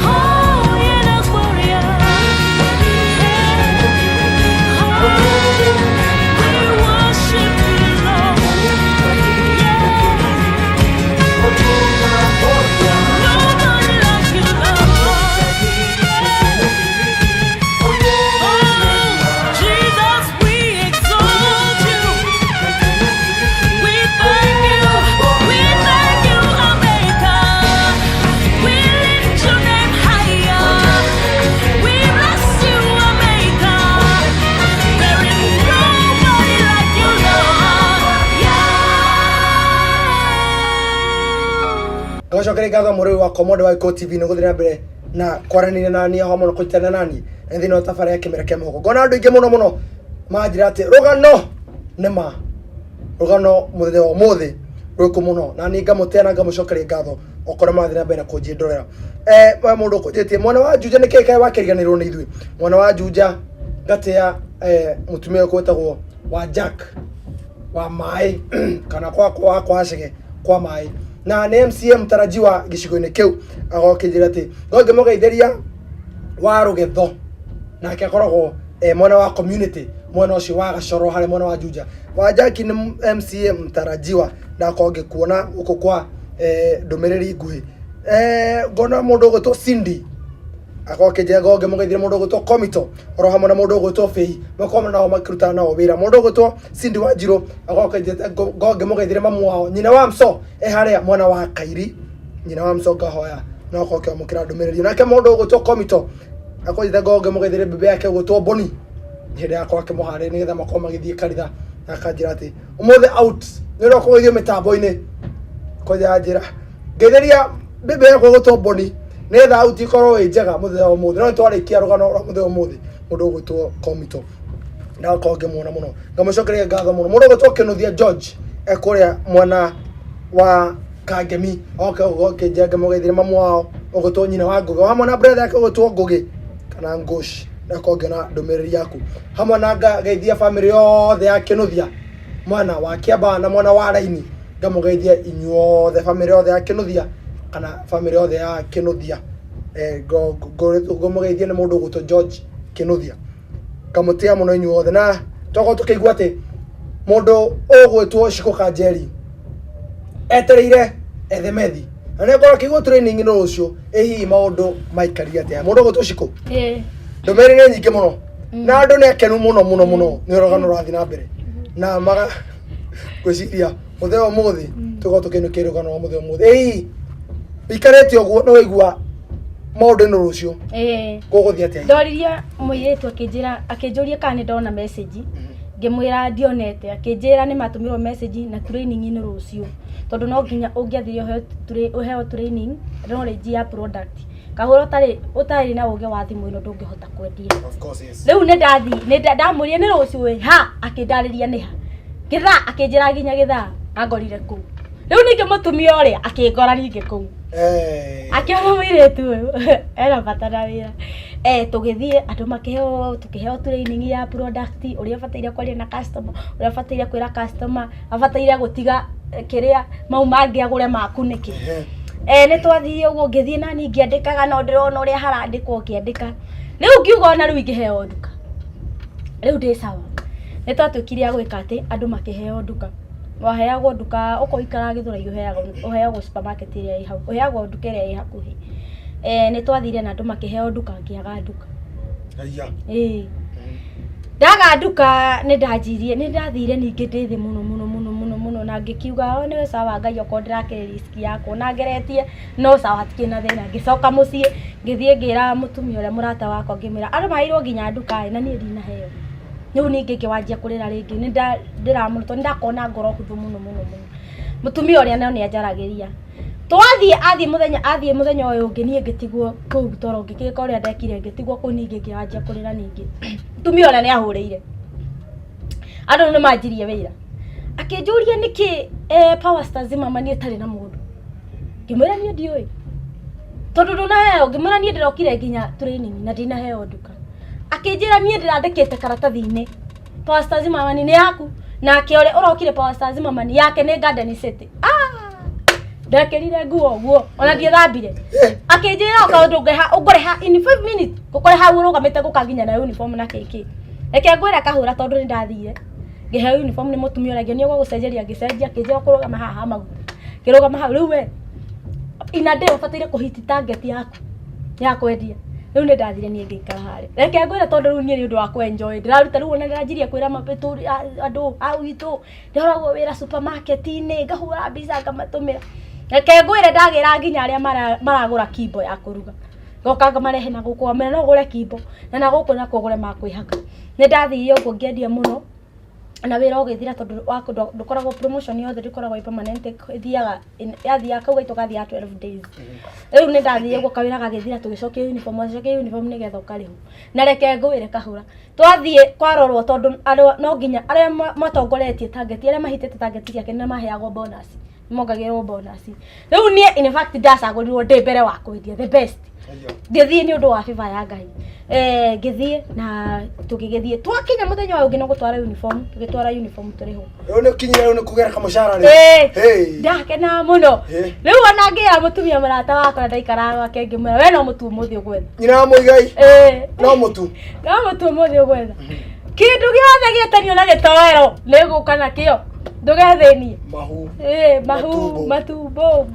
Oh, yeah, Gloria. We worship you, Lord. Yeah. Nobody like you, Lord. Oh, Jesus, we exalt you. We thank you. We thank you, our Maker. We lift your name higher. We bless you, our Maker. There is nobody like you, Lord. Yeah. Ngacokeria ngatho mũrĩmi wakwa mwende wa Gĩkũyũ TV nĩ gũthiĩ na mbere na kwaranĩria nani hamwe na kũnyitanĩra nani na thĩinĩ wa tabarĩra ya kĩmera kĩa mũhuko. Ngona andũ aingĩ mũno mũno manjĩra atĩ rũgano nĩ ma rũgano mũthenya wa ũmũthĩ rwĩkũ mũno, na niĩ ngamũtĩa na ngamũcokeria ngatho okorwo marathiĩ na mbere na kũnjĩndorera. We mũndũ ũkũnjĩtie mwena wa Juja nĩkĩĩ kaĩ wakĩriganĩrwo nĩ ithuĩ mwena wa Juja? Ngatĩa mũtumia ũyũ gwĩtagwo wa Jack wa maĩ kana kwa kwa Chege kwa maĩ, na nĩ MCA mtarajiwa gĩcigo-inĩ kĩu, agoka kĩnjĩra atĩ no ngĩmũgeithĩria wa rũgetho, nake akoragwo mwena wa community, mwena ũcio wa Gacoro harĩa mwena wa Juja. Wa Jackie nĩ MCA mtarajiwa, ndakorwo ngĩkuona gũkũ kwa ndũmĩrĩri nguhĩ. Ngona mũndũ ũgwĩtwo Cindy akorwo akĩnjĩra ngo ngĩmũgeithire mũndũ ũgwĩtwo Komito oro hamwe na mũndũ ũgwĩtwo Fei makorwo nao makĩruta nao wĩra. Mũndũ ũgwĩtwo Cindy Wanjirũ akorwo akĩnjĩra ngo ngĩmũgeithire mamu wao nyina wa Mso e harĩa mwena wa Kairi, nyina wa Mso ngahoya no akorwo akĩamũkĩra ndũmĩrĩri. Nake mũndũ ũgwĩtwo Komito akorwo akĩnjĩra ngo ngĩmũgeithire bibi yake ũgwĩtwo Boni hĩndĩ yakorwo akĩmũharĩria nĩgetha makorwo magĩthiĩ kanitha, na akanjĩra atĩ ũmũthĩ out nĩ ũrĩa ũkũgeithio mĩtambo-inĩ koja njĩra ngeithĩria bibi yakwa ũgwĩtwo Boni nĩgetha out ikorwo ĩ njega mũthenya wa ũmũthĩ. No nĩtwarĩkia rũgano rwa mũthenya wa ũmũthĩ, mũndũ ũgwĩtwo Komito ndakorwo ngĩmuona mũno, ngamũcokeria ngatho mũno. Mũndũ ũgwĩtwo Kĩnuthia George e kũrĩa mwena wa Kangemi oke ũgũkĩnjia ngĩmũgeithĩria mamu wao ũgwĩtwo nyina wa Ngũgĩ hamwe na brother yake ũgwĩtwo Ngũgĩ kana Ngũci, ndakorwo ngĩona ndũmĩrĩri yaku hamwe na ngageithia famĩlĩ yothe ya Kĩnuthia mwena wa Kĩambaa na mwena wa Raini, ngamũgeithia inyuothe famĩlĩ yothe ya Kĩnuthia kana famĩlĩ yothe ya Kĩnuthia. Ngũmũgeithia nĩ mũndũ ũgwĩtwo George Kĩnuthia, ngamũtĩa mũno inyuothe. Na twakorwo tũkĩigua atĩ mũndũ ũgwĩtwo Shiko Kanjeri etereire ethe methi na nĩ akorwo akĩigua training no rũciũ, ĩ hihi maũndũ maikarire atĩa? Mũndũ ũgwĩtwo Shiko, ndũmĩrĩri nĩ nyingĩ mũno na andũ nĩ akenu mũno mũno mũno nĩ rũgano rũrathiĩ na mbere na maga ngwĩciria mũthenya wa ũmũthĩ tũkorwo tũkĩinũkia rũgano rwa mũthenya wa ũmũthĩ. Ĩ hihi ũikarĩte ũguo nĩ waigua maũndũ nĩ rũciũ gũgũthiĩ atĩa? Ndoririe mũirĩtu akĩnjĩra, akĩnjũria kana nĩ ndona message, ngĩmwĩra ndionete, akĩnjĩra nĩ matũmĩrwo message na training nĩ rũciũ, tondũ no nginya ũngĩathire ũheo training knowledge ya product kahũra ũtarĩ na ũgĩ wa thimũ ĩno ndũngĩhota kwendia. Of course, yes. Rĩu nĩ ndathi nĩ ndamũria nĩ rũciũ ĩ ha, akĩndarĩria nĩ ha gĩthaa, akĩnjĩra nginya gĩthaa angorire kũu. Rĩu ningĩ mũtumia ũrĩa akĩngora ningĩ kũu, akĩona mũirĩtu ũyũ ena bata na wĩra. Tũgĩthiĩ andũ makĩheo, tũkĩheo training ya product, ũrĩa ũbataire kwaria na customer, ũrĩa ũbataire kwĩra customer abataire gũtiga kĩrĩa mau mangĩ agũre maku nĩkĩ. Nĩ twathiĩ ũguo, ngĩthiĩ nani ngĩandĩkaga, no ndĩrona ũrĩa harandĩkwo ngĩandĩka. Rĩu ngiuga ona rĩu ingĩheo nduka rĩu ndĩ sawa. Nĩ twatuĩkire a gwĩka atĩ andũ makĩheo nduka, waheagwo nduka okorwo ũikaraga Gĩthũrai ũheagwo supermarket ĩrĩa ĩ hau, ũheagwo nduka ĩrĩa ĩ hakuhĩ. Nĩ twathire na andũ makĩheo nduka, ngĩaga nduka. Aya. Ĩĩ, ndaga nduka nĩ ndanjirie, nĩ ndathire ningĩ ndĩ thĩ mũno mũno mũno mũno mũno, na ngĩkiuga o nĩ sawa Ngai, okorwo ndĩrakĩrĩ risk yakwa na ngeretie no sawa, hatikĩrĩ na thĩna. Ngĩcoka mũciĩ ngĩthiĩ ngĩra mũtumia ũrĩa mũrata wakwa, ngĩmwĩra andũ maheirwo nginya nduka ĩ na niĩ ndinaheo. Rĩu ningĩ ngĩwanjia kũrĩra rĩngĩ, nĩ ndĩra mũno tondũ nĩ ndakorwo na ngoro hũthũ mũno mũno mũno. Mũtumia ũrĩa no nĩ anjaragĩria, twathiĩ athiĩ mũthenya, athiĩ mũthenya ũyũ ũngĩ niĩ ngĩtigwo kũu toro, ngĩgĩka ũrĩa ndekire ngĩtigwo kũu, ningĩ ngĩanjia kũrĩra ningĩ. Mũtumia ũrĩa nĩ ahũrĩire andũ nĩ manjirie wĩra, akĩnjũria nĩkĩ Power Stars mama niĩ itarĩ na mũndũ. Ngĩmwĩra niĩ ndiũĩ tondũ ndũnaheo, ngĩmwĩra niĩ ndĩrokire nginya training na ndinaheo nduka. Akĩnjĩra niĩ ndĩrandĩkĩte karatathi-inĩ Power Stars mama nĩ yaku, nake ũrĩa ũrokire Power Stars mama nĩ yake nĩ Garden City. Ndekĩrire nguo ũguo ona ndiethambire, akĩnjĩra o kaũndũ ngũrĩha in 5 minutes, ngũkore hau ũrũgamĩte ngũka nginya na uniform na kĩkĩ. Reke ngwĩre kahũra, tondũ nĩ ndathire ngĩheo uniform nĩ mũtumia ũrĩa, ngĩonio gwa gũcenjeria, ngĩcenjia, akĩnjĩra kũrũgama haha ha maguta, ngĩrũgama hau. Rĩu we in a day ũbataire kũhiti target yaku ya kwendia. Rĩu nĩ ndathire niĩ ngĩikara harĩa, reke ngwĩre, tondũ rĩu niĩ nĩ ũndũ wa kũ-enjoy ndĩraruta. Rĩu ona ndĩranjirie kwĩra andũ a gwitũ ndĩroragwo wĩra supermarket-inĩ, ngahũra mbica ngamatũmĩra. Reke ngwĩre, ndagĩra nginya arĩa maragũra kimbo ya kũruga, ngoka ngamarehe na gũkũ, ngamera no ũgũre kimbo na gũkũ nakuo ũgũre ma kwĩhaka. Nĩ ndathire ũguo ngĩendia mũno na wĩra ũgĩthira, tondũ ndũkoragwo promotion yothe ndĩkoragwo ĩ permanent, ĩthiaga yathiaga kau gaitũ gathiaga 12 days. Rĩu nĩ ndathire ũguo kawĩra gagĩthira, tũgĩcokia uniform, wacokia uniform nĩgetha ũkarĩhwo. Na reke ngwĩre kahũra, twathiĩ kwarorwo, tondũ andũ no nginya arĩa matongoretie target, arĩa mahitĩte target ciake nĩ maheagwo bonus, nĩ mongagĩrĩrwo bonus. Rĩu niĩ in fact ndacagũrirwo ndĩ mbere wa kwendia the best. Ngĩthiĩ nĩ ũndũ wa favor ya Ngai, ngĩthiĩ na tũgĩgĩthiĩ, twakinya mũthenya ũyũ ũngĩ no gũtwara uniform, tũgĩtwara uniform tũrĩhwo. Rĩu nĩ ũkinyire, rĩu nĩ kũgera kamũcara rĩu. Hey. Ndakena mũno. Rĩu ona ngĩra mũtumia mũrata wakwa na ndaikaraga gwake, ngĩmwĩra we no mũtu ũmũthĩ ũgwetha. Nyina wa Mũigai, no mũtu. No mũtu ũmũthĩ ũgwetha, kĩndũ gĩothe gĩetanio na gĩtoero nĩ ngũka nakĩo. Ndũgethĩnie. Mahu. Ĩĩ, mahu, Matumbo. matumbo,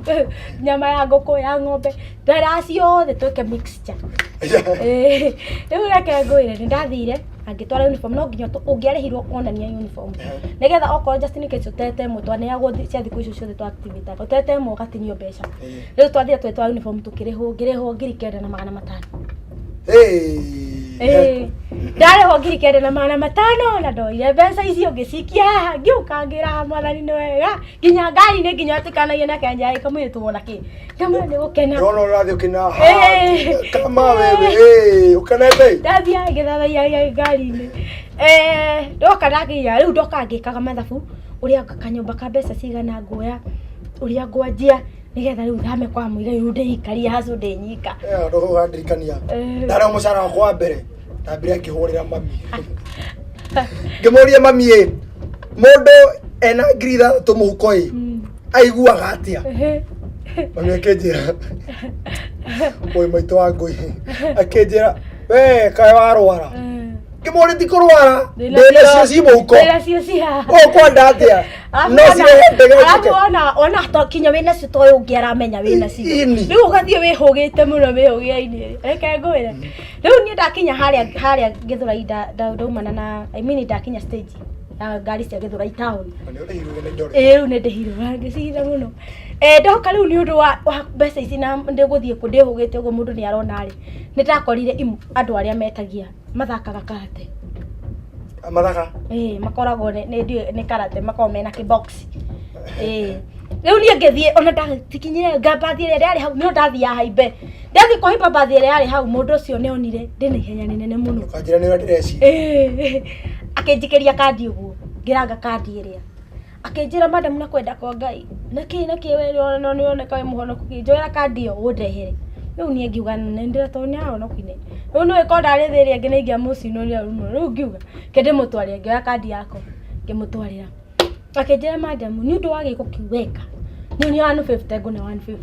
nyama ya ngũkũ, ya ng'ombe, ndara ciothe twĩke mixture. Ĩĩ, rĩu reke ngwĩre nĩ ndathire na ngĩtwara uniform no nginya ũngĩarĩhirwo onania uniform nĩgetha okorwo just in case ũtete ĩmwe twaneagwo cia thikũ icio ciothe twa activate ũtete ĩmwe ũgatinio mbeca. Rĩu twathire twĩtwara uniform tũkĩrĩhwo, ngĩrĩhwo 9,500. Hey. Ĩĩ, ndarĩhwo 9,500 na ndoire mbeca icio ngĩcikia haha ngĩũka ngĩraha mwathani nĩ wega nginya ngari-inĩ nginya atikanagia nake anjaya kamwĩrĩ tuwona kĩ ngamwĩra nĩ gũkena. Ndĩrona ũrathiĩ ũkĩna Ĩĩ. kama wewe ĩĩ, ũkenete. Ndathiaga ngĩthathaiyagia ngari-inĩ. Eh, ndoka ndakinya rĩu ndoka ngĩkaga mathabu ũrĩa kanyũmba ka mbeca cigana nguoya ũrĩa ngwanjia nĩgetha rĩu thame kwa mũigai rĩu ndĩikarie hacu ndĩ nyika. Eh, ũndũ ũyũ ũrandirikania. Eh. Ndarĩ mũcara wakwa wa mbere ndambire ngĩhũrĩra mami ngĩmũria mami ĩ mũndũ ena 6,000 mũhuko ĩ aiguaga atĩa? Mami akĩnjĩra ũyũ maitũ wa ngũi akĩnjĩra we kaĩ warwara. Ngĩmũria ti kũrwara, ndĩnacio ci mũhuko. Ndĩnacio ci haha. Ũkwenda atĩa? No cirehe ndege Alafu njũke. ona to kinya wĩna cio toyũ ũngĩ aramenya wĩna cio. Ini. Rĩu ũgathiĩ wĩhũgĩte mũno wĩhũgĩra-inĩ. Reke ngwĩre. Rĩu niĩ ndakinya harĩa Gĩthũrai ndaumana na I mean ndakinya stage ya ngari cia Gĩthũrai town. Na nĩ ũrĩhirwo nĩ indo rĩ. Ĩĩ rĩu nĩ ndĩhirwo ngĩcihitha mũno. Eh, ndoka rĩu nĩ ũndũ wa mbeca ici na ndĩgũthiĩ kũ ndĩhũgĩte ũguo mũndũ nĩ arona rĩ. Nĩ ndakorire andũ arĩa metagia mathakaga karate. Mathaka. Ĩĩ makoragwo nĩ ndiũĩ nĩ karate makoragwo mena kĩbox. Ĩĩ. Rĩu niĩ ngĩthiĩ ona ndatikinyire mbathi ĩrĩa yarĩ hau nĩyo ndathiaga haimbe. Ndathiĩ kũhaimba mbathi ĩrĩa yarĩ hau mũndũ ũcio nĩ onire ndĩna ihenya rĩnene mũno. Ũkanjĩra nĩ ũrĩa ndĩreciria. Ĩĩ. Akĩnjikĩria kandi ũguo ngĩranga kandi ĩrĩa. Akĩnjĩra madam na kwenda kwa Ngai nĩkĩ nĩkĩ we nĩ ũroneka wĩ mũhonoku kĩ njoera kandi ĩyo ũndehere. Rĩu niĩ ngiuga nĩ ndĩra tondũ nĩ ahonokire. Rĩu nĩũĩ korwo ndarĩ thĩ ĩrĩa ĩngĩ nĩ ingĩamũcinũrire ũru mũno. Rĩu ngiuga reke ndĩmũtwarĩre ngĩoya kandi yakwa ngĩmũtwarĩra. Akĩnjĩra madam nĩ ũndũ wa gĩko kĩu weka nyonia 150 ngũne 150.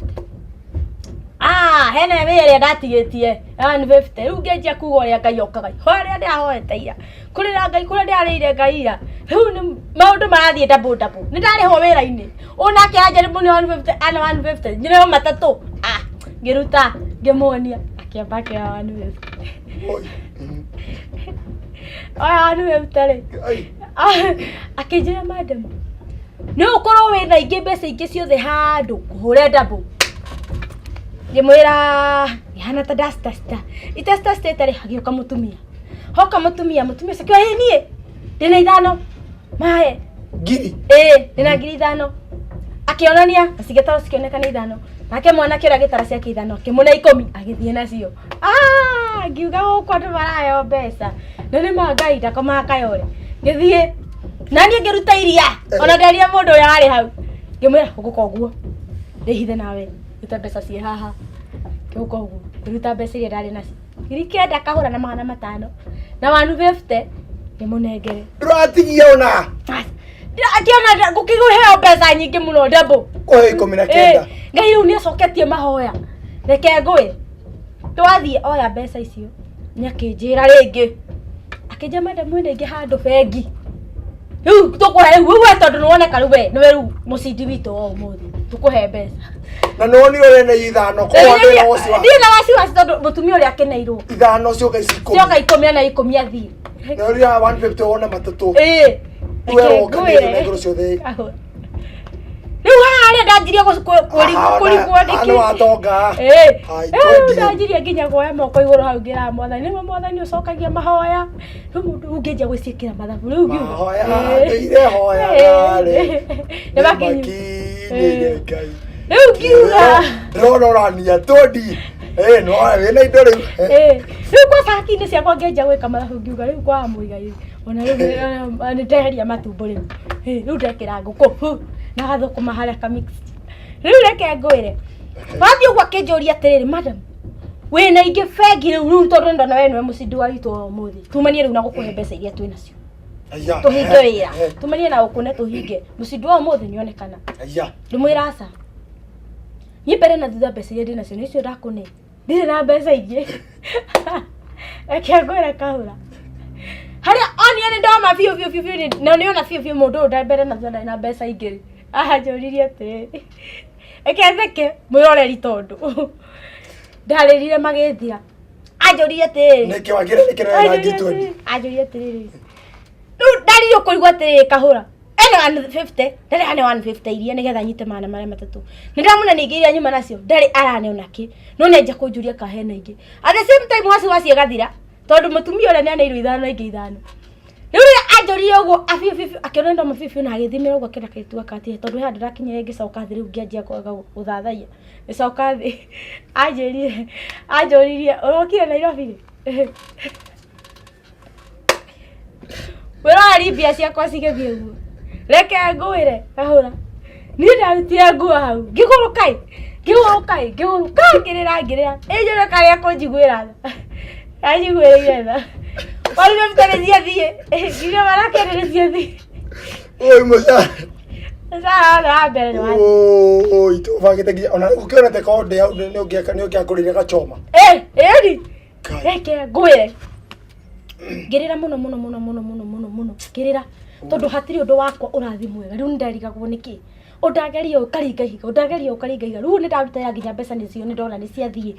Ah, hena wĩra ĩrĩa ndatigĩtie 150. Rĩu ngĩanjia kuga ũrĩa Ngai okaga. Hoya ũrĩa ndĩrahoete ira. Kũrĩra Ngai kũrĩa ndĩrarĩire Ngai ira. Rĩu nĩ maũndũ marathiĩ double double. Nĩ ndarĩhwo wĩra-inĩ. Ũyũ nake anjĩra mũne 150 ana 150. Nyĩrĩho matatũ. Ah, ngĩruta ngĩmuonia akĩamba akĩoya 150. Oi. Oya 150 rĩ. Ai. Akĩnjĩra madam nĩ ũkorwo wĩna ingĩ mbeca ingĩ ciothe handũ kũhũre double. Ngĩmwĩra ihana ta ndacitacita itacitacitĩte rĩ hagĩũka mũtumia hoka mũtumia mũtumia ũcio akiuga ĩ niĩ ndĩna 5 mahe. Ngiri. Ĩĩ ndĩna 5,000 akĩonania na cigĩtarwo cikĩoneka nĩ 5 nake mwanake ũrĩa agĩtara ciake 5 akĩmũne 10 agĩthiĩ nacio. Ah, ngiuga gũkũ andũ maraheo mbeca na nĩ ma Ngai ndakomaga kayore. Ngĩthiĩ na niĩ ngĩruta iria ona nderire mũndũ ũrĩa warĩ hau ngĩmwĩra ũgũka ũguo ndĩhithe nawe rute mbeca ciĩ haha ngĩũka ũguo ngĩruta mbeca iria ndarĩ nacio 9,000 kahũra na 500 na 150 ngĩmũnengere. Ndũratigia ona. Akĩona gũkĩheo mbeca nyingĩ mũno double. Kũhe 19. Ĩĩ, Ngai rĩu nĩ acoketie mahoya. Reke ngwĩre twathiĩ oya mbeca icio nĩ akĩnjĩra rĩngĩ akĩnjĩra madam wĩna ingĩ handũ bengi rĩu tũkũhe rĩu we tondũ nĩwoneka rĩu we nĩwe rĩu mũcindi witũ wa ũmũthĩ tũkũhe mbeca. Na nĩwonire ũrĩa na 5 koguo ndĩna wasiwasi. Ndirĩ na wasiwasi tondũ mũtumia ũrĩa akeneirwo. 5 cioka ici 10. Cioka 10 ana 10 athiĩ. Na ũrĩa 150 wona matatũ. Ĩĩ. Rĩu Reke woka nĩ ngwĩre. ngoro ciothe. Rĩu haha rĩ ndanjirie kũrigwo nĩkĩ. Nĩ watonga. Ĩĩ. Ai, Rĩu twendie. ndanjirie nginya kuoya moko igũrũ hau ngĩra mwathani nĩwe mwathani ũcokagia mahoya. Rĩu mũndũ ũngĩanjia gwĩciĩkĩra mathabu rĩu ngiuga. Mahoya Ĩĩ. ndũire hoyaga rĩ. Nĩ makinyu. Nĩmakinyĩire Ngai. Rĩu ngiuga. Ndĩrona ũrania tũndi. Ĩĩ no wĩna indo rĩu. Ĩĩ. Rĩu kwa caki-inĩ ciakwa ngĩanjia gwĩka mathabu ngiuga rĩu kwa mũigai ona rĩu nĩ ndeheria matumbo rĩu. Ĩĩ, rĩu ndekĩra ngũkũ hu, na gathũkũma harĩa ka mixed. Rĩu reke ngwĩre. Wathiĩ ũguo akĩnjũria atĩrĩrĩ madam wĩna ingĩ bengi rĩu rĩu tondũ ndona we nĩwe mũcindi wa witũ wa ũmũthĩ. Tumanie rĩu na gũkũhe mbeca iria twĩ nacio. Aya. Tũhinge wĩra. Tumanie na gũkũne tũhinge. Mũcindi wa ũmũthĩ nĩonekana. Aya. Ndĩmwĩra aca. Niĩ mbere na thutha mbeca iria ndĩnacio nĩcio ndakũne. Ndirĩ na mbeca ingĩ. Reke ngwĩre kahũra. Harĩa onire nĩ ndoma biũ biũ biũ biũ na nĩona biũ biũ mũndũ ũyũ nda mbere na thutha ndarĩ na mbeca ingĩ. Anjũririe atĩrĩrĩ, reke theke mwĩroreri tondũ ndarĩrire magĩthira. Anjũririe atĩrĩrĩ, Nĩkĩ wagĩrĩire nĩkĩ na ngiri 20? Anjũririe atĩrĩrĩ, rĩu ndarire kũigua atĩrĩrĩ kahũra ena 150 ndarĩ ane 150 iria nĩgetha nyite 300. Nĩ ndamũne ningĩ iria nyuma nacio ndarĩ arane ona kĩ, no nĩ anja kũnjũria ka hena ingĩ. At the same time waci waci ĩgathira tondũ mũtumia ũrĩa nĩ aneirwo ithano ingĩ ithano. Rĩu rĩrĩa anjũririe ũguo abiũ biũ akĩona ndoma biũ biũ na agĩthimĩra ũguo akĩona kairĩtu gaka gatirĩ tondũ he handũ ndakinyire ngĩcoka thĩ rĩu ngĩanjia kwaga gũthathaiya. Ngĩcoka thĩ anjĩrire anjũririe ũrokire Nairobi rĩ? Wĩroreri mbia ciakwa cigĩthiĩ ũguo. Reke ngwĩre kahũra. Niĩ ndarutire nguo hau. Ngĩgũrũka ĩ. Ngĩgũrũka ĩ. Ngĩgũrũka ngĩrĩra ngĩrĩra. Ĩnjũre karĩa kũnjiguĩra tha. Anjiguĩrĩire tha. Warire bitarĩ ciathiĩ. Nginya marakere nĩ ciathiĩ. Oi mũcara. Mũcara wothe wa mbere nĩ wathiĩ. Oi tũbangĩte nginya ona ũkĩonete korwo ndĩ hau nĩ ũngĩakũrĩire gachoma. Ĩ, ĩni. Ngai. Reke ngwĩre. Ngĩrĩra mũno mũno mũno mũno mũno mũno mũno. Ngĩrĩra tondũ hatirĩ ũndũ wakwa ũrathiĩ mwega. Rĩu nĩndarigagwo nĩkĩ. Ũndageria ũũ ũkaringa ihiga, ũndageria ũũ ũkaringa ihiga. Rĩu nĩndaruta wĩra nginya mbeca nĩcio nĩndona nĩciathiĩ.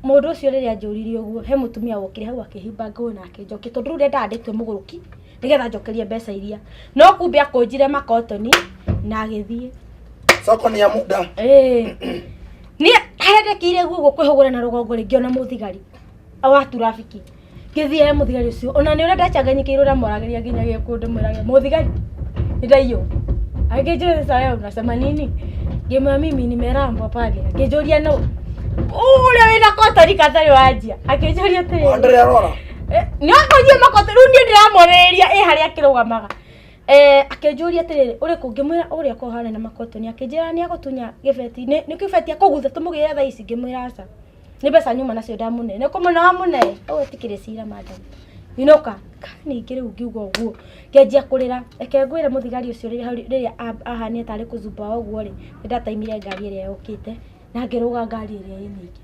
Mũndũ ũcio rĩrĩa anjũririe ũguo, he mũtumia wokire hau akĩhimba nguo na akĩnjokia tondũ rĩu ndendaga ndĩtue mũgũrũki nĩgetha njokerie mbeca iria. No kumbe akũnjire makotoni na agĩthiĩ. Soko ni ya muda. Ĩĩ. Niĩ harĩa ndekĩire guo kwĩhũgũra na rũgongo rĩ ngĩona mũthigari wa turabiki. Ngĩthiĩ he mũthigari ũcio ona nĩ ũrĩa ndachanganyikĩirwo ndamwaragĩria nginya gĩkũyũ ndĩmwĩrage mũthigari nĩndaiywo. Akĩnjũria sasa wewe unasema nini? Ngĩmwĩra mimi nimerambwa pale. Akĩnjũria no ũrĩa wĩna kotori gatarĩ wanjia. Akĩnjũria atĩrĩrĩ. Wandere arora. Nĩ akũnjia makoto rĩu niĩ ndĩramorĩrĩria ĩ harĩa akĩrũgamaga. Akĩnjũria atĩrĩrĩ ũrĩ kũ ngĩmwĩra ũrĩa korwo harĩa na makotoni akĩnjĩra nĩ agũtunya gĩbeti nĩ kĩbeti akũgutha tũmũgĩre thaa ici ngĩmwĩra aca nĩ mbeca nyuma nacio ndamũne nĩ kũmũne wamũne ũguo tikĩrĩ cira madam inũka ningĩ rĩu ngiuga ũguo ngĩanjia kũrĩra reke ngwĩre mũthigari ũcio rĩrĩa ahanire tarĩ kũzumba ũguo rĩ nĩ ndataimire ngari ĩrĩa yokĩte na ngĩrũga ngari ĩrĩa ĩ nyingĩ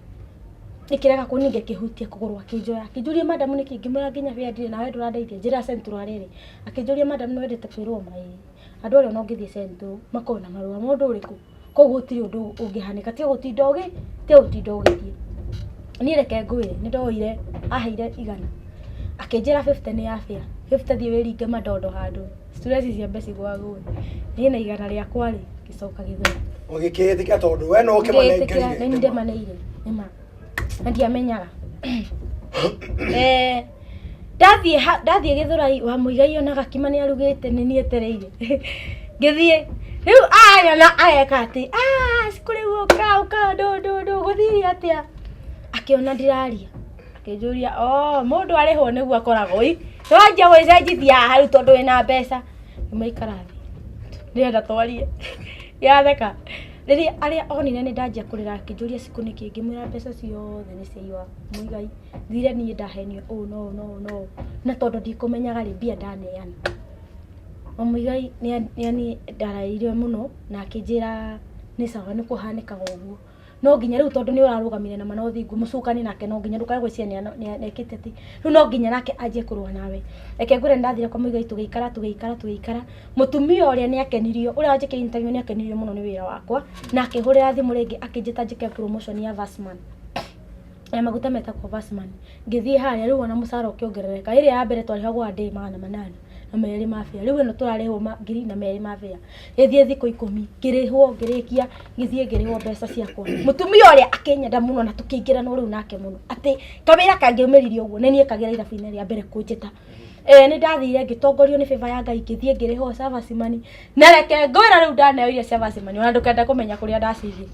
ĩkĩrega kũninga ĩkĩhutia kũgũrũ akĩnjoya akĩnjũria madam nĩkĩ ngĩmwĩra nginya fare ndirĩ nawe ndũrandeithia njĩra Central rĩrĩ akĩnjũria madam nĩ wendete kwĩrwo ma ĩĩ andũ arĩa ona ũngĩthiĩ Central makoragwo na marũa ma ũndũ ũrĩkũ koguo gũtirĩ ũndũ ũngĩhanĩka tiga gũtinda ũgĩ tiga gũtinda ũgĩthiĩ niĩ reke ngwĩre nĩ ndoire aheire 100 akĩnjĩra 50 nĩ ya fare 50 thiĩ wĩringe mandondo handũ stress ciambe cigwagũe niĩ na 100 rĩakwa rĩ ngĩcoka Gĩthũrai. Ũgĩkĩĩtĩkĩra tondũ we no Ngĩĩtĩkĩra, ũkĩmanengerire. nĩ ndĩmaneire nĩma na ndiamenyaga. Ndathiĩ ndathiĩ Gĩthũrai wa Mũigai ona gakima nĩ arugĩte nĩ niĩ etereire. Ngĩthiĩ rĩu anyona areka atĩ cikũ rĩu ũka ũka ndũ ndũ ndũ gũthire atĩa? Akĩona ndiraria akĩnjũria oh mũndũ arĩhwo nĩguo akoragwo ĩ nĩwanjia gwĩcenjithia haha rĩu tondũ wĩna mbeca. Ngĩmũikara thĩ ndĩrenda twarie yatheka. Rĩrĩa arĩa onire nĩ ndanjia kũrĩra akĩnjũria cikũ nĩkĩ ngĩmwĩra mbeca ciothe nĩ ciaiywo Mũigai thire niĩ ndahenio ũũ na ũũ na ũũ na ũũ na tondũ ndikũmenyaga rĩ mbia ndaneana. Na Mũigai nĩ andarĩire mũno na akĩnjĩra nĩ sawa nĩ kũhanĩkaga ũguo. No nginya rĩu tondũ nĩ ũrarũgamire na ma na ũthingu mũcukani nake no nginya ndũkae gwĩciria nĩ ekĩte atĩ rĩu no nginya nake anjie kũrũa nawe. Reke ngwĩre nĩ ndathire kwa Mũigai tũgĩikara tũgĩikara tũgĩikara mũtumia ũrĩa nĩ akenirio ũrĩa wanjĩkĩire interview nĩ akenirio mũno nĩ wĩra wakwa na akĩhũrĩra thimũ rĩngĩ akĩnjĩta njĩke promotion ya Vasman ya maguta metagwo Vasman. Ngĩthiĩ harĩa rĩu ona mũcara ũkĩongerereka ĩrĩa ya mbere twarĩhagwo a day 802 ma fare rĩu ĩno tũrarĩhwo 2,002 ma fare. Ngĩthiĩ thikũ 10 ngĩrĩhwo ngĩrĩkia ngĩthiĩ ngĩrĩhwo mbeca ciakwa. Mũtumia ũrĩa akĩnyenda mũno na tũkĩingĩrana rĩu nake mũno atĩ kawĩra kangĩumĩririe ũguo nĩ niĩ kagĩra irabu-inĩ rĩa mbere kũnjĩta. Nĩ ndathire ngĩtongorio nĩ favor ya Ngai ngĩthiĩ ngĩrĩhwo service money na reke ngwĩre rĩu ndaneo iria service money ona ndũkende kũmenya kũrĩa ndacigire.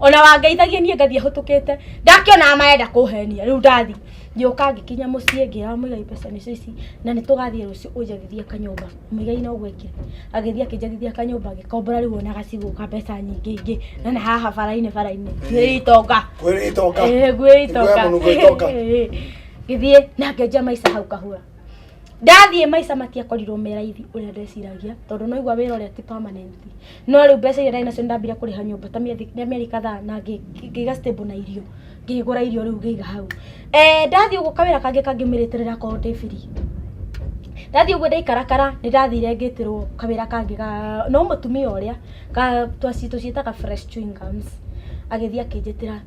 Ona wangeithagia niĩ ngathiĩ hũtũkĩte ndakĩona marenda kũhenia rĩu ndathiĩ ngĩũka ngĩkinya mũciĩ ngĩra Mũigai mbeca nĩcio ici na nĩ tũgathiĩ rũciũ ũnjathithie kanyũmba. Mũigai no gwĩkire agĩthiĩ akĩnjathithia kanyũmba ngĩkombora rĩu ona gacigo ka mbeca nyingĩ ingĩ na nĩ haha bara-inĩ bara-inĩ ngwĩrĩ itonga. Ngwĩrĩ itonga. Ĩĩ, ngwĩrĩ itonga. Ngwĩrĩ mũno itonga. Ĩĩ. Ngĩthiĩ na ngĩanjia maica hau kahũra. Ndathiĩ maica matiakorirwo me raithi ũrĩa ndeciragia tondũ no igua wĩra ũrĩa ti permanent. No rĩu mbeca iria ndarĩ nacio nĩndambire kũrĩha nyũmba ta mĩeri kadhaa na ngĩiga stable na irio. Ngĩgũra irio rĩu ngĩiga hau. Ndathiĩ ũguo kawĩra kangĩ kangiumĩrĩte rĩrakorwo ndĩ free. Ndathiĩ ũguo ndaikarakara nĩ ndathire ngĩtĩrwo kawĩra kangĩ ga no mũtumia ũrĩa ka tũciĩtaga fresh chewing gums agĩthiĩ akĩnjĩtĩra.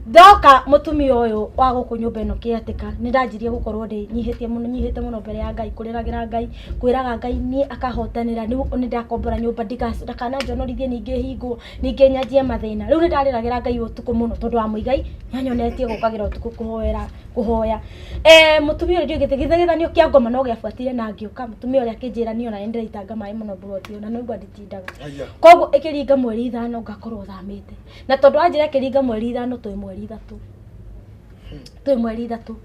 Ndoka mũtumia ũyũ wa gũkũ nyũmba ĩno kĩatĩka nĩ ndanjirie gũkorwo ndĩ nyihĩtie mũno nyihĩte mũno mbere ya Ngai kũrĩragĩra Ngai kwĩraga Ngai niĩ akahotanĩra nĩ ndakombora nyũmba ndakananjonorithie ningĩ hingwo ningĩ nyanjie mathĩna. Rĩu nĩ ndarĩragĩra Ngai ũtukũ mũno tondũ wa Mũigai nĩ anyonetie gũkagĩra ũtukũ kũhoera kũhoya. Mũtumia ũrĩa ndiũĩ gĩthegethanio kĩa ngoma no gĩabuatire na ngĩũka mũtumia ũrĩa akĩnjĩra niĩ ona nĩ ndĩraitanga maĩ mũno mburoti ĩyo na nĩ ũigua nditindaga. Koguo ĩkĩringa mweri 5 ngakorwo thamĩte. Na tondũ anjĩra ĩkĩringa mweri 5 twĩ mweri 3. Twĩ mweri 3.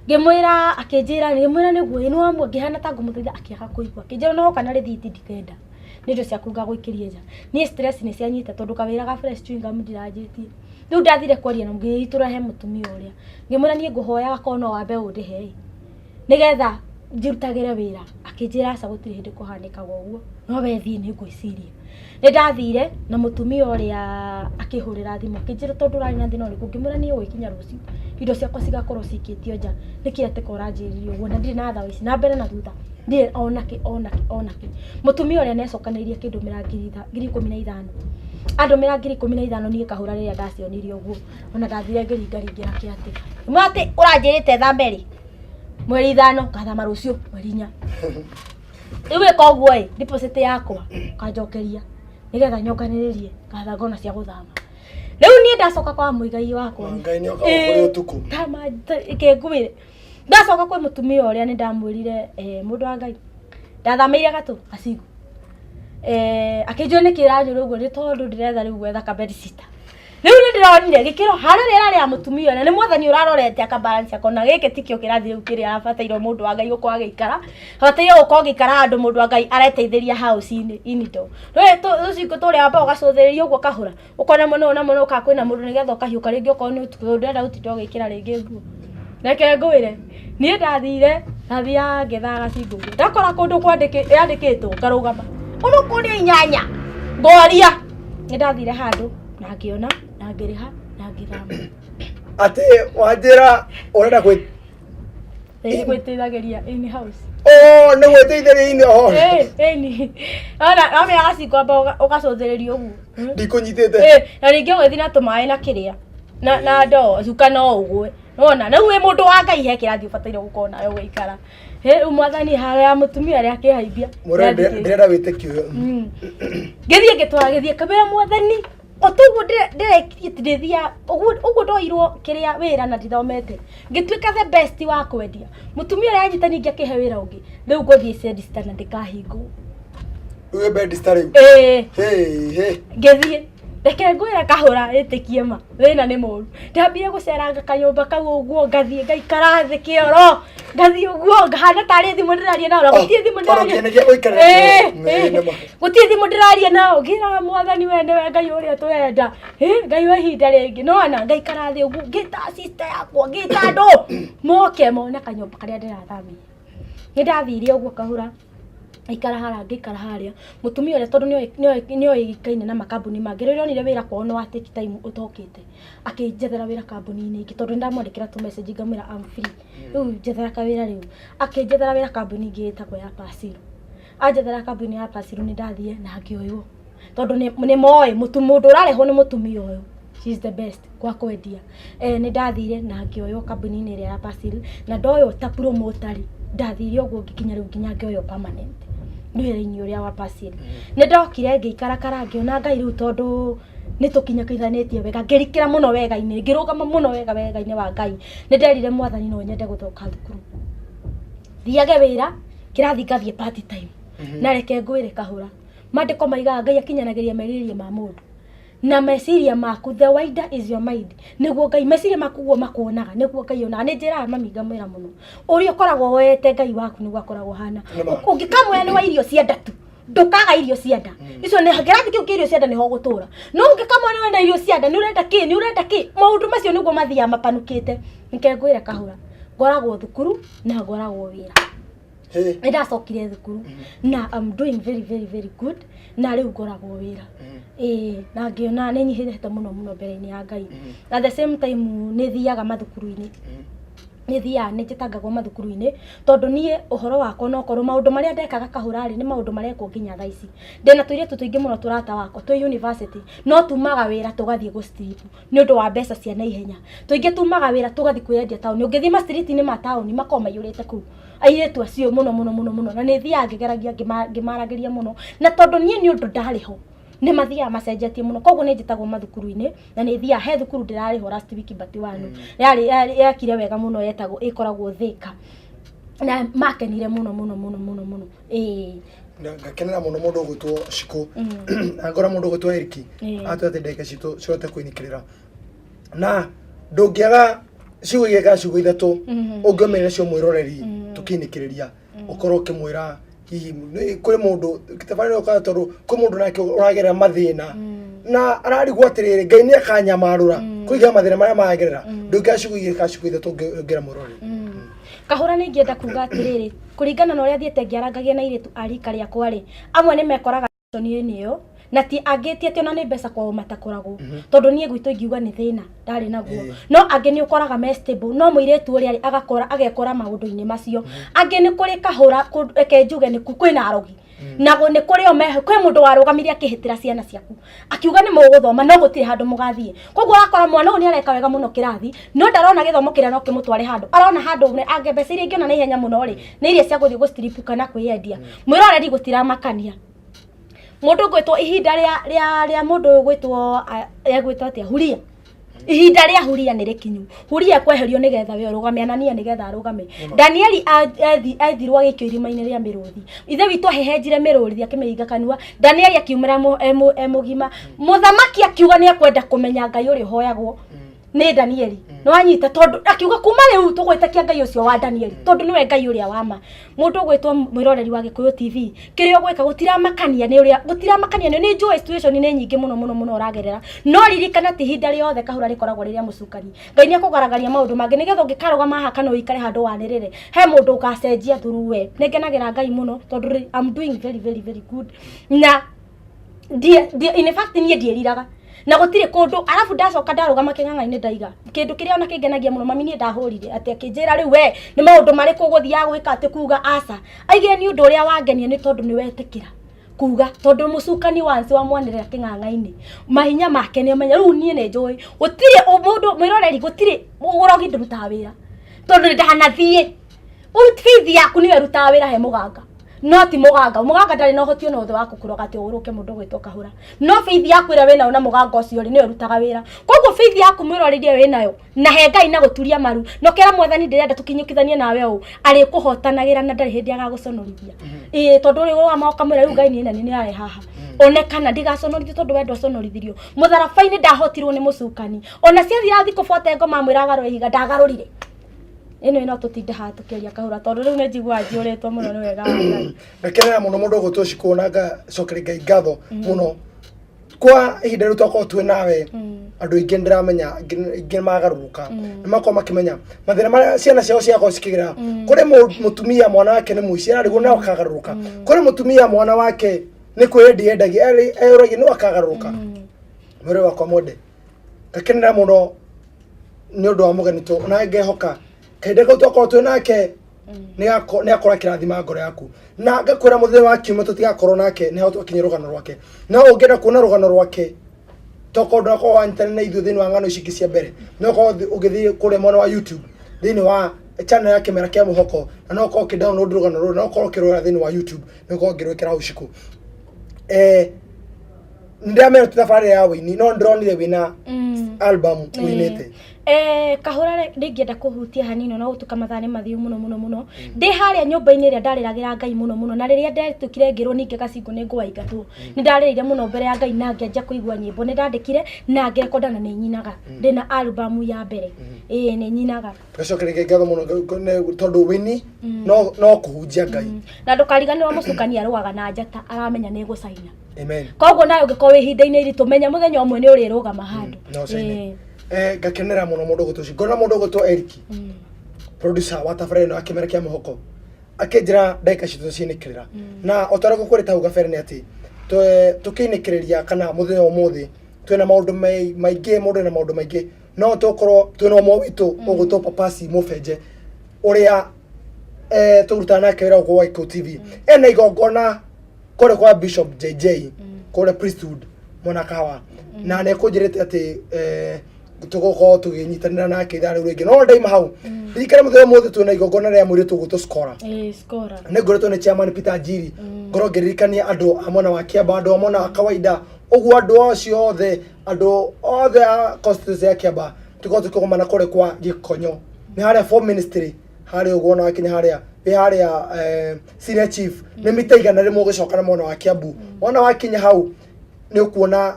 Ngĩmwĩra akĩnjĩra ngĩmwĩra nĩguo ĩ nĩwamua ngĩhana ta ngũmũthaitha akĩaga kũigua. Akĩnjĩra ona woka na rĩthiti ndikenda. Nĩ indo ciaku ngagũikĩria nja. Niĩ stress nĩ cianyita tondũ kawĩra ga fresh chewing gum ndiranjĩtie. Rĩu ndathire kwaria na ngĩitũra he mũtumia ũrĩa. Ngĩmwĩra niĩ ngũhoyaga korwo no wambe ũndĩhe ĩ nĩgetha njirutagĩre wĩra. Akĩnjĩra aca gũtirĩ hĩndĩ kũhanĩkaga ũguo no we thiĩ nĩ ngwĩciria. Nĩ ndathire na mũtumia ũrĩa akĩhũrĩra thimũ akĩnjĩra tondũ ũrarĩ na thĩna ũrĩkũ. Ngĩmwĩra niĩ gũgĩkinya rũciũ indo ciakwa cigakorwo cikĩtio nja nĩkĩ atĩka ũranjĩrire ũguo na ndirĩ na thaũ ici na mbere na thutha ndirĩ onakĩ onakĩ onakĩ. Mũtumia ũrĩa nĩ acokanĩrĩirie akĩndũmĩra 15,000. Andũmĩra 15,000 niĩ kahũra rĩrĩa ndacionire ũguo ona ndathire ngĩringaringĩra kĩatĩka. Ngĩmwĩra atĩ ũranjĩrĩte thame rĩ? Mweri 5 ngathama rũciũ mweri 4. Rĩu ĩka ũguo ĩ deposit yakwa ũkanjokeria nĩgetha nyonganĩrĩrie ngatha ngona cia gũthama. Rĩu niĩ ndacoka kwa Mũigai wakwa. Ngai nĩ okaga kũrĩ ũtukũ. Reke ngwĩre. Ndacoka kwĩ mũtumia ũrĩa nĩ ndamwĩrire mũndũ wa Ngai ndathamĩire gatũ gacigo. Akĩnjũria nĩkĩ ũranjũria ũguo nĩ tondũ ndĩretha rĩu gwetha ka bedsitter. Rĩu nĩ ndĩronire gĩkĩro harĩa rĩera rĩa mũtumia ũrĩa nĩ mwathani ũrarorete aka balance akona gĩkĩ tikĩo kĩrathi rĩu kĩrĩa abataire mũndũ wa Ngai gũkorwo agĩikara. Abataire gũkorwo agĩikara handũ mũndũ wa Ngai areteithĩria house-inĩ indoor. Rĩu tũcingo tũrĩa wambaga ũgacũthĩrĩria ũguo kahũra ũkona mwena ũyũ na mwena ũyũ kana kwĩna mũndũ nĩgetha ũkahiũka rĩngĩ okorwo nĩ ũtukũ tondũ ndũrenda gũtinda ũgĩkĩra rĩngĩ nguo. Reke ngwĩre niĩ ndathire ndathiaga ngethaga gacingo ũguo ndakora kũndũ yandĩkĩtwo ngarũgama ũrũkũ nĩ inyanya ngoria. Nĩ ndathire handũ na ngĩona na ngĩrĩha na ngĩthama. Atĩ wanjĩra ũrenda gwĩ Ĩĩ gwĩteithagĩria in house. Oh, nĩ gwĩteithĩrĩria in house. Ĩĩ, ĩni. Ona wamenya gacingo amba ũgacũthĩrĩria ũguo. Ndikũnyitĩte. Ĩĩ, na ningĩ ũgĩthiĩ na tũmaĩ na kĩrĩa na ndoo cuka no ũgwe. Nĩwona rĩu wĩ mũndũ wa Ngai he kĩrathi ũbataire gũkorwo nayo ũgĩikara. Hĩ rĩu mwathani harĩa ya mũtumia ũrĩa akĩhaimbia. Mũrĩa ndĩrenda wĩtĩkio ũyũ. Ngĩthiĩ ngĩtwara gĩthiĩ kamĩra mwathani o toguo ndĩrekirie ndĩthiaga ũguo ndoirwo kĩrĩa wĩra na ndithomete ngĩtuĩka the best wa kwendia. Mũtumia ũrĩa anyita ningĩ akĩhe wĩra ũngĩ rĩu ngũthiĩ Sedista na ndĩkahingwo. Rĩu wĩ Bedista rĩu. Ĩĩ. Hĩ hĩ. Ngĩthiĩ reke ngwĩre kahũra ĩtĩkie ma thĩna nĩ mũru. Ndambire gũceranga kanyũmba kau ũguo ngathiĩ ngaikara thĩ kĩoro ngathiĩ ũguo ngahana tarĩ thimũ ndĩraria nao na gũtirĩ thimũ Tondũ ndĩraria. kĩene gĩa gũikara Ĩĩ, kĩoro. Ĩĩ, ĩĩ. nĩ ma. Gũtirĩ thimũ ndĩraria nao ngĩraga mwathani we nĩwe Ngai ũrĩa tũrenda. Ĩ Ngai wa ihinda rĩngĩ nĩwona ngaikara thĩ ũguo ngĩta sister yakwa ngĩta andũ moke mone kanyũmba karĩa ndĩrathamĩire. Nĩ ndathire ũguo kahũra ngaikara harĩa ngĩikara harĩa mũtumia ũrĩa tondũ nĩoĩkaine na makambuni mangĩ rĩrĩa onire wĩra kwao nĩ wa take time ũtokĩte akĩnjethera wĩra kambuni-inĩ ĩngĩ tondũ nĩndamwandĩkĩra tũ message ngamwĩra I'm free rĩu njethera kawĩra rĩu akĩnjethera wĩra kambuni ĩngĩ ĩtagwo ya Pasilo. Anjethera kambuni ya Pasilo nĩ ndathire na ngĩoywo tondũ nĩ moĩ mũndũ ũrarehwo nĩ mũtumia ũyũ she is the best kwa kwendia. Nĩ ndathire na ngĩoywo kambuni-inĩ ĩrĩa ya Passil na ndoywo ta promoter rĩ ndathire ũguo ngĩkinya rĩu nginya ngĩoywo permanent wĩra-inĩ ũrĩa wa Passil. Nĩ ndokire ngĩikarakara ngĩona Ngai rĩu tondũ nĩ tũkinyũkithanĩtie wega ngĩrikĩra mũno wega-inĩ ngĩrũgama mũno wega wega-inĩ wa Ngai. Nĩ nderire mwathani no nyende gũcoka thukuru thiage wĩra kĩrathi ngathiĩ part time na reke ngwĩre kahũra mandĩko maigaga Ngai akinyanagĩria merirĩria ma mũndũ na meciria maku the wider is your mind nĩguo Ngai meciria maku guo makuonaga nĩguo Ngai onaga. Nĩ njĩraga mami ngamwĩra mũno ũrĩa ũkoragwo woete Ngai waku nĩguo akoragwo hana. Ũngĩkamũoya nĩ wa irio cia nda tu ndũkaga irio cia nda icio nĩ kĩrathi kĩu kĩa irio cia nda nĩho ũgũtũra no ũngĩkamũoya nĩ irio cia nda nĩ ũrenda kĩ nĩ ũrenda kĩ maũndũ macio nĩguo mathiaga mapanukĩte. Reke ngwĩre kahũra ngoragwo thukuru na ngoragwo wĩra. Hey. Nĩ ndacokire thukuru na I'm doing very very very good, na rĩu ngoragwo wĩra, ĩĩ, na ngĩona nĩ nyihĩte mũno mũno mbere-inĩ ya Ngai. At the same time nĩ thiaga mathukuru-inĩ, nĩ thiaga, nĩ njĩtangagwo mathukuru-inĩ, tondũ niĩ ũhoro wakwa no korwo maũndũ marĩa ndekaga kahũra-rĩ, nĩ maũndũ marekwo nginya thaa ici. Ndĩna tũirĩtu tũingĩ mũno tũrata wakwa twĩ university, no tumaga wĩra tũgathiĩ gũ strip nĩ ũndũ wa mbeca cia naihenya. Tũingĩ tumaga wĩra tũgathiĩ kwĩyendia taũni. Ũngĩthiĩ ma street-inĩ ma taũni, makoragwo maiyũrĩte kũu airĩtu acio mũno mũno mũno mũno. Na nĩ thiaga ngĩgeragia ngĩmaragĩria mũno, na tondũ niĩ nĩ ũndũ ndarĩ ho, nĩ mathiaga macenjetie mũno. Koguo nĩ njĩtagwo mathukuru-inĩ, na nĩ thiaga he thukuru ndĩrarĩhwo last week, but one yarĩ yakire wega mũno, yetagwo, ĩkoragwo Thika, na makenire mũno mũno mũno mũno mũno, ĩĩ. Na ngakenera mũno mũndũ ũgwĩtwo Shiko, na ngora mũndũ ũgwĩtwo Eric atwĩra atĩ ndagĩka citũ cihote kũinĩkĩrĩra, na ndũngĩaga ciugo igĩrĩ kana ciugo ithatũ ũngĩomerera cio mwĩroreri tũkĩinĩkĩrĩria, ũkorwo ũkĩmwĩra hihi kũrĩ mũndũ tabarĩra ũkaga, tondũ kwĩ mũndũ nake ũragerera mathĩna na ararigwo atĩrĩrĩ, Ngai nĩ akanyamarũra kũiga mathĩna marĩa maragerera. Ndũngĩaga ciugo igĩrĩ kana ciugo ithatũ ũngĩra mwĩroreri? Kahũra, nĩ ingĩenda kuga atĩrĩrĩ, kũringana na ũrĩa thiĩte ngĩarangagia na airĩtu a rika rĩakwa rĩ, amwe nĩ mekoraga nĩ ĩyo, na ti angĩ ti atĩ ona nĩ mbeca kwao matakoragwo, tondũ niĩ gwitũ ingiuga nĩ thĩna ndarĩ naguo. No angĩ nĩ ũkoraga me stable, no mũirĩtu ũrĩa rĩ, agakora agekora maũndũ-inĩ macio. Angĩ nĩ kũrĩ kahũra, reke njuge nĩ kwĩna arogi na nĩ kũrĩ o meho. Kwĩ mũndũ warũgamire akĩhĩtĩra ciana ciaku, akiuga nĩ mũgũthoma no gũtirĩ handũ mũgathiĩ. Koguo ũrakora mwana ũyũ nĩ areka wega mũno kĩrathi, no ndarona gĩthomo kĩrĩa no kĩmũtware handũ. Arona handũ angĩ mbeca iria ingĩona na ihenya mũno rĩ, nĩ iria cia gũthiĩ gũ kana kwĩyendia. Mwĩroreri, gũtiramakania mũndũ ngwĩtwo ihinda rĩa mũndũ ũyũ gwĩtwo, egwĩtwo atĩa, Huria. Ihinda rĩa Huria nĩ rĩkinyu. Huria kweherio nĩgetha we ũrũgame, Anania nĩgetha arũgame. Danieli ethirwo agĩikio irima-inĩ rĩa mĩrũthi. Ithe witũ ahehenjire mĩrũthi akĩmĩhinga kanua, Danieli akiumĩra e mũgima. Mũthamaki akiuga nĩ ekwenda kũmenya Ngai ũrĩa ũhoyagwo nĩ Danieli. Nĩ wanyita? Tondũ akiuga kuma rĩu tũgwĩtĩkia Ngai ũcio wa Danieli, tondũ nĩwe Ngai ũrĩa wa ma. Mũndũ ũgwĩtwo mwĩroreri wa Gĩkũyũ TV, kĩrĩa ũgwĩka gũtiramakania nĩ ũrĩa gũtiramakania nĩ njũĩ situation nĩ nyingĩ mũno mũno mũno ũragerera, no ririkana ti ihinda rĩothe kahũra rĩkoragwo rĩrĩa mũcukani. Ngai nĩ akũgaragaria maũndũ mangĩ nĩgetha ũngĩkarũgama haha kana ũikare handũ wanĩrĩre, he mũndũ ũgacenjia through we. Nĩ ngenagĩra Ngai mũno tondũ I'm doing very very very good, na in fact niĩ ndiĩriraga na gũtirĩ kũndũ. Arabu ndacoka ndarũgama kĩng'ang'a-inĩ, ndaiga kĩndũ kĩrĩa ona kĩngenagia mũno, mami niĩ ndahũrire atĩ akĩnjĩra, "Rĩu we nĩ maũndũ marĩkũ ũgũthiaga gwĩka?" Atĩ kuga aca, aigire nĩ ũndũ ũrĩa wangenia nĩ tondũ nĩ wetĩkĩra kuga, tondũ mũcukani once wamwanĩrĩra kĩng'ang'a-inĩ, mahinya make nĩ amenya. Rĩu niĩ nĩ njũĩ gũtirĩ mũndũ mwĩroreri, gũtirĩ ũrogi ndũrutaga wĩra, tondũ nĩ ndanathiĩ. Faith yaku nĩyo ĩrutaga wĩra he mũganga, no ti mũganga. Mũganga ndarĩ na ũhoti ona ũthĩ wa gũkũroga atĩ ũgũrũke mũndũ ũgwĩtwo kahũra, no faith yaku ĩrĩa wĩnayo na mũganga ũcio rĩ, nĩyo ĩrutaga wĩra. Koguo faith yaku mwĩroreri ĩrĩa wĩnayo na he Ngai na gũturia maru na ũkera Mwathani, "Ndĩrenda tũkinyũkithanie nawe ũũ," arĩkũhotanagĩra na ndarĩ hĩndĩ agagũconorithia. Ĩĩ, tondũ rĩu ũrũgama ũkamwĩra, "Rĩu Ngai, niĩ na nĩ nĩae haha one kana ndigaconorithio," tondũ we ndwaconorithirio mũtharaba-inĩ, ndahotirwo nĩ mũcukani. Ona ciathira thikũ bote ngoma mwĩra agarũre ihiga, ndagarũrire. Ĩno no tũtinde haha tũkĩaria kahũra, tondũ rĩu nĩ njiguaga njiyũrĩtwo mũno nĩ wega wa Ngai. Ngakenera mũno mũndũ ũgwĩtwo Shiko, na ngacokeria Ngai ngatho mũno kwa ihinda rĩu twakorwo twĩ nawe. Andũ aingĩ ndĩramenya aingĩ magarũrũka, nĩ makorwo makĩmenya mathĩna marĩa ciana ciao ciakorwo cikĩgerera. Kũrĩ mũtumia mwana wake nĩ mũici, ararigwo no akagarũrũka. Kũrĩ mũtumia mwana wake nĩ kwĩyendia endagia, eyũragia no akagarũrũka. Mwĩrĩ wakwa mwende, ngakenera mũno nĩ ũndũ wa mũgeni tũ, na ngehoka kahinda kau twakorwo twĩ nake nĩ akorwo akĩrathima ngoro yaku. Na ngakwĩra mũthenya wa kiumia tũtigakorwo nake, nĩ ho twakinyia rũgano rwake. No ũngĩenda kuona rũgano rwake, tokorwo ndũrakorwo wanyitanĩra na ithuĩ thĩinĩ wa ng'ano ici ingĩ cia mbere, no ũkorwo ũgĩthiĩ kũrĩa mwena wa YouTube thĩinĩ wa channel ya Kĩmera kĩa Mũhoko, na no ũkorwo ũkĩ-download rũgano rũrũ, na ũkorwo ũkĩrũra thĩinĩ wa YouTube, nĩ ũkorwo ngĩrwĩkĩra hau ciku. Nĩndĩramenya ti thabarĩ ya wĩini, no ndĩronire wĩna album wĩinĩte. Kahũra ndingĩenda kũhutia hanini, no gũtuĩka mathaa nĩ mathiu mũno mũno mũno. Ndĩ harĩa nyũmba-inĩ ĩrĩa ndarĩragĩra Ngai mũno mũno, na rĩrĩa ndetũkire ngĩrwo ningĩ gacingũ nĩ ngũwaingatwo, nĩ ndarĩrire mũno mbere ya Ngai na ngĩanjia kũigua nyĩmbo. Nĩ ndandĩkire na ngĩrekonda na nĩ nyinaga. Ndĩna album ya mbere, ĩĩ, nĩ nyinaga. Ngacokeria Ngai ngatho mũno tondũ wĩini no kũhunjia Ngai. Na ndũkariganĩrwo mũcukani arũaga na njata aramenya nĩ gũcaina. Amen. Koguo nawe ũngĩkorwo wĩ ihinda-inĩ iritũ, menya mũthenya ũmwe nĩ ũrĩrũgama handũ. No caine. Ngakenera mũno mũndũ ũgwĩtwo, ngona mũndũ ũgwĩtwo Eric, producer wa tabarĩra ĩno ya Kĩmera kĩa Mũhoko. Akĩnjĩra ndagĩka citũ ciinĩkĩrĩra na o ta ũrĩa ngũkwĩrĩte hau gabere nĩ atĩ tũkĩinĩkĩrĩria kana mũthenya wa ũmũthĩ twĩna maũndũ maingĩ, mũndũ ena maũndũ maingĩ, no tũkorwo twĩna ũmwe witũ ũgwĩtwo Papasi Mũbenje ũrĩa tũrutaga nake wĩra gũkũ Waikũ TV, ena igongona kũrĩa kwa Bishop JJ kũrĩa Priesthood mwena Kahawa, na nĩ ekũnjĩrĩte atĩ tũgũkorwo tũgĩnyitanĩra nake ithaa rĩu rĩngĩ, no ndaima hau ririkana mũthenya ũmũthĩ twĩna igongona rĩa mũirĩtu ũgwĩtwo Scora. Ĩĩ, Scora. Nĩ ngoretwo nĩ chairman Peter Njiri, ngorwo ngĩririkania andũ a mwena wa Kiambaa, andũ a mwena wa kawaida ũguo, andũ acio othe, andũ othe a constituency ya Kiambaa, tũkorwo tũkĩgomana kũrĩa kwa Gĩkonyo, nĩ harĩa for ministry harĩa ũguo, na wakinya harĩa wĩ harĩa senior chief nĩ mita 100 ũgĩcoka na mwena wa Kiambu. Wona wakinya hau nĩ ũkuona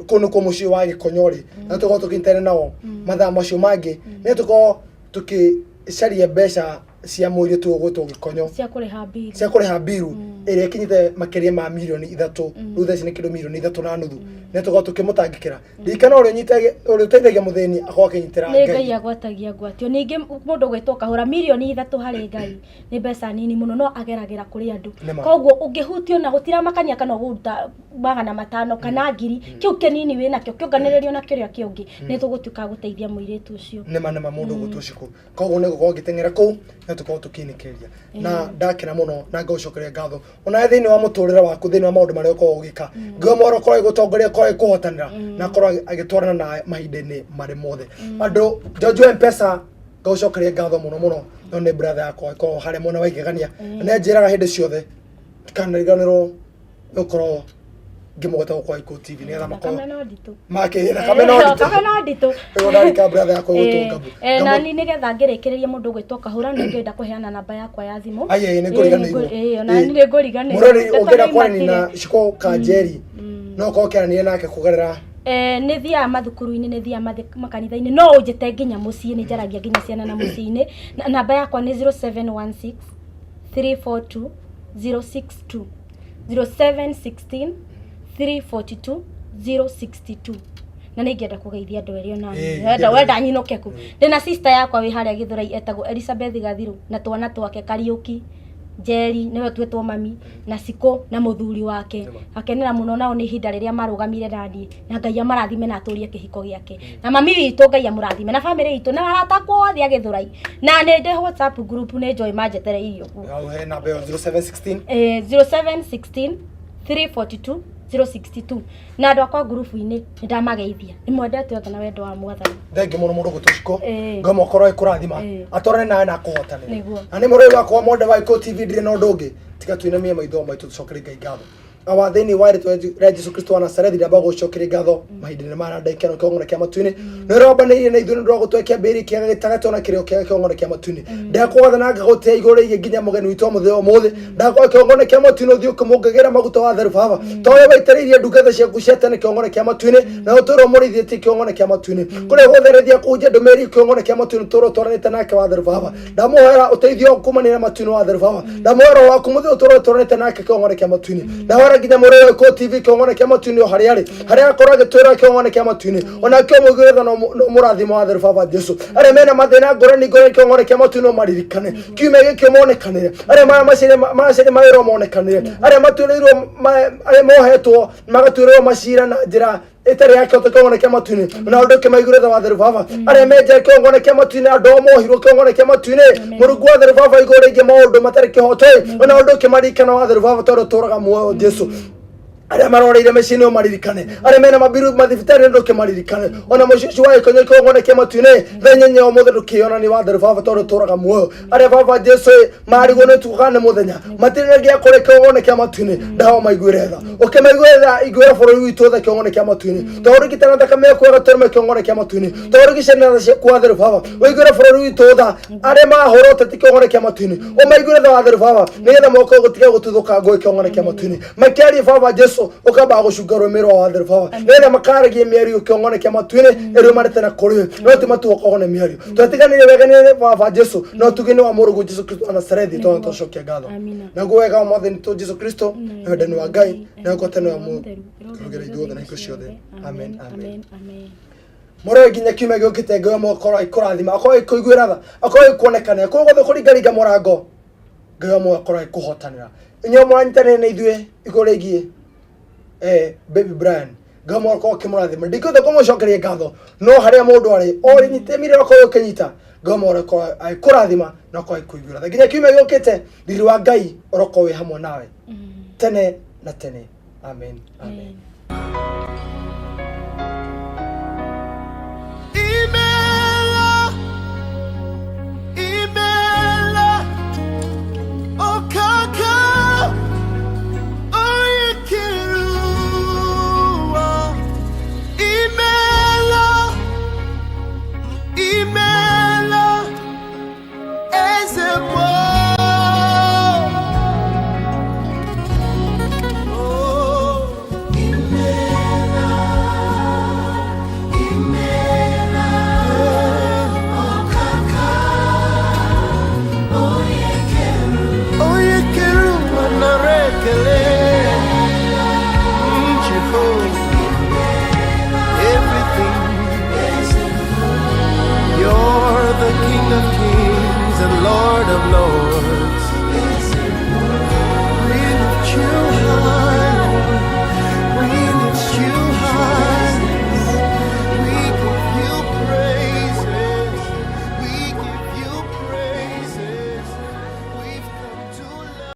kũu nĩkuo mũciĩ wa Gĩkonyo rĩ, na tũkorwo tũkĩnyitanĩra nao mathaa macio mangĩ nĩ tũkorwo tũkĩcaria mbeca cia mũirĩtu ũgwĩtwo Gĩkonyo cia kũrĩha mbiri. Cia kũrĩha mbiru ĩrĩa ĩkinyĩte makĩria ma 3 mirioni rĩu thaa ici nĩ kĩndũ 3.5 mirioni, nĩ tũkorwo tũkĩmũtangĩkĩra. Ririkana ũrĩa ũteithagia mũthĩni akorwo akĩnyitĩra Nĩ Ngai Ngai. Agwatagia ngwatio. Ningĩ mũndũ gwĩtwo Kahũra, 3 mirioni harĩ Ngai nĩ mbeca nini mũno, no ageragĩra kũrĩ andũ. Nĩma. Koguo ũngĩhutio na gũtiramakania kana ũgũruta 500 kana 1,000, kĩu kĩnini wĩnakĩo kĩonganĩrĩrio na kĩrĩa kĩũngĩ, nĩ tũgũtuĩka a gũteithia mũirĩtu ũcio. Nĩma mũndũ ũgwĩtwo Cikũ, koguo nĩ gũkorwo ngĩteng'era kũu na tũkorwo tũkĩinĩkĩrĩria, na ndakena mũno na ngagũcokeria ngatho onawe thĩinĩ wa mũtũrĩre waku, thĩinĩ wa maũndũ marĩa ũkoragwo ũgĩka. Ngai mwaro akorwo agĩgũtongoria, akorwo agĩkũhotanĩra na akorwo agĩtwarana nawe mahinda-inĩ marĩ mothe. Andũ George wa Mpesa, ngagũcokeria ngatho mũno mũno, no nĩ brother yakwa ĩkoragwo harĩa mwena wa igegania na nĩ anjĩraga hĩndĩ ciothe ndikanariganĩrwo nĩ gũkorwo ngĩmũgweta gũkũ Waikũ TV nĩgetha makorwo Thakame no nditũ. Make thakame no nditũ. Thakame no nditũ. Rĩu ndarika brother yakwa ĩgwĩtwo Ngabu. Nani nĩgetha ngĩrĩkĩrĩria, mũndũ ũgwĩtwo Kahũra, nĩ ngĩenda kũheana namba yakwa ya thimũ. Aye, nĩ ngũriganĩirwo. Ona nĩ ngũriganĩirwo. Mũrori Ndeto ũngĩenda nĩ kwaranĩria na imakire. Shiko Kanjeri no ũkorwo ũkĩaranĩria nake kũgerera Nĩ thiaga mathukuru-inĩ, nĩ thiaga makanitha-inĩ, no ũnjĩte nginya mũciĩ, nĩ njaragia nginya ciana na mũciĩ-inĩ. Na namba yakwa nĩ 0716 342 062, 0716 342 062, na nĩ ingĩenda kũgeithia andũ erĩ ona wenda wenda nyinũke ku. Ndĩna sister yakwa wĩ harĩa Gĩthũrai etagwo Elizabeth Gathiru na twana twake Kariũki, Njeri nĩwe twĩtwo mami, na Cikũ na mũthuri wake. Akenera mũno nao nĩ ihinda rĩrĩa marũgamire na niĩ, na Ngai amarathime na atũrie kĩhiko gĩake na mami witũ, Ngai amũrathime na bamĩrĩ itũ na arata akwa othe a Gĩthũrai, na nĩ ndĩ WhatsApp group, nĩ njũĩ manjetere irio kuo. Hau he namba ĩyo 0716 0716 342 062, na andũ akwa ngurubu-inĩ nĩ ndamageithia, nĩ mwendete othe na wendo wa Mwathani. Thengi mũno mũndũ gwĩtwo Shiko. Ngai akorwo agĩkũrathima, atwarane nawe na akũhotanĩre. Na nĩ mũrori wakwa mwende wa Iko TV, ndirĩ na ũndũ ũngĩ tiga twinamie maitho maitũ tũcokerie Ngai ngatho. Awa thĩinĩ wa rĩtwa rĩa Jesu Kristo wa Nazarethi, ndamba gũcokeria ngatho mahinda-inĩ maya na ndagĩka ĩno kĩgongona kĩa matu-inĩ nĩ ũrĩa wambanĩirie na ithuĩ nĩ ũndũ wa gũtũhe kĩambĩrĩria kĩega, gĩtagatĩ ona kĩrĩo kĩega kĩgongona kĩa matu-inĩ. Ndakũgatha na ngagũtĩa igũrũ rĩgiĩ nginya mũgeni witũ wa mũthenya wa ũmũthĩ. Ndakũhoya kĩgongona kĩa matu-inĩ ũthiĩ ũkĩmũngagĩra maguta wa theru baba, ta ũrĩa waitĩrĩirie ndungata ciaku cia tene kĩgongona kĩa matu-inĩ, na ũtũũre ũmũrĩithĩtie kĩgongona kĩa matu-inĩ kũrĩa guothe arĩthiĩ kũhunjia ndũmĩrĩri kĩgongona kĩa matu-inĩ, ũtũũre ũtwaranĩte nake wa theru baba. Ndamũhoera ũteithio kumanĩra matu-inĩ wa theru baba, ndamũhoera roho waku mũtheru ũtũũre ũtwaranĩte nake kĩgongona kĩa matu-inĩ. Ndahoera nginya mũrĩ wa Ĩkũyũ TV kĩgongona kĩa matu-inĩ, o harĩa arĩ, harĩa akorwo agĩtwĩra kĩgongona kĩa matu-inĩ, onake ũmũiguĩre tha na ũmũrathime wa theru baba Jesu. Arĩa mena mathĩna ngũrani ngũrani kĩgongona kĩa matu-inĩ, ũmaririkane kiumia gĩkĩ, ũmonekanĩre. Arĩa maracaria mawĩra, ũmonekanĩre. Arĩa matuĩrĩirwo arĩa mohetwo magatuĩrĩrwo macira na njĩra ĩtarĩ ya kĩhoto kĩgongona kĩa matu-inĩ, na ũndũ ũkĩmaiguĩre tha wa theru baba. Arĩa menjera kĩgongona kĩa matu-inĩ, andũ ao mohirwo kĩgongona kĩa matu-inĩ, Mũrungu wa theru baba, igũrũ rĩgiĩ maũndũ matarĩ kĩhoto ĩ, ona ũndũ ũkĩmaririkana wa theru baba, tondũ tũraga muoyo Jesu. Arĩa maroreire mĩciĩ-inĩ ũmaririkane, arĩa mena mabiru mathibitarĩ ndũkĩmaririkane, ona mũciĩ ũcio wa Gĩkonyo kĩgongona kĩa matu-inĩ thenya nya ũmũthĩ ndũkĩonani wa theru baba, tondũ tũraga muoyo. Arĩa baba Jesu ĩ, marigwo nĩ ũtukũ kana nĩ mũthenya, matirĩ na gĩa kũrĩa kĩgongona kĩa matu-inĩ, ndaho maiguĩre tha, ũkĩmaiguĩre tha. Iguĩra bũrũri witũ tha kĩgongona kĩa matu-inĩ, tondũ ũrigitana thakame yaku ĩgatũrĩma kĩgongona kĩa matu-inĩ, tondũ ũrigicana tha ciaku wa theru baba, ũiguĩre bũrũri witũ tha. Arĩa mahũra ũteti kĩgongona kĩa matu-inĩ, ũmaiguĩre tha wa theru baba, nĩgetha moko gũtiga gũtuthũka ngũĩ kĩgongona kĩa matu-inĩ makĩaria baba Jesu, ũkamba gũcunga rũĩmĩ rwa wa theru baba, nĩgetha makaragia mĩario kĩgongona kĩa matu-inĩ ĩrĩa ũmarĩte na kũrĩ we, no ti matuokorwo nĩ mĩario. Twatiganĩire wega nĩ baba Jesu, no tuge nĩ wa mũrũguo Jesu Kristo wa Nazarethi, tondũ twacokia ngatho. Amina. Naguo wega wa Mwathani tũ Jesu Kristo na wendani wa Ngai na ngwatanĩro ya mũrugĩra ithuothe na hingo ciothe. Amen, amen. Amen. Mũroe nginya kiumia gĩũkĩte, Ngai wa akorwo agĩkũrathima, akorwo agĩkũiguĩra tha, akorwo agĩkuonekana kũu guothe kũringaringa mũrango. Ngai wa muoyo akorwo agĩkũhotanĩra. Inyuĩ mũranyitanĩire na ithuĩ igũrũ rĩgiĩ baby Brian, Ngai wa muoyo akorwo akĩmũrathima. Ndingĩhota kũmũcokeria ngatho, no harĩa mũndũ arĩ o rĩnyite mĩrĩ akorwo ũkĩnyita, Ngai wa muoyo akorwo agĩkũrathima na akorwo agĩkũiguĩra tha. Nginya kiumia gĩũkĩte, riri wa Ngai ũrokorwo wĩ hamwe nawe tene na tene. Amen, amen. Amen.